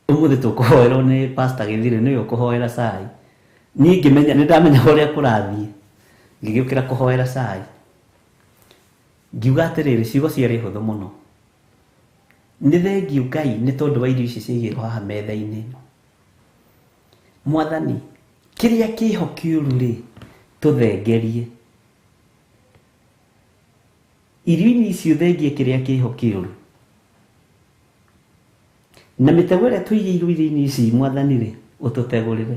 S2: Ũmũthĩ tũkũhoerwo nĩ pastor Gĩthire nĩwe ũkũhoera cai. Niĩ ngĩmenya nĩ ndamenya ũrĩa kũrathiĩ ngĩgĩũkĩra kũhoera cai. Ngiuga atĩrĩrĩ ciugo ciarĩ hũthũ mũno. Nĩ thengiũ Ngai nĩ tondũ wa irio ici ciaigĩrwo haha metha-inĩ. Mwathani kĩrĩa kĩho kĩũru rĩ tũthengerie. Irio-inĩ ici ũthengie kĩrĩa kĩho kĩũru. Na mĩtego ĩrĩa tũigĩirwo irio-inĩ ici Mwathani rĩ ũtũtegũrĩre.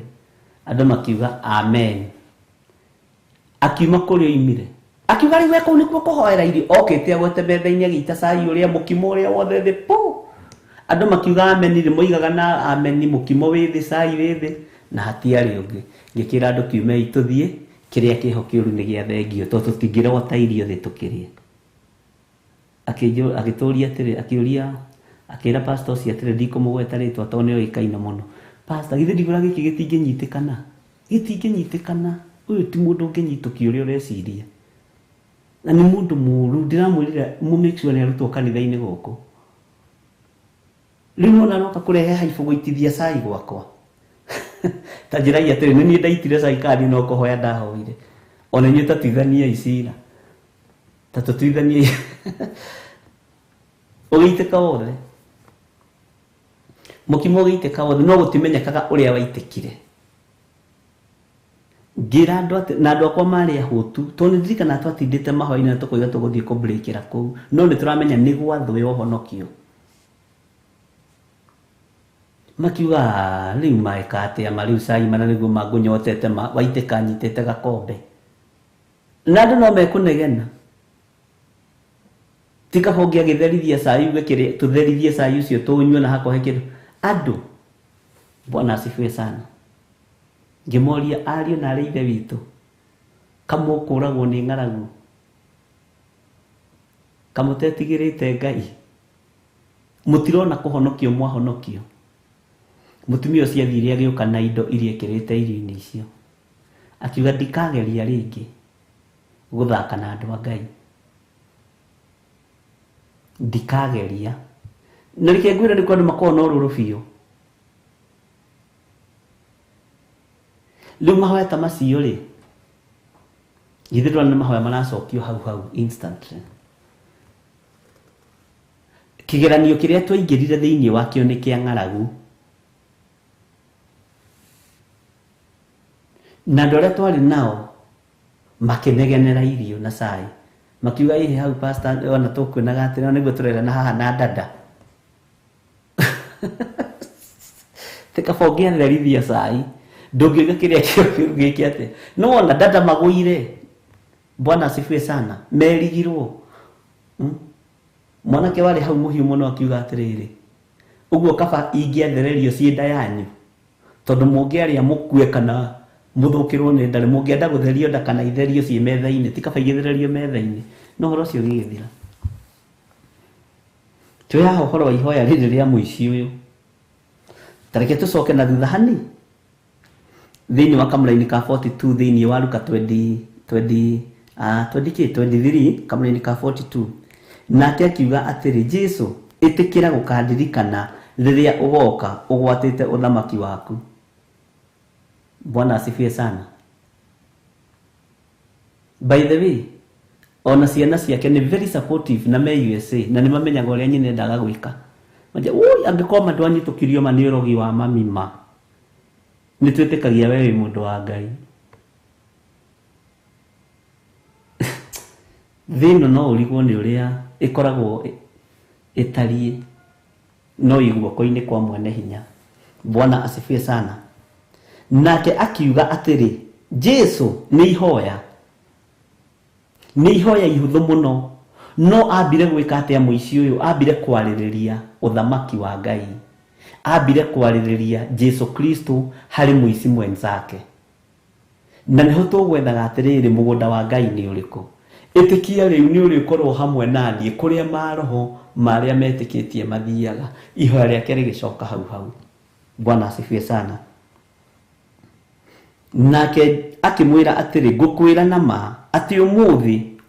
S2: Andũ makiuga amen. Akiuma kũrĩa oimire. Akiuga rĩu we kũu nĩkuo kũhoera irio okĩte agwete metha-inĩ agĩita cai ũrĩa mũkimo ũrĩa wothe thĩ pu. Andũ makiuga amen rĩ moigaga na amen mũkimo wĩ thĩ cai wĩ thĩ na hatiarĩ ũngĩ. Ngĩkĩra andũ kiumei tũthiĩ kĩrĩa kĩho kĩũru nĩ gĩathengio tondũ tũtingĩrogota irio thĩ tũkĩrĩe. Agĩtũria atĩrĩ akĩũria akĩra pastor ũcio atĩrĩ ndikũmũgweta rĩtwa tondũ nĩ oĩkaine mũno. Pastor githĩ ndigũra gĩkĩ gĩtingĩnyitĩkana gĩtingĩnyitĩkana ũyũ ti mũndũ ũngĩnyitũkia ũrĩa ũreciria na nĩ mũndũ mũũru ndĩramwĩrire mũ make sure nĩ arutwo kanitha-inĩ gũkũ. Rĩu nĩwona aroka kũrehe haibũ gũitithia cai gwakwa. Ta njĩrai atĩrĩ nĩ niĩ ndaitire cai kana niĩ no kũhoya ndahoire. Ona inyuĩ ta tuithaniei cira. Ta tũtuithaniei. Ũgĩitĩka wothe. Mũkimo ũgĩitĩka wothe no gũtimenyekaga ũrĩa waitĩkire. Ngĩra andũ atĩ na andũ akwa marĩ ahũtu tondũ nĩ ndirikanaga twatindĩte mahoya-inĩ na tũkoiga tũgũthiĩ kũbreakĩra kũu no nĩ tũramenya nĩ gwathwo ũhonokio. Makiuga rĩu maĩka atĩa ma rĩu cai mana nĩguo mangũnyotete ma waitĩka nyitĩte gakombe. Na andũ no mekũnegena. Ti kaba ũngĩagĩtherithia cai uge kĩrĩa tũtherithie cai ũcio tũũnyue na hakohe kĩndũ. Andũ Bwana asifiwe sana. Ngĩmoria ariũ na arĩ ithe witũ kamũkũragwo nĩ ng'aragu kamũtetigĩrĩte Ngai mũtirona kũhonokio mwahonokio. Mũtumia ũcio athire agĩũka na indo iria ekĩrĩte irio-inĩ icio. Akiuga ndikageria rĩngĩ gũthaka na andũ a Ngai. Ndikageria. Na reke ngwĩre nĩ kwa andũ makoragwo na ũrũrũ biũ. Rĩu mahoya ta macio rĩ githĩ ndũrona nĩ mahoya maracokio hau hau instantly. Kĩgeranio kĩrĩa twaingĩrire thĩinĩ wakĩo nĩ kĩa ng'aragu. Na andũ arĩa twarĩ nao makĩnegenera irio na cai. Makiuga ĩhĩ hau pastor ona tũkuonaga atĩrĩ nĩguo tũrerana haha na dada. Ti kaba ũngĩatherithia cai ndũngiuga kĩrĩa kĩũru gĩkĩ atĩa. No wona dada magũire. Bwana asifiwe sana. Merigirwo. Mwanake warĩ hau mũhiũ mũno akiuga atĩrĩrĩ ũguo kaba ingĩathererio ciĩ nda yanyu tondũ mũngĩarĩa mũkue kana mũthũkĩrwo nĩ nda mũngĩenda gũtherio nda kana itherio ciĩ metha-inĩ ti kaba igĩthererio metha-inĩ no ũhoro ũcio ũgĩgĩthira. Twĩ haha ũhoro wa ihoya rĩrĩ rĩa mũici ũyũ. Ta reke tũcoke na thutha hani. Thĩinĩ wa kamũraini ka 42 thĩinĩ wa Luka 20 20 20 23 kamũraini ka 42. Nake akiuga atĩrĩ, Jesu, ĩtĩkĩra gũkandirikana rĩrĩa ũgoka ũgwatĩte ũthamaki waku. Bwana asifiwe sana. By the way, ona ciana ciake nĩ very supportive na me USA na nĩ mamenyaga ũrĩa nyina endaga gwĩka. Manja, ui angĩkorwo ma ndwanyitũkirio ma nĩ ũrogi wa mami ma. Nĩ twĩtĩkagia we wĩ mũndũ wa Ngai. Thĩ ĩno no ũrigwo nĩ ũrĩa ĩkoragwo ĩtariĩ, no ĩ guoko-inĩ kwa mwene hinya. Bwana asifiwe sana. Nake akiuga atĩrĩ, Jesu nĩ ihoya. Nĩ ihoya ihũthũ mũno. No ambire gwĩka atĩa mũici ũyũ? Ambire kwarĩrĩria ũthamaki wa Ngai. Ambire kwarĩrĩria Jesu Kristo harĩ mũici mwenzake. Na nĩho tũgwethaga atĩrĩrĩ, mũgũnda wa Ngai nĩ ũrĩkũ? Ĩtĩkia rĩu nĩ ũrĩkorwo hamwe na niĩ kũrĩa maroho marĩa metĩkĩtie mathiaga. Ihoya rĩake rĩgĩcoka hau hau. Bwana asifiwe sana. Nake akĩmwĩra atĩrĩ, ngũkwĩra na ma atĩ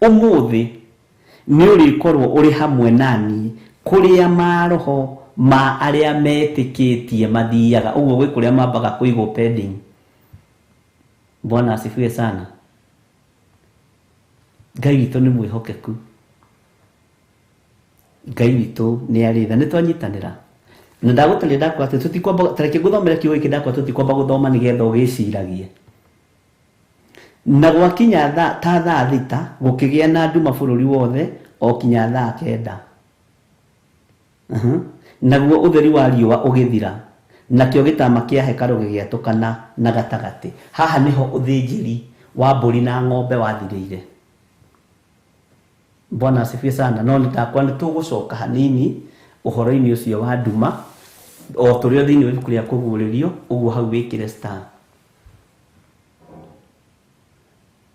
S2: ũmũthĩ nĩ ũrĩkorwo ũrĩ hamwe na niĩ kũrĩa maroho ma arĩa metĩkĩtie mathiaga. Ũguo gwĩ kũrĩa mambaga kũigwo pending. Bwana asifiwe sana. Ngai witũ nĩ mwĩhokeku. Ngai witũ nĩ arĩ tha. Nĩ twanyitanĩra. Na ndagũtarĩria ndakwa atĩ tũtikwamba, ta reke ngũthomere kiugo gĩkĩ ndakwa tũtikwamba gũthoma nĩgetha ũgĩciragie. Na gwakinya ta thaa 6 gũkĩgĩa na nduma bũrũri wothe o kinya thaa 9. Naguo ũtheri wa riũa ũgĩthira, nakĩo gĩtama kĩa hekarũ gĩgĩatũkana na gatagatĩ. Haha nĩho ũthĩnjĩri wa mbũri na ng'ombe wathirĩire. Bwana asifiwe sana. No nĩndakwa nĩ tũgũcoka hanini ũhoro-inĩ ũcio wa nduma o tũrĩ o thĩinĩ wa ibuku rĩa kũguũrĩrio, ũguo hau wĩkĩre star.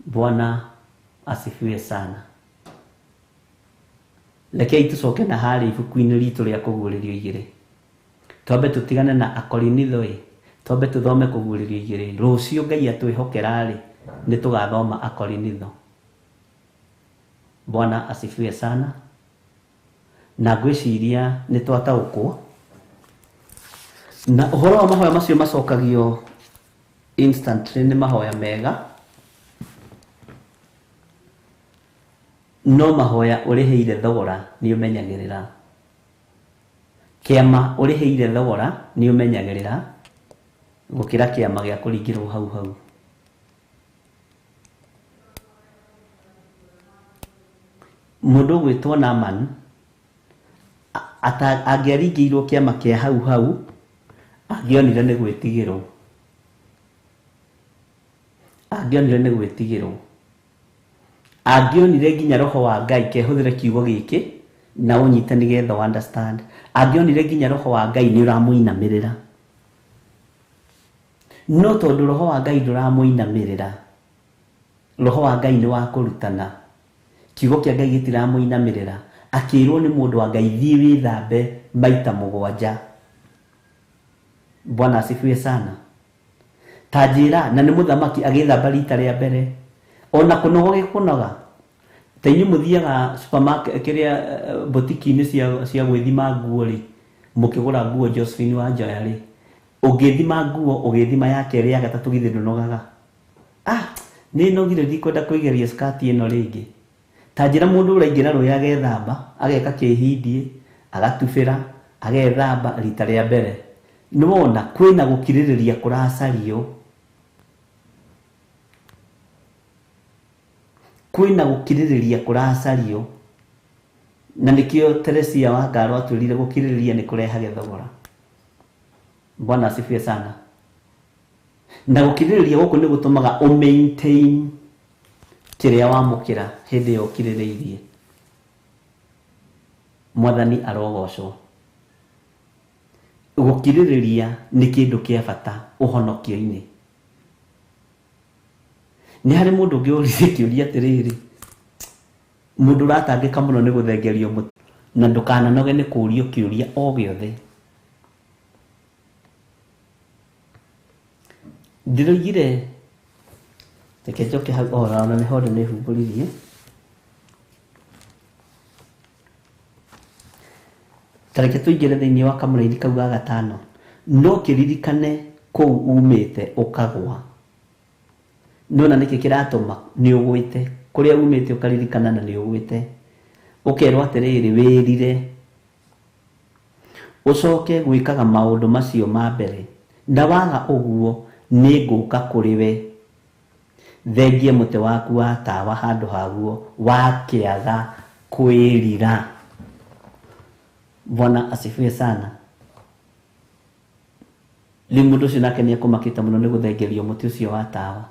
S2: Bwana asifiwe sana. Rekei tũcoke na harĩ ibuku-inĩ ritũ rĩa kũguũrĩrio 2. Twambe tũtigane na Akorinitho ĩ, twambe tũthome kũguũrĩrio 2. Rũciũ Ngai atwĩhokera rĩ, nĩ tũgathoma Akorinitho. Bwana asifiwe sana. Na ngwĩciria nĩ twataũkwo. Na ũhoro wa mahoya macio macokagio instantly nĩ mahoya mega. No mahoya ũrĩhĩire thogora nĩ ũmenyagĩrĩra. Kĩama ũrĩhĩire thogora nĩ ũmenyagĩrĩra gũkĩra kĩama gĩa kũringĩrwo hau hau. Mũndũ ũgwĩtwo Naaman angĩaringĩirwo kĩama kĩa hau hau, angĩonire nĩ gwĩtigĩrwo. Angĩonire nĩ gwĩtigĩrwo. Angĩonire nginya roho wa Ngai, kehũthĩre kiugo gĩkĩ na ũnyite nĩgetha ũ understand. Angĩonire nginya roho wa Ngai nĩ ũramũinamĩrĩra. No tondũ roho wa Ngai ndũramũinamĩrĩra, roho wa Ngai nĩ wa kũrutana. Kiugo kĩa Ngai gĩtiramũinamĩrĩra. Akĩrwo nĩ mũndũ wa Ngai, thiĩ wĩthambe maita 7. Bwana asifiwe sana. Ta njĩra, na nĩ mũthamaki agĩthamba rita rĩa mbere. Ona kũnoga gĩkũnoga. Ta inyuĩ mũthiaga supermarket kĩrĩa botiki-inĩ cia gwĩthima nguo rĩ, mũkĩgũra nguo Josephine wa Njoya rĩ, ũngĩthima nguo ũgĩthima ya kerĩ ya gatatũ githĩ ndũnogaga? Nĩ nogire ndikwenda kwĩgeria skirt ĩno rĩngĩ. Ta njĩra mũndũ ũraingĩra rũĩ agethamba, ageka kĩhindie, agatubĩra, agethamba rita rĩa mbere. Nĩwona kwĩna gũkirĩrĩria kũracario. Kwĩna gũkirĩrĩria kũracario. Na nĩkĩo Teresia wa Ngaro atwĩrire gũkirĩrĩria nĩ kũrehage thogora. Bwana asifiwe sana. Na gũkirĩrĩria gũkũ nĩ gũtũmaga ũ maintain kĩrĩa wamũkĩra hĩndĩ ĩyo ũkirĩrĩirie. Mwathani arogocwo. Gũkirĩrĩria nĩ kĩndũ kĩa bata ũhonokio-inĩ. Nĩ harĩ mũndũ ũngĩ ũririe kĩũria atĩrĩrĩ, mũndũ ũratangĩka mũno nĩ gũthengerio mũtĩ, na ndũkananoge nĩ kũũrio kĩũria o gĩothe. Ndĩroigire reke njoke hau ũhoro ona nĩho nĩhumbũririe. Ta reke tũingĩre thĩinĩ wa kamũraini kau ga gatano. No kĩririkane kũu umĩte ũkagwa. Nĩwona nĩkĩ kĩratũma nĩ ũgwĩte. Kũrĩa umĩte ũkaririkana na nĩ ũgwĩte. Ũkerwo atĩrĩrĩ wĩrire. Ũcoke gwĩkaga maũndũ macio ma mbere. Na waga ũguo nĩ ngũka kũrĩ we. Thengie mũtĩ waku wa tawa handũ haguo wakĩaga kwĩrira. Bwana asifiwe sana. Rĩu mũndũ ũcio nake nĩ ekũmakĩte mũno nĩ gũthengerio mũtĩ ũcio wa tawa.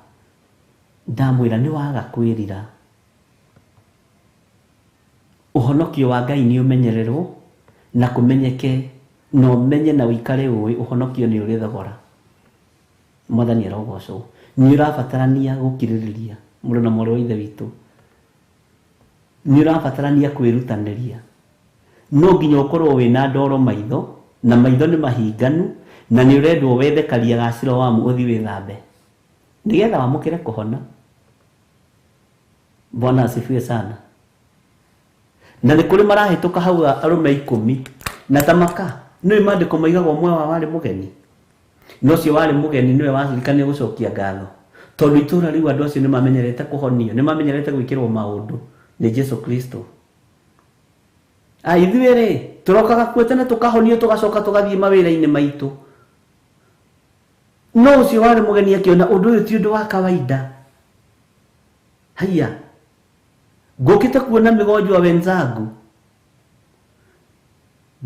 S2: Ndamwĩra nĩ waga kwĩrira. Ũhonokio wa Ngai nĩ ũmenyererwo na kũmenyeke na ũmenye na ũikare ũĩ ũhonokio nĩ ũrĩ thogora. Mwathani arogocwo. Nĩ ũrabatarania gũkirĩrĩria mũrũ na mwarĩ wa Ithe witũ. Nĩ ũrabatarania kwĩrutanĩria. No nginya ũkorwo wĩna ndoro maitho na maitho nĩ mahinganu na nĩ ũrendwo wethe karia ga Siloamu ũthiĩ wĩthambe nĩgetha wamũkĩre kũhona. Bwana asifiwe sana. Na nĩ kũrĩ marahĩtũka hau arũme 10 na tamaka nĩ maandĩko maigaga ũmwe wao warĩ mũgeni. No ũcio warĩ mũgeni nĩwe waririkanire gũcokia ngatho tondũ itũũra rĩu andũ acio nĩ mamenyerete kũhonio, nĩ mamenyerete gwĩkĩrwo maũndũ nĩ Jesu Kristo. Ithuĩ rĩ tũrokaga kuo tene tũkahonio tũgacoka tũgathiĩ mawĩra-inĩ maitũ. No ũcio warĩ mũgeni akĩona ũndũ ũyũ ti ũndũ wa kawaida. Haiya, ngũkĩte kuona mĩgonjwa wenzangu,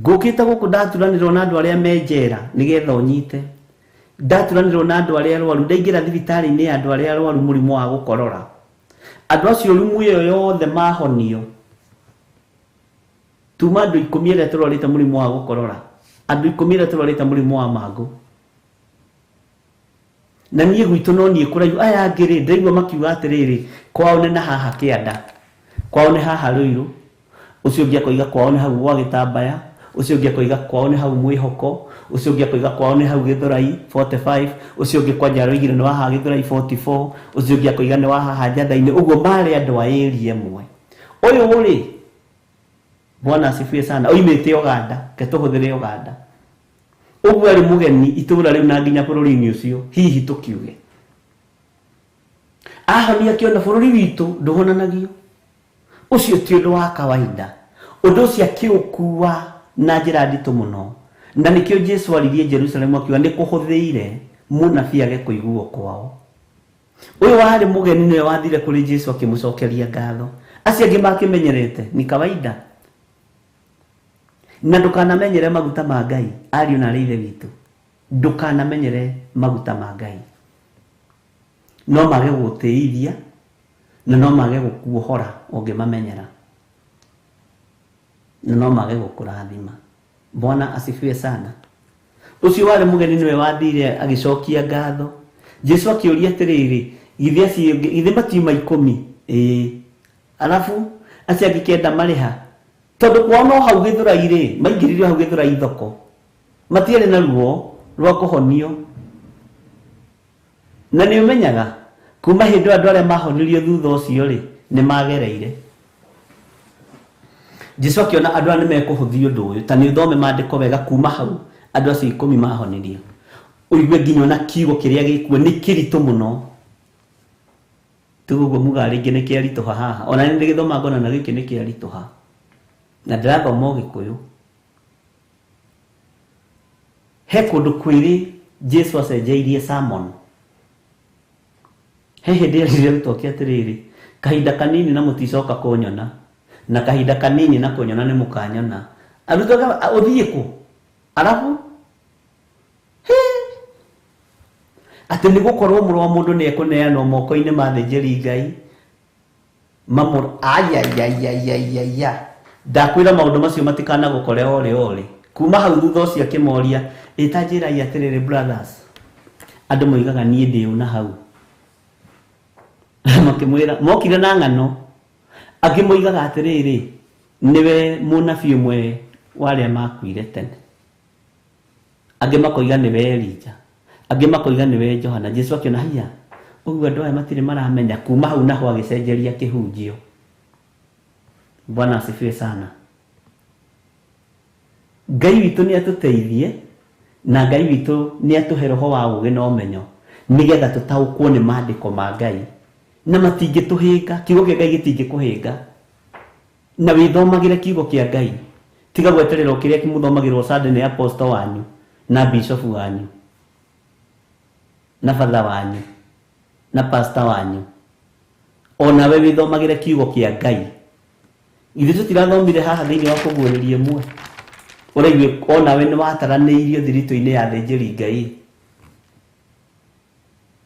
S2: ngũkĩte gũkũ ndaturanĩrwo na andũ arĩa me njera nĩgetha ũnyite, ndaturanĩrwo na andũ arĩa arwaru, ndaingĩra thibitarĩ-inĩ ya andũ arĩa arwaru mũrimũ wa gũkorora. Andũ acio rumu ĩyo yothe mahonio. Tuma andũ 10 arĩa tũrwarĩte mũrimũ wa gũkorora, andũ 10 arĩa tũrwarĩte mũrimũ wa mangũ. Na niĩ gwitũ no niĩ kũraihu. Aya angĩ rĩ ndĩraigua makiuga atĩrĩrĩ kwao nĩ na haha kĩanda, kwao nĩ haha Rũirũ, ũcio ũngĩ akoiga kwao nĩ hau gwa Gĩtambaya, ũcio ũngĩ akoiga kwao nĩ hau Mwĩhoko, ũcio ũngĩ akoiga kwao nĩ hau Gĩthũrai 45, ũcio ũngĩ kwanja aroigire nĩ wa haha Gĩthũrai 44, ũcio ũngĩ akoiga nĩ wa haha Njatha-inĩ. Ũguo marĩ andũ a area ĩmwe. Ũyũ rĩ Bwana asifiwe sana, oimĩte Uganda, ke tũhũthĩre Uganda. Ũguo arĩ mũgeni itũũra rĩu na nginya bũrũri-inĩ ũcio, hihi tũkiuge. Ahonia akĩona bũrũri witũ ndũhonanagio. Ũcio ti ũndũ wa kawaida. Ũndũ ũcio akĩũkua na njĩra nditũ mũno. Na nĩkĩo Jesu aririe Jerusalemu akiuga nĩ kũhũthĩire mũnabii age kũiguo kwao. Ũyũ warĩ mũgeni nĩwe wathire kũrĩ Jesu akĩmũcokeria ngatho. Acio angĩ makĩmenyerete ni kawaida. Na ndũkanamenyere maguta ma Ngai, ariũ na arĩ Ithe witũ. Ndũkanamenyere maguta ma Ngai. No mage gũgũtĩithia na no mage gũkuohora ũngĩmamenyera. Na no mage gũkũrathima. Bwana asifiwe sana. Ũcio warĩ mũgeni nĩwe wathire agĩcokia ngatho. Jesu akĩũria atĩrĩrĩ, githĩ acio githĩ matiuma 10? Ĩĩ. Arabu acio angĩ 9 marĩha. Tondũ kwao no hau Gĩthũrai rĩ, maingĩrire hau Gĩthũrai thoko. Matiarĩ na ruo rwa kũhonio. Na nĩ ũmenyaga kuma hĩndĩ ĩyo andũ arĩa mahonirio thutha ũcio rĩ, nĩ magereire. Jesu akĩona andũ aya nĩ mekũhũthia ũndũ ũyũ, ta nĩ ũthome maandĩko wega kuma hau andũ acio 10 mahonirio. Ũigue nginya ona kiugo kĩrĩa gĩkuo nĩ kĩritũ mũno. Tuguo mugaga rĩngĩ nĩ kĩaritũha haha. Ona nĩ ndĩgĩthoma ngona na gĩkĩ nĩ kĩaritũha. Na ndĩrathoma Ũgĩkũyũ. He kũndũ kwĩrĩ Jesu acenjeirie sermon. He hĩndĩ erire arutwo ake atĩrĩrĩ, kahinda kanini na mũticoka kũnyona, na kahinda kanini na kũnyona nĩ mũkanyona. Arutwo ake, ũthiĩ kũ? Arabu? Atĩ nĩ gũkorwo mũrũ wa mũndũ nĩ ekũneanwo moko-inĩ ma athĩnjĩri Ngai. Mamũrũ, ayayayayaya. Ndakwĩra maũndũ macio matikanagũkore orĩ orĩ. Kuma hau thutha ũcio akĩmoria, ĩta njĩrai atĩrĩrĩ brothers. Andũ moigaga niĩ ndĩ ũ na hau. Makĩmwĩra, mokire na ng'ano. Angĩ moigaga atĩrĩrĩ, nĩwe mũnabii ũmwe wa arĩa makuire tene. Angĩ makoiga nĩwe Elija. Angĩ makoiga nĩwe Johana. Jesu akĩona haiya, ũguo andũ aya matirĩ maramenya. Kuma hau naho agĩcenjeria kĩhunjio. Bwana asifiwe sana. Ngai witũ nĩ atũteithie na Ngai witũ nĩ atũhe roho wa ũũgĩ na ũmenyo nĩgetha tũtaũkwo nĩ maandĩko ma Ngai na matingĩtũhĩnga. Kiugo kĩa Ngai gĩtingĩkũhĩnga, na wĩthomagĩre kiugo kĩa Ngai. Tiga gweterera o kĩrĩa kĩmũthomagĩrwo Sunday nĩ apostle wanyu na bishop wanyu na father wanyu na pastor wanyu. Onawe wĩthomagĩre kiugo kĩa Ngai. Ithuĩ tũtirathomire haha thĩinĩ wa kũguũrĩria ĩmwe ũraigua onawe nĩ wataranĩirio thiritũ-inĩ ya athĩnjĩri Ngai.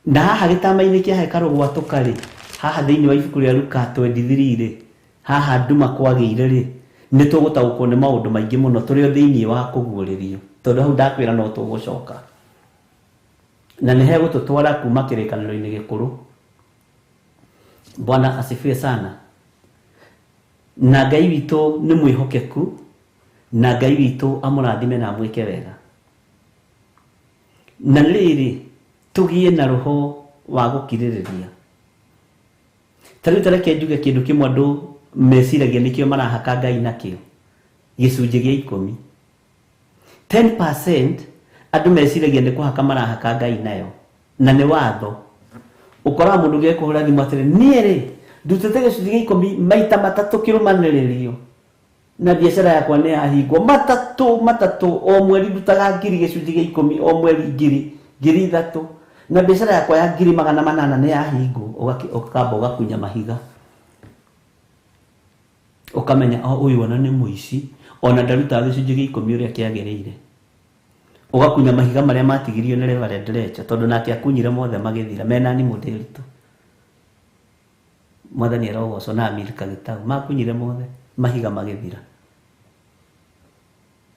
S2: Na haha gĩtama-inĩ kĩa hekarũ gwatũka rĩ, haha thĩinĩ wa ibuku rĩa Luka 23 rĩ, haha nduma kwagĩire rĩ, nĩ tũgũtaũkwo nĩ maũndũ maingĩ mũno tũrĩ o thĩinĩ wa kũguũrĩrio, tondũ hau ndakwĩra no tũgũcoka na nĩ hegũtũtwara kuma kĩrĩkanĩro-inĩ gĩkũrũ. Bwana asifiwe sana. Na Ngai witũ nĩ mwĩhokeku, na Ngai witũ amũrathime na amwĩke wega. Na rĩrĩ, tũgĩe na roho wa gũkirĩrĩria. Ta rĩu tareke njuge kĩndũ kĩmwe andũ meciragia nĩkĩo marahaka Ngai nakĩo, gĩcunjĩ gĩa 10. 10% andũ meciragia nĩ kũhaka marahaka Ngai nayo, na nĩ watho. Ũkoraga mũndũ gekũhũra thimũ atĩrĩ, niĩ rĩ ndutĩte gĩcunjĩ gĩa 10 maita matatũ kĩrũmanĩrĩrio na biacara yakwa nĩ yahingwo. Matatũ matatũ o mweri ndutaga ngiri gĩcunjĩ gĩa 10 o mweri ngiri 3 na biacara yakwa ya 800,000 nĩ yahingwo. Ũkamba ũgakunya mahiga, ũkamenya o ũyũ ona nĩ mũici, ona ndarutaga gĩcunjĩ gĩa 10 ũrĩa kĩagĩrĩire. Ũgakunya mahiga marĩa matigirio nĩ Reverend Recho, tondũ nake akunyire mothe magĩthira mena ni mũndĩritũ. Mwathani arogocwo na Amerika gĩtau makunyire mothe mahiga magĩthira.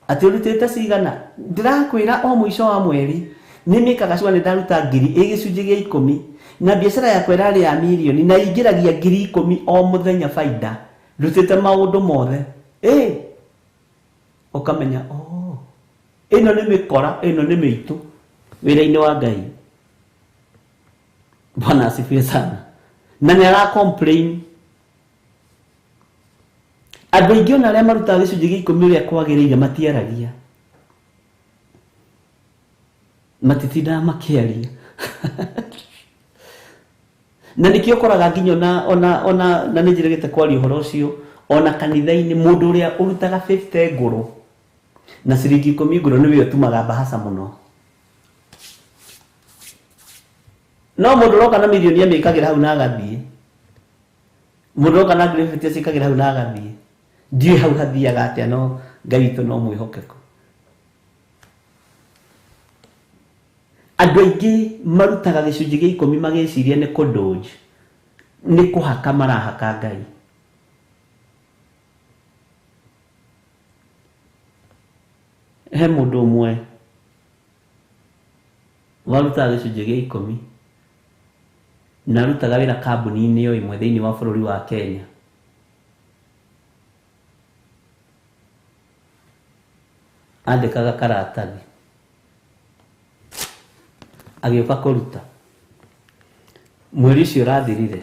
S2: Atĩ ũrutĩte cigana? Ndĩrakwĩra o mũico wa mweri nĩ mĩkaga cua nĩ ndaruta ngiri ĩ gĩcunjĩ gĩa 10 na biacara yakwa ĩrarĩ ya mirioni na ingĩragia ngiri 10 o mũthenya baida, ndutĩte maũndũ mothe. Ũkamenya oh, ĩno nĩ mĩkora, ĩno nĩ mĩitũ wĩra-inĩ wa Ngai. Bwana asifiwe sana. Na nĩ ara complain. Andũ aingĩ ona arĩa marutaga gĩcunjĩ gĩa 10 ũrĩa kwagĩrĩire matiaragia, matitindaga makĩaria. Na nĩkĩo ũkoraga nginya ona na nĩ njĩrĩgĩte kwaria ũhoro ũcio, ona kanitha-inĩ mũndũ ũrĩa ũrutaga 50 ngũrũ na ciringi 10 ngũrũ nĩwe ũtumaga mbahaca mũno. No mũndũ ũroka na mirioni amĩkagĩra hau na agathiĩ, mũndũ ũroka na ngiri 50 acikagĩra hau na agathiĩ. Ndiũĩ hau hathiaga atĩa, no Ngai witũ no mwĩhokeku. Andũ aingĩ marutaga gĩcunjĩ gĩa 10 magĩciria nĩ kũdodge, nĩ kũhaka marahaka Ngai. He mũndũ ũmwe warutaga gĩcunjĩ gĩa 10 na arutaga wĩra kambuni-inĩ o ĩmwe thĩinĩ wa bũrũri wa Kenya. Andĩkaga karatathi agĩũka kũruta. Mweri ũcio ũrathirire,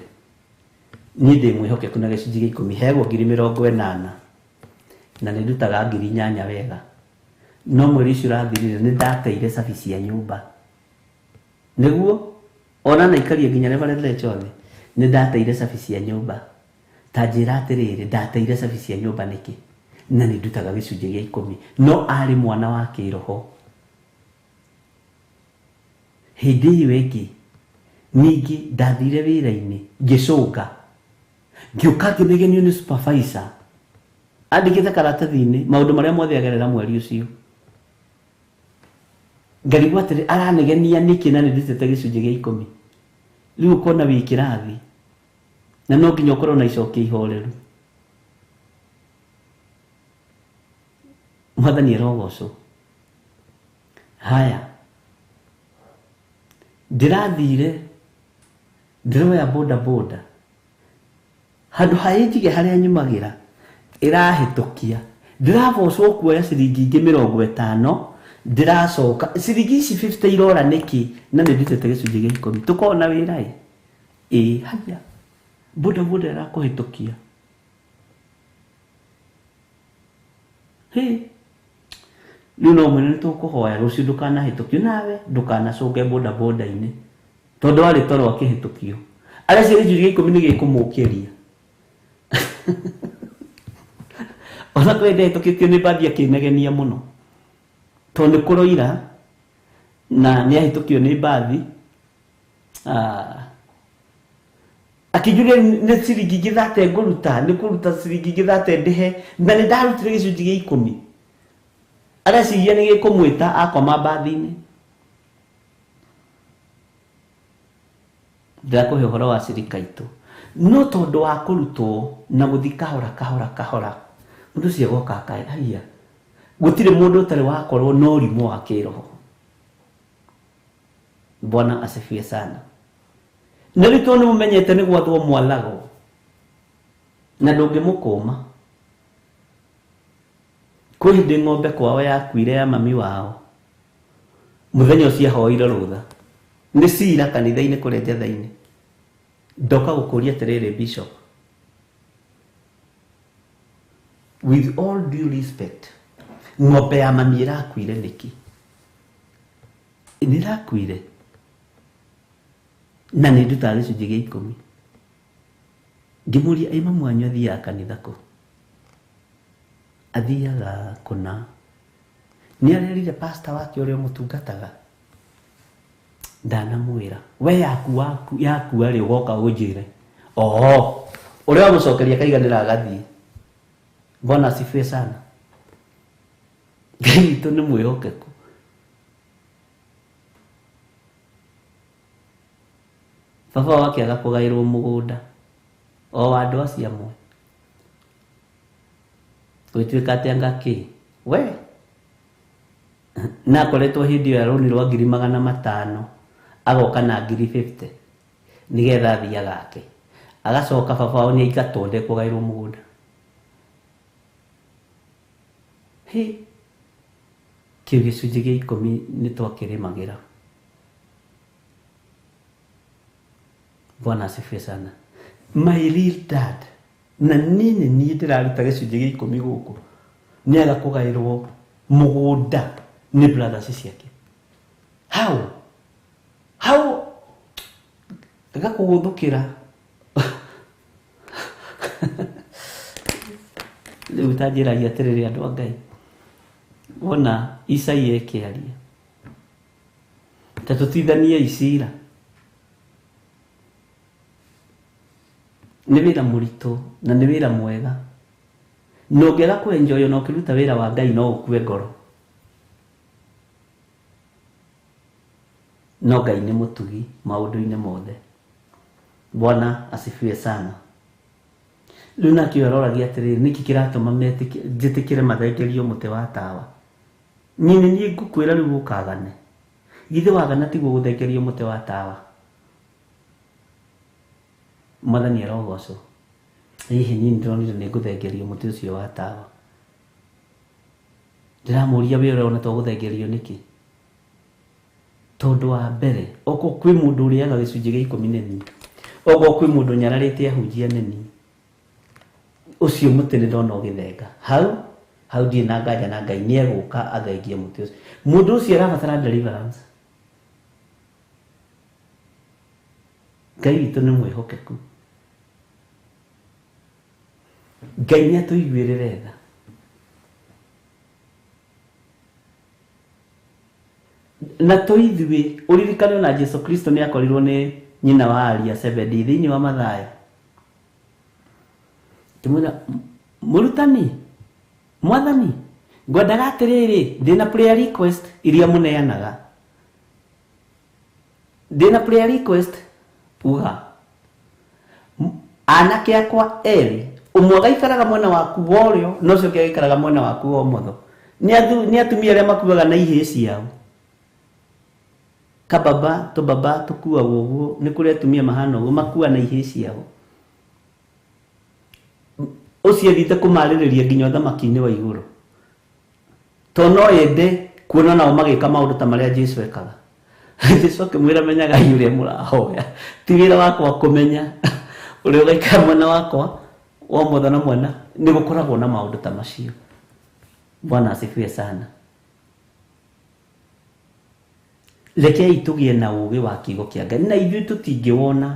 S2: niĩ ndĩ mwĩhokeku na gĩcunjĩ gĩa 10, heagwo ngiri 80 na nĩ ndutaga ngiri 8 wega. No mweri ũcio ũrathirire nĩ ndateire cabi cia nyũmba. Nĩguo ona naikaria nginya Reverend Recho thĩ, nĩ ndateire cabi cia nyũmba. Ta njĩra atĩrĩrĩ, ndateire cabi cia nyũmba nĩkĩ? Na nĩ ndutaga gĩcunjĩ gĩa 10. No arĩ mwana wa kĩroho. Hĩndĩ ĩyo ĩngĩ ningĩ ndathire wĩra-inĩ ngĩcũnga, ngĩũka ngĩnegenio nĩ supervisor andĩkĩte karatathi-inĩ maũndũ marĩa mothe agerera mweri ũcio. Ngarigwo atĩrĩ, aranegenia nĩkĩ na nĩ ndutĩte gĩcunjĩ gĩa 10? Rĩu ũkona wĩ kĩrathi na no nginya ũkorwo na icokia ihoreru. Mwathani arogocwo. Haya, ndĩrathire ndĩroya boda boda, handũ ha ĩnjige harĩa nyumagĩra ĩrahĩtũkia, ndĩrabocwo kuoya ciringi ingĩ 50 Ndĩracoka ciringi ici 50 irora nĩkĩ na nĩ ndutĩte gĩcunjĩ gĩa ikũmi. Tũkoragwo na wĩra ĩ? Ĩĩ, haya. Boda boda ĩrakũhĩtũkia. Hĩ. Rĩu no mwene nĩ tũkũhoya rũciũ ndũkanahĩtũkio nawe ndũkanacũnge boda boda-inĩ tondũ warĩ toro akĩhĩtũkio. Areciria gĩcunjĩ gĩa ikũmi nĩ gĩkũmũkĩria. Ona kwĩ ndahĩtũkĩtio nĩ mbathi akĩnegenia mũno. Tondũ nĩ kũroira na nĩ ahĩtũkio nĩ mbathi. Akĩnjũria nĩ ciringi ngĩthate ngũruta, nĩ kũruta ciringi ngĩthate ndĩhe, na nĩ ndarutire gĩcunjĩ gĩa ikũmi. Areciria nĩ gĩkũmwĩta akoma mbathi-inĩ. Ndĩrakũhe ũhoro wa cirika itũ. No tondũ wa kũrutwo na gũthiĩ kahora kahora kahora, mũndũ ũcio agoka akae, haiya, gũtirĩ mũndũ ũtarĩ wakorwo na ũrimũ wa kĩroho. Bwana asifiwe sana. Na rĩu tondũ nĩ mũmenyete nĩ gwathwo mwathagwo na ndũngĩmũkũma. Kwĩ hĩndĩ ng'ombe kwao yakuire ya mami wao, mũthenya ũcio ahoire rũtha nĩ cira kanitha-inĩ kũrĩa njatha-inĩ. Ndoka gũkũria atĩrĩrĩ bishop, with all due respect, ng'ombe ya mami ĩrakuire nĩkĩ? Nĩ ĩrakuire na nĩ ndutaga gĩcunjĩ gĩa ikũmi. Ngĩmũria, ĩ mamu wanyu athiaga kanitha kũ? Athiaga kũna. Nĩ arerire pastor wake ũrĩa ũmũtungataga? Ndanamwĩra. We yaku waku yakua rĩ ũgoka ũnjĩre. Oo, ũrĩa wamũcokeria akaiganĩra agathiĩ. Bwana asifiwe sana. Ngai witũ nĩ mwĩhokeku. Baba wake aga kũgaĩrwo mũgũnda o andũ acio amwe. Gũtuĩka atĩ anga kĩ? We na akoretwo hĩndĩ ĩyo ya rũni rwa 500,000 agoka na 50,000 nĩgetha athiĩ agake. Agacoka baba wao nĩ aingatwo ndekũgaĩrwo mũgũnda. Hĩ, kĩu gĩcunjĩ gĩa ikũmi nĩ twakĩrĩmagĩra. Bwana asifiwe sana. My real dad, na niĩ nĩ niĩ ndĩraruta gĩcunjĩ gĩa ikũmi gũkũ, nĩ aga kũgaĩrwo mũgũnda nĩ brothers ciake. How? How? Gakũgũthũkĩra. Rĩu ta njĩragia atĩrĩrĩ andũ a Ngai, wona Isaia ĩkĩaria, ta tũtithanie cira. Nĩ wĩra mũritũ na nĩ wĩra mwega. Na ũngĩaga kũ-enjoy ona ũkĩruta wĩra wa Ngai no ũkue ngoro. No Ngai nĩ mũtugi maũndũ-inĩ mothe. Bwana asifiwe sana. Rĩu nake aroragia atĩrĩrĩ, nĩkĩ kĩratũma njĩtĩkĩre mathengerio mũtĩ wa tawa? Niĩ nĩ niĩ ngũkwĩra rĩu ũkagane. Githĩ wagana tiguo gũthengerio mũtĩ wa tawa? Mwathani arogocwo. Hihi niĩ nĩndĩronire nĩ ngũthengerio mũtĩ ũcio wa tawa. Ndĩramũria we ũrona to gũthengerio nĩkĩ? Tondũ wa mbere, okorwo kwĩ mũndũ ũrĩaga gĩcunjĩ gĩa ikũmi nĩ niĩ, okorwo kwĩ mũndũ ũnyararĩte ahunjia nĩ niĩ, ũcio mũtĩ nĩ ndona ũgĩthenga. Hau, hau ndirĩ na nganja na Ngai nĩ egũka athengie mũtĩ ũcio. Mũndũ ũcio arabatara deliverance. Ngai witũ nĩ mwĩhokeku. Ngai nĩ atũiguĩrĩre tha. Na to ithuĩ, ũririkane ona Jesu Kristo nĩ akorirwo nĩ nyina wa Aria Zebedi thĩinĩ wa Mathayo. Ngĩmwĩra, mũrutani, mwathani, ngwendaga atĩrĩrĩ, ndĩna prayer request iria mũneanaga. Ndĩna prayer request, uga. Anake akwa erĩ, ũmwe agaikaraga mwena waku wa ũrĩo, na ũcio ũngĩ agaikaraga mwena waku wa ũmotho. Nĩ atumia arĩa makuaga na ihĩĩ ciao. Kababa, tũbaba tũkuagwo ũguo, nĩ kũrĩ atumia mahana ũguo, makua na ihĩĩ ciao. Ũcio athiĩte kũmarĩrĩria nginya ũthamaki-inĩ wa igũrũ. Tondũ no ende Kuona nao magĩka maũndũ ta marĩa Jesu ekaga. Jesu akĩmwĩra menyagai ũrĩa mũrahoya, ti wĩra wakwa kũmenya ũrĩa ũgaikara mwena wakwa wa ũmotho na mwena. Nĩ gũkoragwo na maũndũ ta macio. Bwana asifiwe sana. Rekei tũgĩe na ũũgĩ wa kiugo kĩa Ngai, na ithuĩ tũtingĩwona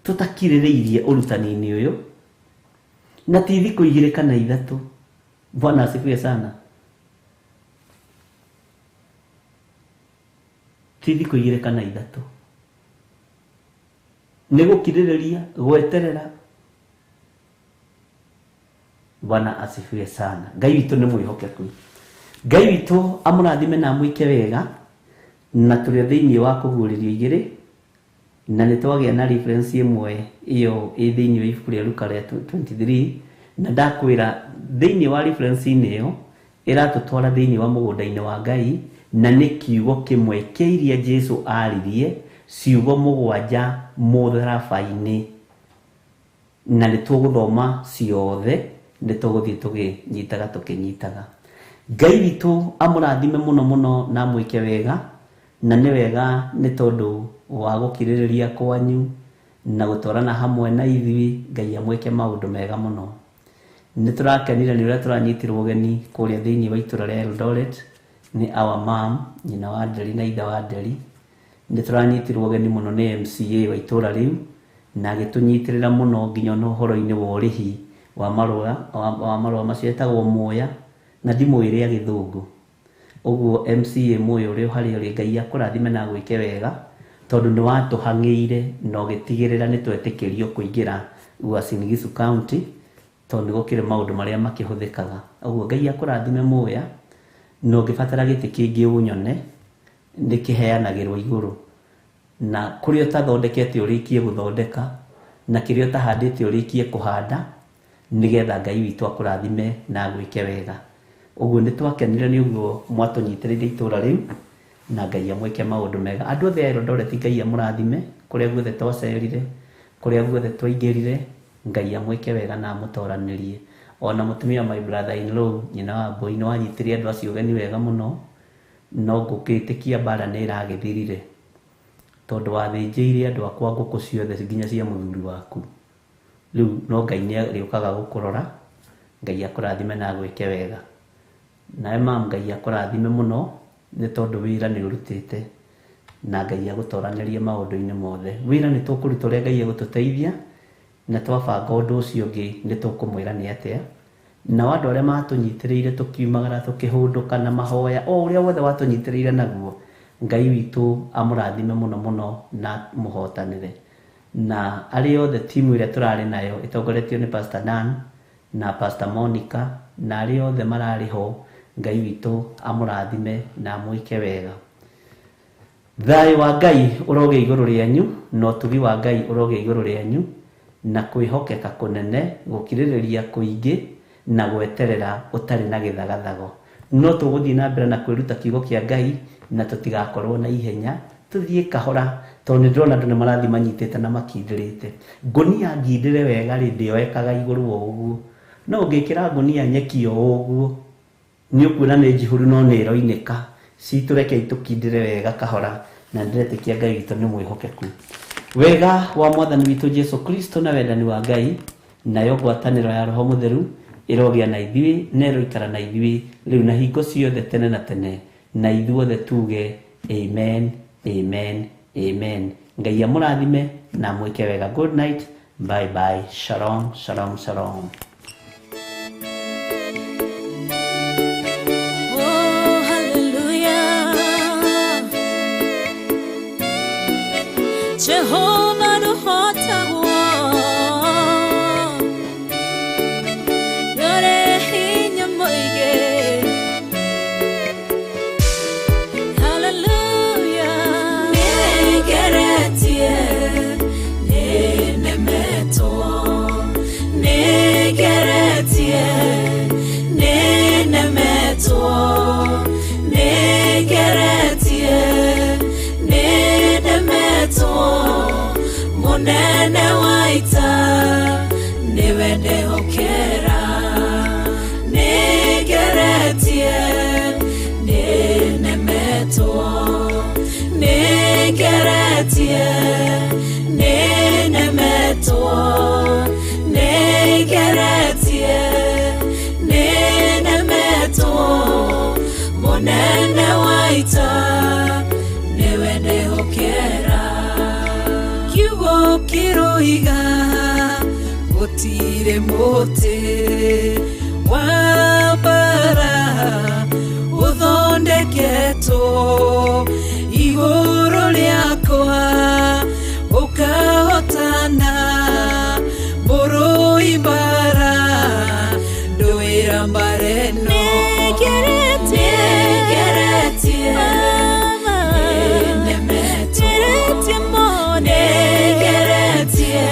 S2: tũtakirĩrĩirie ũrutani-inĩ ũyũ, na ti thikũ igĩrĩ kana ithatũ. Bwana asifiwe sana. Ti thikũ igĩrĩ kana ithatũ, nĩ gũkirĩrĩria, gweterera. Bwana asifiwe sana. Ngai witũ nĩ mwĩhokeku. Ngai witũ amũrathime na amwĩke wega, na tũrĩ thĩinĩ wa kũguũrĩrio igĩrĩ, na nĩ twagĩa na reference ĩmwe ĩyo ĩ thĩinĩ wa ibuku rĩa Luka rĩa 23, na ndakwĩra thĩinĩ wa reference-inĩ ĩyo ĩratũtwara thĩinĩ wa mũgũnda-inĩ wa Ngai, na nĩ kiugo kĩmwe kĩa iria Jesu aririe, ciugo mũgwanja mũtharaba-inĩ, na nĩ tũgũthoma ciothe, nĩ tũgũthiĩ tũkĩnyitaga tũkĩnyitaga. Ngai witũ amũrathime mũno mũno na amwĩke wega, na nĩ wega nĩ tondũ wa gũkirĩrĩria kwanyu na gũtwarana hamwe na ithuĩ. Ngai amwĩke maũndũ mega mũno. Nĩ tũrakenire nĩ ũrĩa tũranyitirwo ũgeni kũrĩa thĩinĩ wa itũra rĩa Eldoret nĩ our mom, nyina wa Nderi na ithe wa Nderi. Nĩ tũranyitirwo ũgeni mũno nĩ MCA wa itũra rĩu, na agĩtũnyitĩrĩra mũno nginya ona ũhoro-inĩ wa ũrĩhi wa marũa, wa marũa macio etagwo Muya, na ndimũĩ rĩa gĩthũngũ. Ũguo MCA Muya ũrĩa harĩa ũrĩ, Ngai akũrathime na agwĩke wega, tondũ nĩ watũhang'ĩire na ũgĩtigĩrĩra nĩ twetĩkĩrio kũingĩra Uasin Gishu County, tondũ nĩ gũkĩrĩ maũndũ marĩa makĩhũthĩkaga. Ũguo Ngai akũrathime Muya, na ũngĩbatara gĩtĩ kĩngĩ ũnyone, nĩ kĩheanagĩrwo igũrũ, na kũrĩa ũtathondekete ũrĩkie gũthondeka, na kĩrĩa ũtahandĩte ũrĩkie kũhanda, nĩgetha Ngai witũ akũrathime na agwĩke wega. Ũguo nĩ twakenire nĩ ũguo mwatũnyitĩrĩire itũra rĩu, na Ngai amwĩke maũndũ mega. Andũ othe a Eldoret Ngai amũrathime, kũrĩa guothe twacerire, kũrĩa guothe twaingĩrire, Ngai amwĩke wega na amũtoranĩrie. Ona mũtumia my brother in law, nyina wa Mbũi, nĩ wanyitĩrĩire andũ acio ũgeni wega mũno, no ngũkĩtĩkia mbara nĩ ĩragĩthirire, tondũ wathĩnjĩire andũ akwa ngũkũ ciothe nginya cia mũthuri waku. Rĩu no Ngai nĩ arĩũkaga gũkũrora. Ngai akũrathime na agwĩke wega. Nawe mam, Ngai akũrathime mũno nĩ tondũ wĩra nĩ ũrutĩte, na Ngai agũtoranĩrie maũndũ-inĩ mothe. Wĩra nĩ tũkũruta ũrĩa Ngai egũtũteithia, na twabanga ũndũ ũcio ũngĩ nĩ tũkũmwĩra nĩ atĩa. Nao andũ arĩa matũnyitĩrĩire tũkiumagara tũkĩhũndũka na mahoya, o ũrĩa wothe watũnyitĩrĩire naguo, Ngai witũ amũrathime mũno mũno na mũhotanĩre. Na arĩa othe timu ĩrĩa tũrarĩ nayo ĩtongoretio nĩ Pastor Dan na Pastor Monica, na arĩa othe mararĩ ho, Ngai witũ amũrathime na amwĩke wega. Thayũ wa Ngai ũrogĩa igũrũ rĩanyu, na ũtugi wa Ngai ũrogĩa igũrũ rĩanyu, na kwĩhokeka kũnene, gũkirĩrĩria kũingĩ, na gweterera ũtarĩ na gĩthagathago. No tũgũthiĩ na mbere na kwĩruta kiugo kĩa Ngai, na tũtigakorwo na ihenya, tũthiĩ kahora, tondũ nĩ ndĩrona andũ nĩ marathiĩ manyitĩte na makindĩrĩte. Ngũnia ngindĩre wega rĩ, ndĩoekaga igũrũ o ũguo. No ũngĩkĩra ngũnia nyeki o ũguo, nĩ ũkuona nĩ njihũru no nĩ ĩroinĩka. Citũ rekei tũkindĩre wega kahora, na ndĩretĩkia Ngai witũ nĩ mwĩhokeku. Wega wa Mwathani witũ Jesu Kristo na wendani wa Ngai, nayo ngwatanĩro ya Roho Mũtheru ĩrogĩa na ithuĩ na ĩroikara na ithuĩ rĩu na hingo ciothe tene na tene, na ithuothe tuge amen, amen, amen. Ngai amũrathime na amwĩke wega. Good night, bye bye, shalom, shalom, shalom.
S6: Oh, hallelujah. Jehovah nũhotagwo, ndũrĩ hinya mũingĩ. Hallelujah. Nĩngeretie, nĩnemetwo. Nĩngeretie, nĩnemetwo. Nĩngeretie, nĩnemetwo. Mũnene wa ita nĩwe ndehokera. Nĩngeretie, Nĩnemetwo, nĩngeretie, nĩnemetwo, nĩngeretie, nĩnemetwo, mũnene wa ita nĩwe ndehokera. Kiugo kĩroiga gũtirĩ mũtĩ wa mbara ũthondeketwo igũrũ rĩakwa ũkahotana mũrũi mbara ndũĩra mbara ĩno. Nĩngeretie, nĩnemetwo, nĩngeretie,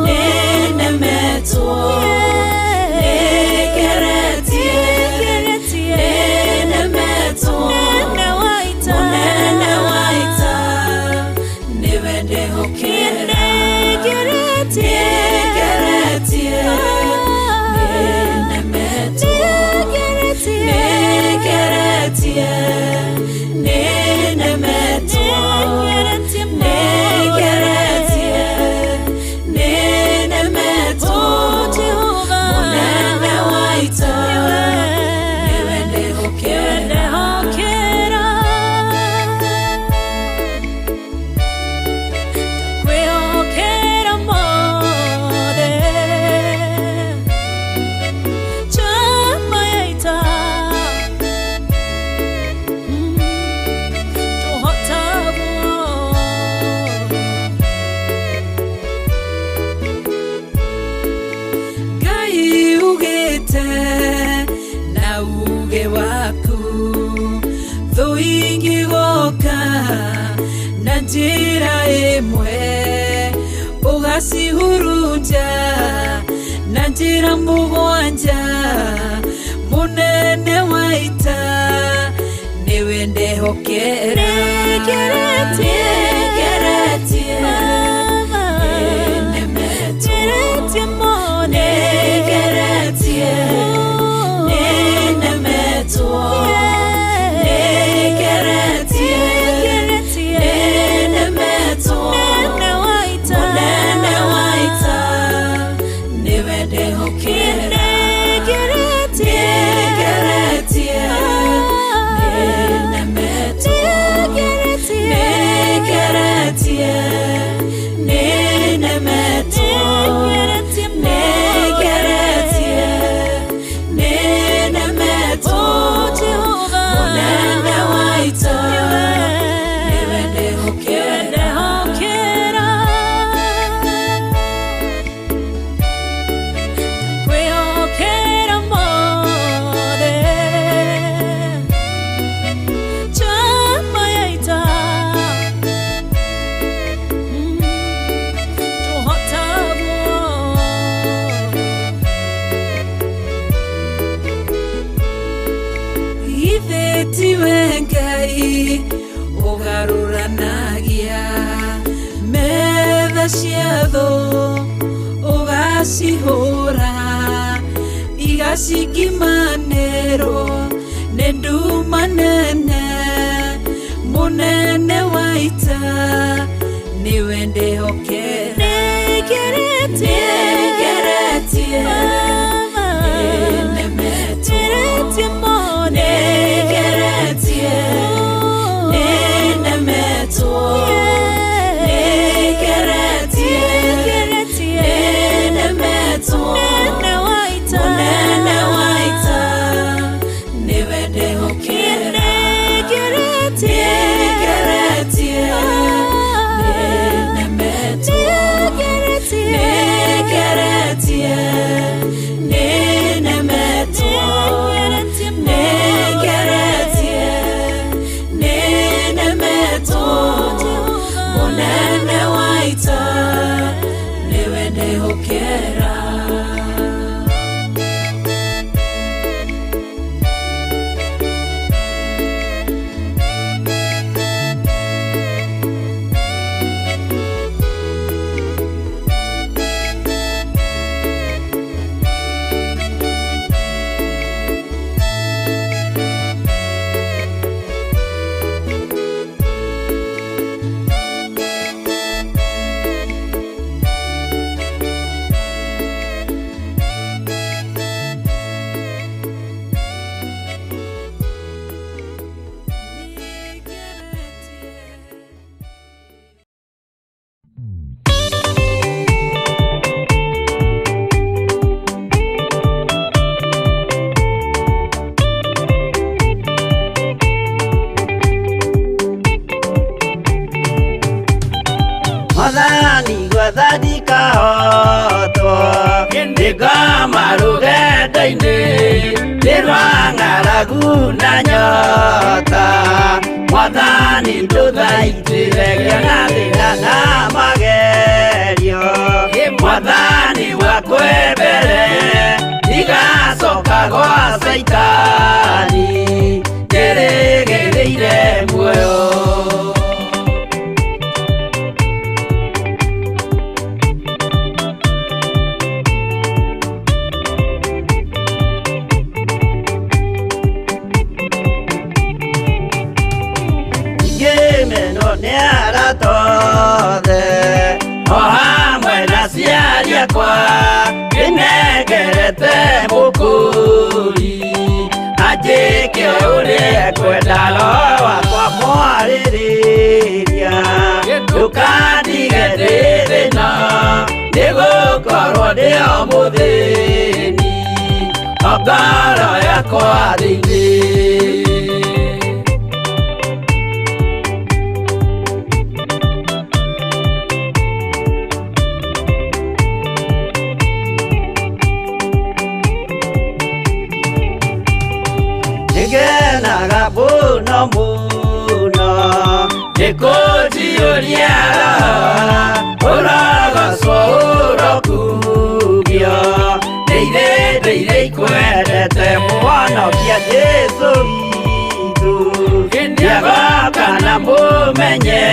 S6: nĩnemetwo, nĩngeretie, nĩnemetwo, mũnene wa ita nĩwe ndehokera. Nĩngeretie, nĩnemetwo, nĩngeretie, nĩnemetwo, nĩngeretie, nĩnemetwo, mũnene wa ita nĩwe ndehokera.
S4: Kwĩhokera mothe chama ya ita tũhotagwo.
S6: Ngai ugĩte na uge waku thũ ingĩgoka na njĩra ĩmwe ũgacihurunja na njĩra mũgwanja mũnene wa ita nĩwe ndehokera. Nĩngeretie, nĩnemetwo, nĩngeretie, nĩnemetwo, nĩngeretie, nĩnemetwo, mũnene wa ita nĩwe ndehokera. Nĩngeretie, nĩnemetwo, nĩngeretie, nĩnemetwo, nĩngeretie, nĩnemetwo, mũnene wa ita nĩwe ndehokera.
S4: Kwĩhokera mothe chama ya ita tũhotagwo.
S6: Githĩ tiwe Ngai ũgarũranagia metha cia thũ ũgacihũra igacikimanĩrwo nĩ nduma nene mũnene wa ita nĩwe ndehokera. Nĩngeretie, nĩnemetwo, nĩngeretie, nĩnemetwo, nĩngeretie, nĩnemetwo, mũnene wa ita nĩwe ndehokera. Nĩngeretie, nĩnemetwo, nĩngeretie,
S5: gwatha ndikahotwo Ndĩngoma rũgendo-inĩ nĩ rwa ng'aragu na nyota Mwathani ndũthaitĩre ngĩona thĩna na magerio Mwathani wakwe mbere ndigacoka gwa Caitani njĩrĩgĩrĩire muoyo. Ngĩmenwo nĩ arata othe o hamwe na aciari akwa ndĩnengerete mũkũri anjĩke ũrĩa ekwenda roho wakwa mwarĩrĩria ndũkandige ndĩ thĩna nĩgũkorwo ndĩ o mũthĩni o ngoro yakwa thĩinĩ. Nĩngenaga mũno mũno nĩkũnjiyũria roho ũrogocwo ũrokugio nĩ irĩndĩ iria ikwendete Mũhonokia Jesũ witũ nĩagoka na mũmenye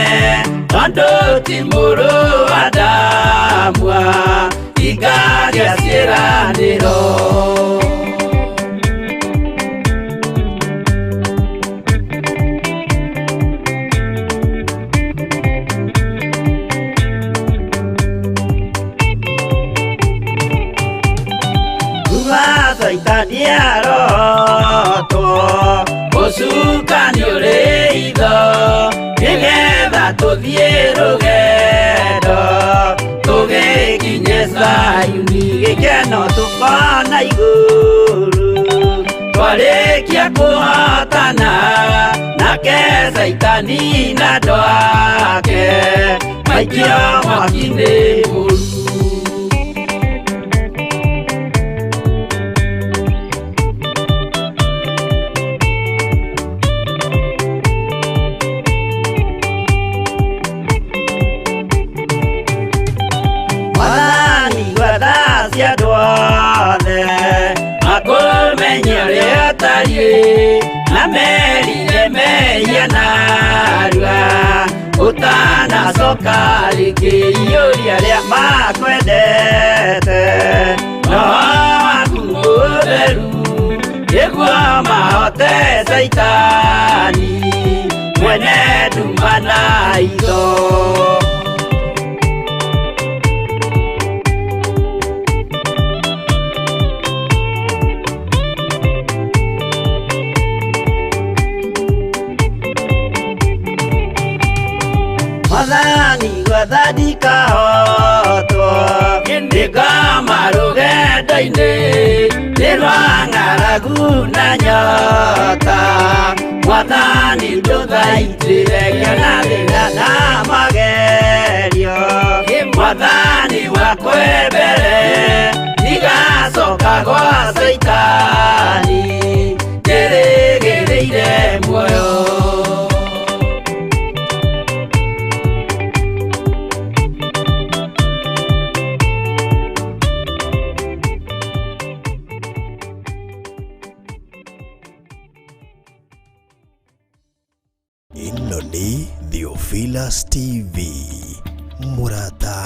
S5: tondũ ti mũrũ wa Adamu hingagia ciĩranĩro. Caitani arotwo ũcukani ũrĩ itho nĩgetha tũthiĩ rũgendo tũgĩkinye Zayuni gĩkeno tũkona igũrũ twarĩkia kũhotana nake Caitani na andũ ake maikio mwaki-inĩ mũru. Mwathani gwetha cia andũ othe makũmenye ũrĩa ũtariĩ na merire mehia narua ũtanacoka rĩngĩ iyũria arĩa makwendete roho waku mũtheru nĩguo mahote Caitani mwene nduma na itho. Mwathani gwatha ndikahotwo ndĩngoma rũgendo-inĩ nĩ rwa ng'aragu na nyota Mwathani ndũthaitĩre ngĩona thĩna na magerio Mwathani wakwe mbere ndigacoka gwa Caitani njĩrĩgĩrĩire muoyo.
S1: Ĩno nĩ Theophilus TV, mũrata